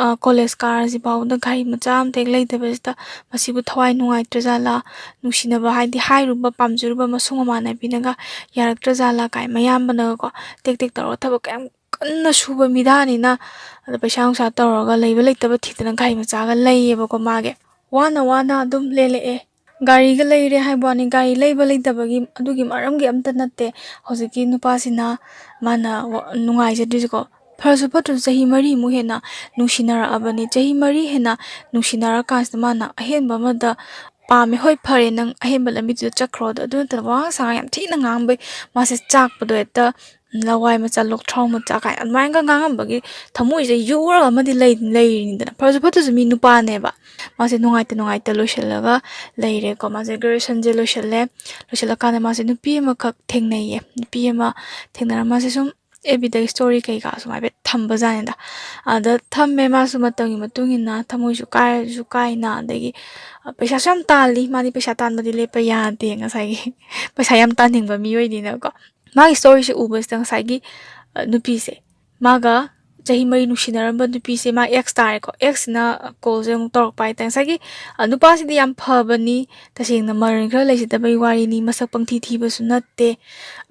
ꯑ, ꯀꯣꯂꯦꯖ ꯀꯥꯔꯁꯤ ꯐꯥꯎꯕꯗ ꯒꯥꯔꯤ ꯃꯆꯥ ꯑꯝꯇ ꯍꯦꯛ ꯂꯩꯇꯕꯁꯤꯗ, "ꯃꯁꯤꯕꯨ ꯊꯋꯥꯏ ꯅꯨꯡꯉꯥꯏꯇ꯭ꯔꯖꯥꯠꯂꯥ? ꯅꯨꯡꯁꯤꯅꯕ ꯍꯥꯏꯗꯤ ꯍꯥꯏꯔꯨꯕ ꯄꯥꯝꯖꯔꯨꯕ ꯃꯁꯨꯡ ꯃꯃꯥꯟꯅꯕꯤꯅꯒ ꯌꯥꯔꯛꯇ꯭ꯔꯖꯥꯠꯂꯥ?" ꯀꯥꯏ ꯃꯌꯥꯝꯕꯅꯒꯀꯣ ꯇꯦꯛ ꯇꯦꯛ ꯇꯧꯔꯒ ꯊꯕꯛ ꯀꯌꯥꯝ ꯀꯟꯅ ꯁꯨꯕ ꯃꯤꯗꯥꯅꯤꯅ, ꯑꯗ ꯄꯩꯁꯥ ꯅꯨꯡꯁꯥ ꯇꯧꯔꯒ ꯂꯩꯕ ꯂꯩꯇꯕ ꯊꯤꯗꯅ ꯒꯥꯔꯤ ꯃꯆꯥꯒ ꯂꯩꯌꯦꯕꯀꯣ ꯃꯥꯒꯤ꯫ ꯋꯥꯅ ꯋꯥꯅ ꯑꯗꯨꯝ ꯂꯦꯜꯂꯛꯑꯦ꯫ ꯒꯥꯔꯤꯒ ꯂꯩꯔꯦ ꯍꯥꯏꯕ ꯋꯥꯅꯤ, ꯒꯥꯔꯤ ꯂꯩꯕ ꯂꯩꯇꯕꯒꯤ ꯑꯗꯨꯒꯤ ꯃꯔꯝꯒꯤ ꯑꯝꯇ ꯅꯠꯇꯦ꯫ ꯍꯧꯖꯤꯛꯀꯤ ꯅꯨꯄꯥꯁꯤꯅ ꯃꯥꯅ ꯋꯥ-, ꯅꯨꯡꯉꯥꯏꯖꯗ꯭ꯔꯤꯁꯦꯀꯣ꯫ ꯐꯔꯁꯨ ꯐꯠꯇ꯭ꯔꯁꯨ ꯆꯍꯤ ꯃꯔꯤꯃꯨꯛ ꯍꯦꯟꯅ ꯅꯨꯡꯁꯤꯅꯔꯛꯑꯕꯅꯤ꯫ ꯆꯍꯤ ꯃꯔꯤ ꯍꯦꯟꯅ ꯅꯨꯡꯁꯤꯅꯔꯀꯥꯟꯁꯤꯗ ꯃꯥꯅ ꯑꯍꯦꯟꯕ ꯑꯃꯗ ꯄꯥꯝꯃꯦ꯫ "ꯍꯣꯏ, ꯐꯔꯦ, ꯅꯪ ꯑꯍꯦꯟꯕ ꯂꯝꯕꯤꯗꯨꯗ ꯆꯠꯈ꯭ꯔꯣ"꯫ ꯑꯗꯣ ꯑꯗꯨ ꯅꯠꯇꯅ ꯋꯥꯉꯥꯡ ꯁꯉꯥꯡ ꯌꯥꯝ ꯊꯤꯅ ꯉꯥꯡꯕꯩ ꯃꯥꯁꯦ ꯆꯥꯛꯄꯗꯣ ꯍꯦꯛꯇ, "ꯂꯋꯥꯏ ꯃꯆꯥ, ꯂꯣꯛꯊ꯭ꯔꯥꯎ ꯃꯆꯥ" ꯀꯥꯏꯅ ꯑꯗꯨꯃꯥꯏꯅꯒ ꯉꯥꯡꯉꯝꯕꯒꯤ ꯊꯃꯣꯏꯁꯦ ꯌꯨꯔꯒ ꯑꯃꯗꯤ ꯂꯩ-, ꯂꯩꯔꯤꯅꯤꯗꯅ꯫ ꯐꯔꯁꯨ ꯐꯠꯇ꯭ꯔꯁꯨ ꯃꯤ ꯅꯨꯄꯥꯅꯦꯕ꯫ ꯃꯥꯁꯦ ꯅꯨꯡꯉꯥꯏꯇ ꯅꯨꯡꯉꯥꯏꯇ ꯂꯣꯏꯁꯤꯜꯂꯒ ꯂꯩꯔꯦꯀꯣ꯫ ꯃꯥꯁꯦ graduationꯁꯦ ꯂꯣꯏꯁꯤꯜꯂꯦ꯫ ꯂꯣꯏꯁꯤꯜꯂꯀꯥꯟꯗ ꯃꯥꯁꯦ ꯅꯨꯄꯤ ꯑꯃꯈꯛ ꯊꯦꯡꯅꯩꯌꯦ꯫ ꯅꯨꯄꯤ ꯑꯃ ꯊꯦꯡꯅꯔ ꯃꯥꯁꯦ ꯁꯨꯝ F Bꯗ story ꯀꯩꯀꯥ ꯁꯨꯝ ꯍꯥꯏꯐꯦꯠ ꯊꯝꯕꯖꯥꯠꯅꯤꯗ꯫ ꯑꯗ ꯊꯝꯃꯦ, ꯃꯥꯁꯨ ꯃꯇꯝꯒꯤ ꯃꯇꯨꯡ ꯏꯟꯅ ꯊꯃꯣꯏꯁꯨ ꯀꯥꯏꯔꯁꯨ ꯀꯥꯏꯅ, ꯑꯗꯒꯤ, ꯑ, ꯄꯩꯁꯥꯁꯨ ꯌꯥꯝ ꯇꯥꯜꯂꯤ꯫ ꯃꯥꯗꯤ ꯄꯩꯁꯥ ꯇꯥꯟꯕꯗꯤ ꯂꯦꯞꯄ ꯌꯥꯗꯦ, ꯉꯁꯥꯏꯒꯤ ꯄꯩꯁꯥ ꯌꯥꯝ ꯇꯥꯟꯅꯤꯡꯕ ꯃꯤꯑꯣꯏꯅꯤꯅꯀꯣ꯫ ꯃꯥꯒꯤ storyꯁꯦ ꯎꯕꯁꯤꯗ ꯉꯁꯥꯏꯒꯤ, ꯑ, ꯅꯨꯄꯤꯁꯦ, ꯃꯥꯒ ꯆꯍꯤ ꯃꯔꯤ ꯅꯨꯡꯁꯤꯅꯔꯝꯕ ꯅꯨꯄꯤꯁꯦ, ꯃꯥ ex ꯇꯥꯔꯦꯀꯣ, exꯁꯤꯅ callꯁꯦ ꯑꯃꯨꯛ ꯇꯧꯔꯛꯄ ꯍꯥꯏꯇꯥꯔꯦ꯫ ꯉꯁꯥꯏꯒꯤ, ꯑ, ꯅꯨꯄꯥꯁꯤꯗꯤ ꯌꯥꯝ ꯐꯕꯅꯤ, ꯇꯁꯦꯡꯅ ꯃꯔꯟ ꯈꯔ ꯂꯩꯖꯗꯕꯩ ꯋꯥꯔꯤꯅꯤ, ꯃꯁꯛ ꯄꯪꯊꯤ ꯊꯤꯕꯁꯨ ꯅꯠꯇꯦ,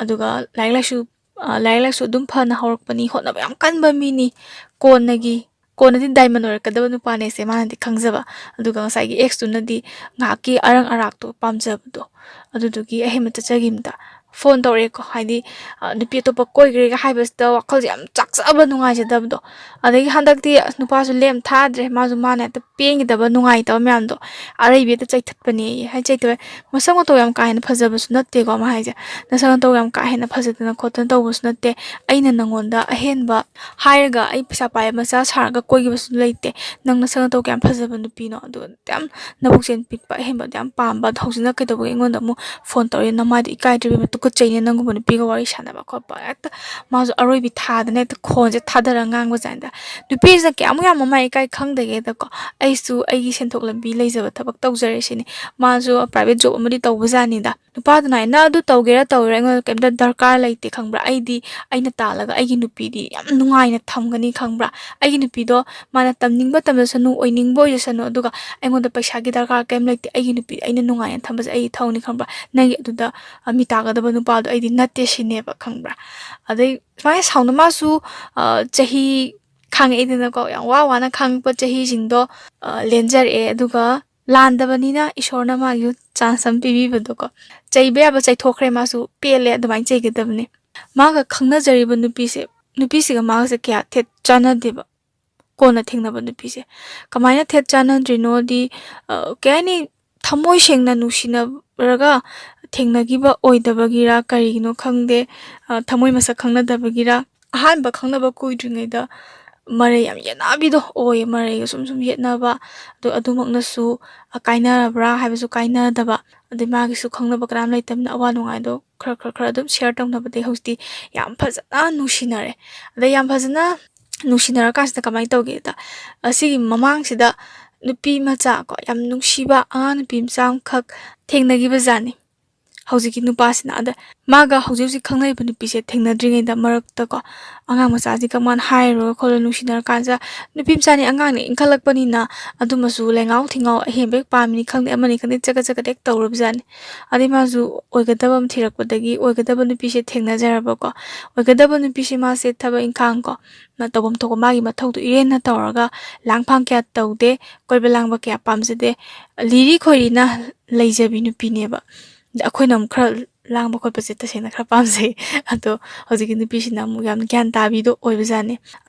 ꯑꯗꯨꯒ ꯂꯥꯏꯔꯤꯛ ꯂꯥꯏꯁꯨ, ꯑ, ꯂꯥꯏꯔꯤꯛ ꯂꯥꯏꯁꯨ ꯑꯗꯨꯝ ꯐꯅ ꯍꯧꯔꯛꯄꯅꯤ, ꯍꯣꯠꯅꯕ ꯌꯥꯝ ꯀꯟꯕ ꯃꯤꯅꯤ, ꯀꯣꯟꯅꯒꯤ, ꯀꯣꯟꯅꯗꯤ diamond ꯑꯣꯏꯔꯛꯀꯗꯕ ꯅꯨꯄꯥꯅꯦꯁꯦ ꯃꯥꯅꯗꯤ ꯈꯪꯖꯕ, ꯑꯗꯨꯒ ꯉꯁꯥꯏꯒꯤ exꯇꯨꯅꯗꯤ ꯉꯥꯏꯍꯥꯛꯀꯤ ꯑꯔꯪ ꯑꯔꯥꯛꯇꯣ ꯄꯥꯝꯖꯕꯗꯣ, ꯑꯗꯨꯗꯨꯒꯤ ꯑꯍꯦꯟꯕ ꯆꯠꯆꯈꯤꯕꯗ phone ꯇꯧꯔꯛꯑꯦꯀꯣ꯫ ꯍꯥꯏꯗꯤ, ꯑ, ꯅꯨꯄꯤ ꯑꯇꯣꯞꯄ ꯀꯣꯏꯈ꯭ꯔꯦꯒ ꯍꯥꯏꯕꯁꯤꯗ ꯋꯥꯈꯜꯁꯦ ꯌꯥꯝ ꯆꯥꯛꯆꯕ, ꯅꯨꯡꯉꯥꯏꯖꯗꯕꯗꯣ꯫ ꯑꯗꯒꯤ ꯍꯟꯗꯛꯇꯤ ꯑꯁ, ꯅꯨꯄꯥꯁꯨ ꯂꯦꯝ ꯊꯥꯗ꯭ꯔꯦ, ꯃꯥꯁꯨ ꯃꯥꯅ ꯍꯦꯛꯇ ꯄꯦꯟꯈꯤꯗꯕ, ꯅꯨꯡꯉꯥꯏꯇꯕ ꯃꯌꯥꯝꯗꯣ ꯑꯔꯩꯕꯤ ꯍꯦꯛꯇ ꯆꯩꯊꯠꯄꯅꯦꯌꯦ꯫ ꯍꯥꯏ ꯆꯩꯊꯠꯄ, ꯃꯁꯛ ꯃꯇꯧ ꯌꯥꯝ ꯀꯥ ꯍꯦꯟꯅ ꯐꯖꯕꯁꯨ ꯅꯠꯇꯦꯀꯣ, ꯃꯥ ꯍꯥꯏꯁꯦ꯫ ꯅꯁꯛ ꯅꯇꯧ ꯌꯥꯝ ꯀꯥ ꯍꯦꯟꯅ ꯐꯖꯗꯅ ꯈꯣꯠꯇꯅ ꯇꯧꯕꯁꯨ ꯅꯠꯇꯦ꯫ ꯑꯩꯅ ꯅꯪꯉꯣꯟꯗ ꯑꯍꯦꯟꯕ ꯍꯥꯏꯔꯒ ꯑꯩ ꯄꯩꯁꯥ ꯄꯥꯏꯕ ꯃꯆꯥ ꯁꯥꯔꯒ ꯀꯣꯏꯈꯤꯕꯁꯨ ꯂꯩꯇꯦ꯫ ꯅꯪ ꯅꯁꯛ ꯅꯇꯧ ꯀꯌꯥꯝ ꯐꯖꯕ ꯅꯨꯄꯤꯅꯣ, ꯑꯗꯨ ꯌꯥꯝ ꯅꯕꯨꯛ ꯆꯦꯜ ꯄꯤꯛꯄ, ꯑꯍꯦꯟꯕꯗ ꯌꯥꯝ ꯄꯥꯝꯕ, ꯑꯗꯣ ꯍꯧꯖꯤꯛꯅ ꯀꯩꯗꯧꯕꯒꯤ ꯑꯩꯉꯣꯟꯗ ꯑꯃꯨꯛ phone ꯇꯧꯔꯛꯏ? ꯅꯃꯥꯏꯗꯣ ꯏꯀꯥꯏꯗ꯭ꯔꯤꯕ, ꯇꯨꯀꯠꯆꯩꯅꯦ ꯅꯪꯒꯨꯝꯕ ꯅꯨꯄꯤꯒ ꯋꯥꯔꯤ ꯁꯥꯟꯅꯕ ꯈꯣꯠꯄ꯫ ꯍꯦꯛꯇ ꯃꯥꯁꯨ ꯑꯔꯣꯏꯕꯤ ꯊꯥꯗꯅ ꯍꯦꯛꯇ ꯈꯣꯟꯁꯦ ꯊꯥꯗꯔ ꯉꯥꯡꯕ ꯖꯥꯠꯅꯤꯗ꯫ ꯅꯨꯄꯤꯁꯤꯅ ꯀꯌꯥꯃꯨꯛ ꯌꯥꯝ ꯃꯃꯥꯏ ꯏꯀꯥꯏ ꯈꯪꯗꯒꯦꯗꯀꯣ꯫ ꯑꯩꯁꯨ ꯑꯩꯒꯤ ꯁꯦꯟꯊꯣꯛ ꯂꯝꯕꯤ ꯂꯩꯖꯕ ꯊꯕꯛ ꯇꯧꯖꯔꯦ ꯁꯤꯅꯤ꯫ ꯃꯥꯁꯨ private job ꯑꯃꯗꯤ ꯇꯧꯕ ꯖꯥꯠꯅꯤꯗ꯫ ꯅꯨꯄꯥꯗꯨꯅ ꯍꯥꯏ, "ꯅꯪ ꯑꯗꯨ ꯇꯧꯒꯦꯔꯥ ꯇꯧꯔꯣꯏꯔꯥ ꯑꯩꯉꯣꯟꯗ ꯀꯩꯝꯇ ꯗꯔꯀꯥꯔ ꯂꯩꯇꯦ, ꯈꯪꯕ꯭ꯔꯥ? ꯑꯩꯗꯤ ꯑꯩꯅ ꯇꯥꯜꯂꯒ ꯑꯩꯒꯤ ꯅꯨꯄꯤꯗꯤ ꯌꯥꯝ ꯅꯨꯡꯉꯥꯏꯅ ꯊꯝꯒꯅꯤ, ꯈꯪꯕ꯭ꯔꯥ? ꯑꯩꯒꯤ ꯅꯨꯄꯤꯗꯣ ꯃꯥꯅ ꯇꯝꯅꯤꯡꯕ ꯇꯝꯖꯁꯅꯨ, ꯑꯣꯏꯅꯤꯡꯕ ꯑꯣꯏꯖꯁꯅꯨ, ꯑꯗꯨꯒ ꯑꯩꯉꯣꯟꯗ ꯄꯩꯁꯥꯒꯤ ꯗꯔꯀꯥꯔ ꯀꯩꯝ ꯂꯩꯇꯦ꯫ ꯑꯩꯒꯤ ꯅꯨꯄꯤꯗꯤ ꯑꯩꯅ ꯅꯨꯡꯉꯥꯏꯅ ꯊꯝꯕꯁꯦ ꯑꯩꯒꯤ ꯏꯊꯧꯅꯤ, ꯈꯪꯕ꯭ꯔꯥ? ꯅꯪꯒꯤ ꯑꯗꯨꯗ, ꯑ, ꯃꯤ ꯇꯥꯒꯗꯕ ꯅꯨꯄꯥꯗꯣ ꯑꯩꯗꯤ ꯅꯠꯇꯦ ꯁꯤꯅꯦꯕ", ꯈꯪꯕ꯭ꯔꯥ? ꯑꯗꯩ ꯁꯨꯃꯥꯏꯅ ꯁꯥꯎꯅ ꯃꯥꯁꯨ, ꯑ, ꯆꯍꯤ ꯈꯥꯡꯉꯛꯏꯗꯅꯀꯣ, ꯌꯥꯝ ꯋꯥ ꯋꯥꯅ ꯈꯥꯡꯉꯛꯄ ꯆꯍꯤꯁꯤꯡꯗꯣ, ꯑ, ꯂꯦꯟꯖꯔꯛꯑꯦ꯫ ꯑꯗꯨꯒ ꯂꯥꯟꯗꯕꯅꯤꯅ ꯏꯁꯣꯔꯅ ꯃꯥꯒꯤ ꯆꯥꯟꯁ ꯑꯃ ꯄꯤꯕꯤꯕꯗꯣꯀꯣ꯫ ꯆꯩꯕ ꯌꯥꯕ ꯆꯩꯊꯣꯛꯈ꯭ꯔꯦ, ꯃꯥꯁꯨ ꯄꯦꯜꯂꯦ, ꯑꯗꯨꯃꯥꯏꯅ ꯆꯩꯒꯗꯕꯅꯤ꯫ ꯃꯥꯒ ꯈꯪꯅꯖꯔꯤꯕ ꯅꯨꯄꯤꯁꯦ, ꯅꯨꯄꯤꯁꯤꯒ ꯃꯥꯒꯁꯦ ꯀꯌꯥ ꯊꯦꯠ ꯆꯥꯟꯅꯗꯦꯕ꯫ ꯀꯣꯟꯅ ꯊꯦꯡꯅꯕ ꯅꯨꯄꯤꯁꯦ ꯀꯃꯥꯏꯅ ꯊꯦꯠ ꯆꯥꯟꯅꯗ꯭ꯔꯤꯅꯣꯗꯤ, ꯑ, ꯀꯩ ꯍꯥꯏꯅꯤ, ꯊꯃꯣꯏ ꯁꯦꯡꯅ ꯅꯨꯡꯁꯤꯅꯔꯒ ꯊꯦꯡꯅꯈꯤꯕ ꯑꯣꯏꯗꯕꯒꯤꯔ ꯀꯔꯤꯒꯤꯅꯣ ꯈꯪꯗꯦ, ꯑ, ꯊꯃꯣꯏ ꯃꯁꯛ ꯈꯪꯅꯗꯕꯒꯤꯔ, ꯑꯍꯥꯟꯕ ꯈꯪꯅꯕ ꯀꯨꯏꯗ꯭ꯔꯤꯉꯩꯗ ꯃꯔꯩ ꯌꯥꯝ ꯌꯦꯠꯅꯕꯤꯗꯣ ꯑꯣꯏꯌꯦ, ꯃꯔꯩꯒ ꯁꯨꯝ ꯁꯨꯝ ꯌꯦꯠꯅꯕ꯫ ꯑꯗꯣ ꯑꯗꯨꯃꯛꯅꯁꯨ, ꯑ, ꯀꯥꯏꯅꯔꯕ꯭ꯔꯥ ꯍꯥꯏꯕꯁꯨ ꯀꯥꯏꯅꯗꯕ, ꯑꯗꯩ ꯃꯥꯒꯤꯁꯨ ꯈꯪꯅꯕ ꯀꯅꯥꯝ ꯂꯩꯇꯕꯅꯤꯅ ꯑꯋꯥ ꯅꯨꯡꯉꯥꯏꯗꯣ ꯈꯔ ꯈꯔ ꯈꯔ ꯑꯗꯨꯝ ꯁꯤꯌꯔ ꯇꯧꯅꯕꯗꯒꯤ ꯍꯧꯖꯤꯛꯇꯤ ꯌꯥꯝ ꯐꯖꯅ ꯅꯨꯡꯁꯤꯅꯔꯦ꯫ ꯑꯗꯩ ꯌꯥꯝ ꯐꯖꯅ ꯅꯨꯡꯁꯤꯅꯔꯀꯥꯟꯁꯤꯗ ꯀꯃꯥꯏꯅ ꯇꯧꯒꯦꯗ, ꯑꯁꯤꯒꯤ ꯃꯃꯥꯡꯁꯤꯗ ꯅꯨꯄꯤ ꯃꯆꯥ ꯀꯣ, ꯌꯥꯝ ꯅꯨꯡꯁꯤꯕ ꯑꯉꯥꯡ ꯅꯨꯄꯤ ꯃꯆꯥ ꯑꯃꯈꯛ ꯊꯦꯡꯅꯈꯤꯕ ꯖꯥꯠꯅꯤ ꯍꯧꯖꯤꯛꯀꯤ ꯅꯨꯄꯥꯁꯤꯅ꯫ ꯑꯗ ꯃꯥꯒ ꯍꯧꯖꯤꯛ ꯍꯧꯖꯤꯛ ꯈꯪꯅꯔꯤꯕ ꯅꯨꯄꯤꯁꯦ ꯊꯦꯡꯅꯗ꯭ꯔꯤꯉꯩꯗ ꯃꯔꯛꯇ ꯀꯣ, ꯑꯉꯥꯡ ꯃꯆꯥꯁꯤꯒ ꯃꯥꯅ ꯍꯥꯏꯔꯨꯔꯒ ꯈꯣꯠꯂꯒ ꯅꯨꯡꯁꯤꯅꯔꯀꯥꯟꯁꯤꯗ, ꯅꯨꯄꯤ ꯃꯆꯥꯅꯤ, ꯑꯉꯥꯡꯅꯤ, ꯏꯟꯈꯠꯂꯛꯄꯅꯤꯅ ꯑꯗꯨꯝꯕꯁꯨ ꯂꯩꯉꯥꯎ ꯊꯤꯉꯥꯎ ꯑꯍꯦꯟꯕ ꯍꯦꯛ ꯄꯥꯝꯃꯤꯅꯤ ꯈꯪꯗꯦ, ꯑꯃꯅꯤ ꯈꯪꯗꯦ, ꯆꯒꯠ ꯆꯒꯠ ꯍꯦꯛ ꯇꯧꯔꯕꯖꯥꯠꯅꯤ꯫ ꯑꯗꯩ ꯃꯥꯁꯨ ꯑꯣꯏꯒꯗꯕ ꯑꯃ ꯊꯤꯔꯛꯄꯗꯒꯤ ꯑꯣꯏꯒꯗꯕ ꯅꯨꯄꯤꯁꯦ ꯊꯦꯡꯅꯖꯔꯕꯀꯣ꯫ ꯑꯣꯏꯒꯗꯕ ꯅꯨꯄꯤꯁꯦ ꯃꯥꯁꯦ ꯊꯕꯛ ꯏꯪꯈꯥꯡ ꯀꯣ, ꯃꯥ ꯇꯧꯐꯝ ꯊꯣꯛꯄ ꯃꯥꯒꯤ ꯃꯊꯧꯗꯣ ꯏꯔꯦꯟꯅ ꯇꯧꯔꯒ, ꯂꯥꯡꯐꯥꯡ ꯀꯌꯥ ꯇꯧꯗꯦ, ꯀꯣꯏꯕ ꯂꯥꯡꯕ ꯀꯌꯥ ꯄꯥꯝꯖꯗꯦ, ꯂꯤꯔꯤ ꯈꯣꯏꯔꯤꯅ ꯂꯩꯖꯕꯤ ꯅꯨꯄꯤꯅꯦꯕ꯫ ꯑꯗ ꯑꯩꯈꯣꯏꯅ ꯑꯃꯨꯛ ꯈꯔ ꯂꯥꯡꯕ ꯈꯣꯠꯄꯁꯦ ꯇꯁꯦꯡꯅ ꯈꯔ ꯄꯥꯝꯖꯩ꯫ ꯑꯗꯣ ꯍꯧꯖꯤꯛꯀꯤ ꯅꯨꯄꯤꯁꯤꯅ ꯑꯃꯨꯛ ꯌꯥꯝ ꯒ꯭ꯌꯥꯟ ꯇꯥꯕꯤꯗꯣ ꯑꯣꯏꯕꯖꯥꯠꯅꯤ꯫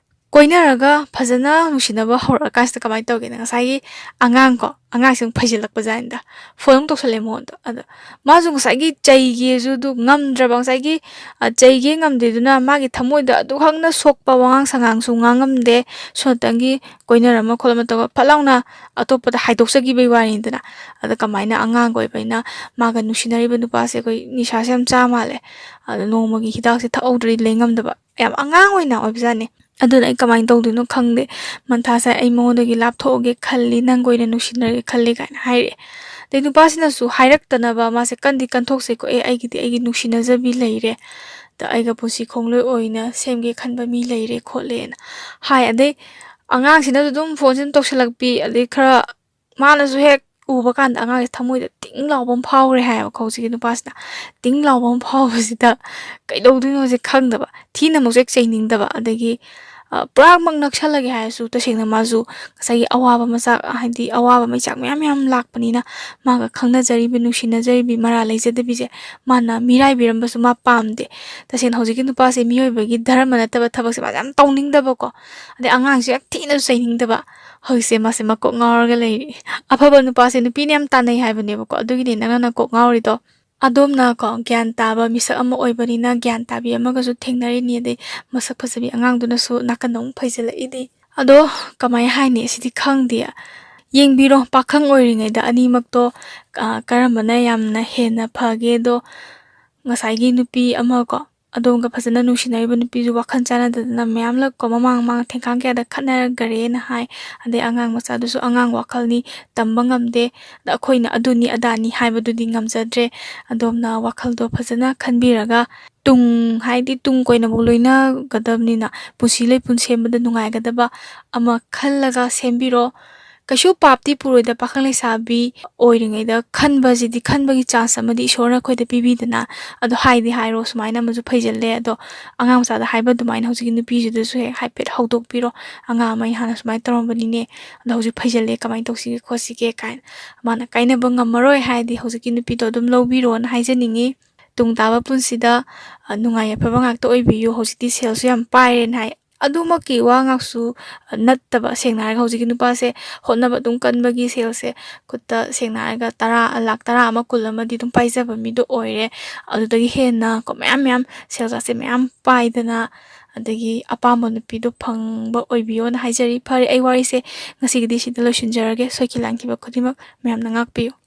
ꯀꯣꯏꯅꯔꯒ ꯐꯖꯅ ꯅꯨꯡꯁꯤꯅꯕ ꯍꯧꯔꯛꯑꯀꯥꯟꯁꯤꯗ ꯀꯃꯥꯏꯅ ꯇꯧꯒꯦꯅ, ꯉꯁꯥꯏꯒꯤ ꯑꯉꯥꯡ ꯀꯣ, ꯑꯉꯥꯡꯁꯦ ꯑꯃꯨꯛ ꯐꯩꯖꯤꯜꯂꯛꯄ ꯖꯥꯠꯅꯤꯗ, ꯐꯣꯟ ꯑꯃꯨꯛ ꯇꯧꯁꯜꯂꯛꯑꯦ ꯃꯉꯣꯟꯗ꯫ ꯑꯗ ꯃꯥꯁꯨ ꯉꯁꯥꯏꯒꯤ ꯆꯩꯒꯦꯁꯨ ꯑꯗꯨ ꯉꯝꯗ꯭ꯔꯕ, ꯉꯁꯥꯏꯒꯤ, ꯑ, ꯆꯩꯒꯦ ꯉꯝꯗꯦꯗꯨꯅ ꯃꯥꯒꯤ ꯊꯃꯣꯏꯗ ꯑꯗꯨꯈꯛꯅ ꯁꯣꯛꯄ ꯋꯥꯉꯥꯡ ꯁꯉꯥꯡꯁꯨ ꯉꯥꯡꯉꯝꯗꯦ꯫ ꯁꯣꯝꯇꯪꯒꯤ ꯀꯣꯏꯅꯔꯝꯃ ꯈꯣꯠꯂꯝꯃ ꯇꯧꯔꯒ ꯐꯠ ꯂꯥꯎꯅ ꯑꯇꯣꯞꯄꯗ ꯍꯥꯏꯗꯣꯛꯆꯈꯤꯕꯩ ꯋꯥꯔꯤꯅꯤꯗꯅ꯫ ꯑꯗ ꯀꯃꯥꯏꯅ, ꯑꯉꯥꯡꯒ ꯑꯣꯏꯕꯅꯤꯅ, ꯃꯥꯒ ꯅꯨꯡꯁꯤꯅꯔꯤꯕ ꯅꯨꯄꯥꯁꯦ ꯑꯩꯈꯣꯏ ꯅꯤꯁꯥꯁꯦ ꯌꯥꯝ ꯆꯥ ꯃꯥꯜꯂꯦ, ꯑꯗ ꯅꯣꯡꯃꯒꯤ ꯍꯤꯗꯥꯛꯁꯦ ꯊꯛꯍꯧꯗ꯭ꯔꯗꯤ ꯂꯩ ꯉꯝꯗꯕ, ꯌꯥꯝ ꯑꯉꯥꯡ ꯑꯣꯏꯅ ꯑꯣꯏꯕꯖꯥꯠꯅꯤ꯫ ꯑꯗꯨꯅ ꯑꯩ ꯀꯃꯥꯏꯅ ꯇꯧꯗꯣꯏꯅꯣ ꯈꯪꯗꯦ, ꯃꯊꯥ ꯁꯥꯏ, ꯑꯩ ꯃꯉꯣꯟꯗꯒꯤ ꯂꯥꯞꯊꯣꯛꯑꯒꯦ ꯈꯜꯂꯤ, ꯅꯪꯒ ꯑꯣꯏꯅ ꯅꯨꯡꯁꯤꯅꯔꯒꯦ ꯈꯜꯂꯤ ꯀꯥꯏꯅ ꯍꯥꯏꯔꯛꯑꯦ꯫ ꯑꯗꯩ ꯅꯨꯄꯥꯁꯤꯅꯁꯨ ꯍꯥꯏꯔꯛꯇꯅꯕ ꯃꯥꯁꯦ ꯀꯟꯗꯤ ꯀꯟꯊꯣꯛꯆꯩꯀꯣ, "ꯑꯦ, ꯑꯩꯒꯤꯗꯤ ꯑꯩꯒꯤ ꯅꯨꯡꯁꯤꯅꯖꯕꯤ ꯂꯩꯔꯦ, ꯑꯗ ꯑꯩꯒ ꯄꯨꯟꯁꯤ ꯈꯣꯡꯂꯣꯏ ꯑꯣꯏꯅ ꯁꯦꯝꯒꯦ ꯈꯟꯕ ꯃꯤ ꯂꯩꯔꯦ ꯈꯣꯠꯂꯦꯅ" ꯍꯥꯏ꯫ ꯑꯗꯩ ꯑꯉꯥꯡꯁꯤꯅꯁꯨ ꯑꯗꯨꯝ ꯐꯣꯟꯁꯦ ꯑꯗꯨꯝ ꯇꯧꯁꯜꯂꯛꯄꯤ, ꯑꯗꯩ ꯈꯔ ꯃꯥꯅꯁꯨ ꯍꯦꯛ ꯎꯕ ꯀꯥꯟꯗ ꯑꯉꯥꯡꯁꯦ ꯊꯃꯣꯏꯗ ꯇꯤꯡ ꯂꯥꯎꯕ ꯑꯃ ꯐꯥꯎꯈ꯭ꯔꯦ ꯍꯥꯏꯌꯦꯕꯀꯣ꯫ ꯍꯧꯖꯤꯛꯀꯤ ꯅꯨꯄꯥꯁꯤꯅ ꯇꯤꯡ ꯂꯥꯎꯕ ꯑꯃ ꯐꯥꯎꯕꯁꯤꯗ ꯀꯩꯗꯧꯗꯣꯏꯅꯣꯁꯦ ꯈꯪꯗꯕ, ꯊꯤꯅ ꯑꯃꯨꯛꯁꯨ ꯍꯦꯛ ꯆꯩꯅꯤꯡꯗꯕ, ꯑꯗꯒꯤ ꯑ, ꯄꯨꯔꯥꯃꯛ ꯅꯛꯁꯜꯂꯒꯦ ꯍꯥꯏꯔꯁꯨ, ꯇꯁꯦꯡꯅ ꯃꯥꯁꯨ ꯉꯁꯥꯏꯒꯤ ꯑꯋꯥꯕ ꯃꯆꯥꯛ, ꯍꯥꯏꯗꯤ ꯑꯋꯥꯕ ꯃꯩꯆꯥꯛ ꯃꯌꯥꯝ ꯃꯌꯥꯝ ꯂꯥꯛꯄꯅꯤꯅ, ꯃꯥꯒ ꯈꯪꯅꯖꯔꯤꯕ, ꯅꯨꯡꯁꯤꯅꯖꯔꯤꯕꯤ, ꯃꯔꯥ ꯂꯩꯖꯗꯕꯤꯁꯦ ꯃꯥꯅ ꯃꯤꯔꯥꯏꯕꯤꯔꯝꯕꯁꯨ ꯃꯥ ꯄꯥꯝꯗꯦ꯫ ꯇꯁꯦꯡꯅ ꯍꯧꯖꯤꯛꯀꯤ ꯅꯨꯄꯥꯁꯦ ꯃꯤꯑꯣꯏꯕꯒꯤ ꯙꯔꯃ ꯅꯠꯇꯕ ꯊꯕꯛꯁꯦ ꯃꯥꯁꯦ ꯌꯥꯝ ꯇꯧꯅꯤꯡꯗꯕꯀꯣ, ꯑꯗꯩ ꯑꯉꯥꯡꯁꯨ ꯌꯥꯝ ꯊꯤꯅꯁꯨ ꯆꯩꯅꯤꯡꯗꯕ꯫ ꯍꯧꯖꯤꯛꯁꯦ ꯃꯥꯁꯦ ꯃꯀꯣꯛ ꯉꯥꯎꯔꯒ ꯂꯩꯔꯤ꯫ ꯑꯐꯕ ꯅꯨꯄꯥꯁꯦ ꯅꯨꯄꯤꯅ ꯌꯥꯝ ꯇꯥꯟꯅꯩ ꯍꯥꯏꯕꯅꯦꯕꯀꯣ, ꯑꯗꯨꯒꯤꯅꯦ ꯅꯪꯅ ꯅꯀꯣꯛ ꯉꯥꯎꯔꯤꯗꯣ꯫ ꯑꯗꯣꯝꯅ ꯀꯣ, ꯒ꯭ꯌꯥꯟ ꯇꯥꯕ ꯃꯤꯁꯛ ꯑꯃ ꯑꯣꯏꯕꯅꯤꯅ, ꯒ꯭ꯌꯥꯟ ꯇꯥꯕꯤ ꯑꯃꯒꯁꯨ ꯊꯦꯡꯅꯔꯤꯅꯤ, ꯑꯗꯩ ꯃꯁꯛ ꯐꯖꯕꯤ ꯑꯉꯥꯡꯗꯨꯅꯁꯨ ꯅꯥꯀꯟꯗ ꯑꯃꯨꯛ ꯐꯩꯖꯤꯜꯂꯛꯏꯅꯤ꯫ ꯑꯗꯣ ꯀꯃꯥꯏ ꯍꯥꯏꯅꯤ, ꯁꯤꯗꯤ ꯈꯪꯗꯦ꯫ ꯌꯦꯡꯕꯤꯔꯣ, ꯄꯥꯈꯪ ꯑꯣꯏꯔꯤꯉꯩꯗ ꯑꯅꯤꯃꯛꯇꯣ, ꯑ, ꯀꯔꯝꯕꯅ ꯌꯥꯝꯅ ꯍꯦꯟꯅ ꯐꯒꯦꯗꯣ꯫ ꯉꯁꯥꯏꯒꯤ ꯅꯨꯄꯤ ꯑꯃ ꯀꯣ, ꯑꯗꯣꯝꯒ ꯐꯖꯅ ꯅꯨꯡꯁꯤꯅꯔꯤꯕ ꯅꯨꯄꯤꯗꯨ ꯋꯥꯈꯜ ꯆꯥꯟꯅꯗꯗꯅ ꯃꯌꯥꯝꯂꯛ ꯀꯣ, ꯃꯃꯥꯡ ꯃꯃꯥꯡ ꯊꯦꯡꯈꯥꯡ ꯀꯌꯥꯗ ꯈꯠꯅꯈꯔꯦꯅ ꯍꯥꯏ꯫ ꯑꯗꯩ ꯑꯉꯥꯡ ꯃꯆꯥꯗꯨꯁꯨ ꯑꯉꯥꯡ ꯋꯥꯈꯜꯅꯤ, ꯇꯝꯕ ꯉꯝꯗꯦ꯫ ꯑꯗ ꯑꯩꯈꯣꯏꯅ ꯑꯗꯨꯅꯤ ꯑꯗꯥꯅꯤ ꯍꯥꯏꯕꯗꯨꯗꯤ ꯉꯝꯖꯗ꯭ꯔꯦ꯫ ꯑꯗꯣꯝꯅ ꯋꯥꯈꯜꯗꯣ ꯐꯖꯅ ꯈꯟꯕꯤꯔꯒ, ꯇꯨꯡ ꯍꯥꯏꯗꯤ ꯇꯨꯡ ꯀꯣꯏꯅ ꯑꯃꯨꯛ ꯂꯣꯏꯅꯒꯗꯕꯅꯤꯅ, ꯄꯨꯟꯁꯤ ꯂꯩꯄꯨꯟ ꯁꯦꯝꯕꯗ ꯅꯨꯡꯉꯥꯏꯒꯗꯕ ꯑꯃ ꯈꯜꯂꯒ ꯁꯦꯝꯕꯤꯔꯣ꯫ ꯀꯩꯁꯨ ꯄꯥꯞꯇꯤ ꯄꯨꯔꯣꯏꯗ, ꯄꯥꯈꯪ ꯂꯩꯁꯥꯕꯤ ꯑꯣꯏꯔꯤꯉꯩꯗ ꯈꯟꯕꯁꯤꯗꯤ, ꯈꯟꯕꯒꯤ ꯆꯥꯟꯁ ꯑꯃꯗꯤ ꯏꯁꯣꯔꯅ ꯑꯩꯈꯣꯏꯗ ꯄꯤꯕꯤꯗꯅ꯫ ꯑꯗꯣ ꯍꯥꯏꯗꯤ ꯍꯥꯏꯔꯣ, ꯁꯨꯃꯥꯏꯅ ꯑꯃꯁꯨ ꯐꯩꯖꯜꯂꯦ, ꯑꯗꯣ ꯑꯉꯥꯡ ꯃꯆꯥꯗ ꯍꯥꯏꯕ ꯑꯗꯨꯃꯥꯏꯅ ꯍꯧꯖꯤꯛꯀꯤ ꯅꯨꯄꯤꯁꯤꯗꯁꯨ ꯍꯦꯛ ꯍꯥꯏꯐꯦꯠ ꯍꯧꯗꯣꯛꯄꯤꯔꯣ, "ꯑꯉꯥꯡ ꯑꯃ ꯑꯩ ꯍꯥꯟꯅ ꯁꯨꯃꯥꯏꯅ ꯇꯧꯔꯝꯕꯅꯤꯅꯦ, ꯑꯗꯣ ꯍꯧꯖꯤꯛ ꯐꯩꯖꯜꯂꯦ, ꯀꯃꯥꯏꯅ ꯇꯧꯁꯤꯒꯦ ꯈꯣꯠꯁꯤꯒꯦ?" ꯀꯥꯏꯅ꯫ ꯃꯥꯅ ꯀꯥꯏꯅꯕ ꯉꯝꯃꯔꯣꯏ ꯍꯥꯏꯔꯗꯤ ꯍꯧꯖꯤꯛꯀꯤ ꯅꯨꯄꯤꯗꯣ ꯑꯗꯨꯝ ꯂꯧꯕꯤꯔꯣꯅ ꯍꯥꯏꯖꯅꯤꯡꯉꯤ꯫ ꯇꯨꯡ ꯇꯥꯕ ꯄꯨꯟꯁꯤꯗ, ꯑ, ꯅꯨꯡꯉꯥꯏ ꯌꯥꯏꯐꯕ ꯉꯥꯛꯇ ꯑꯣꯏꯕꯤꯌꯨ꯫ ꯍꯧꯖꯤꯛꯇꯤ ꯁꯦꯜꯁꯨ ꯌꯥꯝ ꯄꯥꯏꯔꯦꯅ ꯍꯥꯏ꯫ ꯑꯗꯨꯃꯛꯀꯤ ꯋꯥ ꯉꯥꯛꯁꯨ ꯅꯠꯇꯕ, ꯁꯦꯡꯅ ꯍꯥꯏꯔꯒ ꯍꯧꯖꯤꯛꯀꯤ ꯅꯨꯄꯥꯁꯦ ꯍꯣꯠꯅꯕ ꯑꯗꯨꯝ ꯀꯟꯕꯒꯤ ꯁꯦꯜꯁꯦ ꯈꯨꯠꯇ, ꯁꯦꯡꯅ ꯍꯥꯏꯔꯒ, ꯇꯔꯥ, ꯂꯥꯛ ꯇꯔꯥ ꯑꯃ, ꯀꯨꯟ ꯑꯃꯗꯤ ꯑꯗꯨꯝ ꯄꯥꯏꯖꯕ ꯃꯤꯗꯣ ꯑꯣꯏꯔꯦ꯫ ꯑꯗꯨꯗꯒꯤ ꯍꯦꯟꯅ ꯀꯣ, ꯃꯌꯥꯝ ꯃꯌꯥꯝ ꯁꯦꯜ ꯆꯥꯁꯦ ꯃꯌꯥꯝ ꯄꯥꯏꯗꯅ, ꯑꯗꯒꯤ ꯑꯄꯥꯝꯕ ꯅꯨꯄꯤꯗꯣ ꯐꯪꯕ ꯑꯣꯏꯕꯤꯌꯣꯅ ꯍꯥꯏꯖꯔꯤ꯫ ꯐꯔꯦ, ꯑꯩ ꯋꯥꯔꯤꯁꯦ ꯉꯁꯤꯒꯤꯗꯤ ꯁꯤꯗ ꯂꯣꯏꯁꯤꯟꯖꯔꯒꯦ꯫ ꯁꯣꯏꯈꯤ ꯂꯥꯟꯈꯤꯕ ꯈꯨꯗꯤꯡꯃꯛ ꯃꯌꯥꯝꯅ ꯉꯥꯛꯄꯤꯌꯨ꯫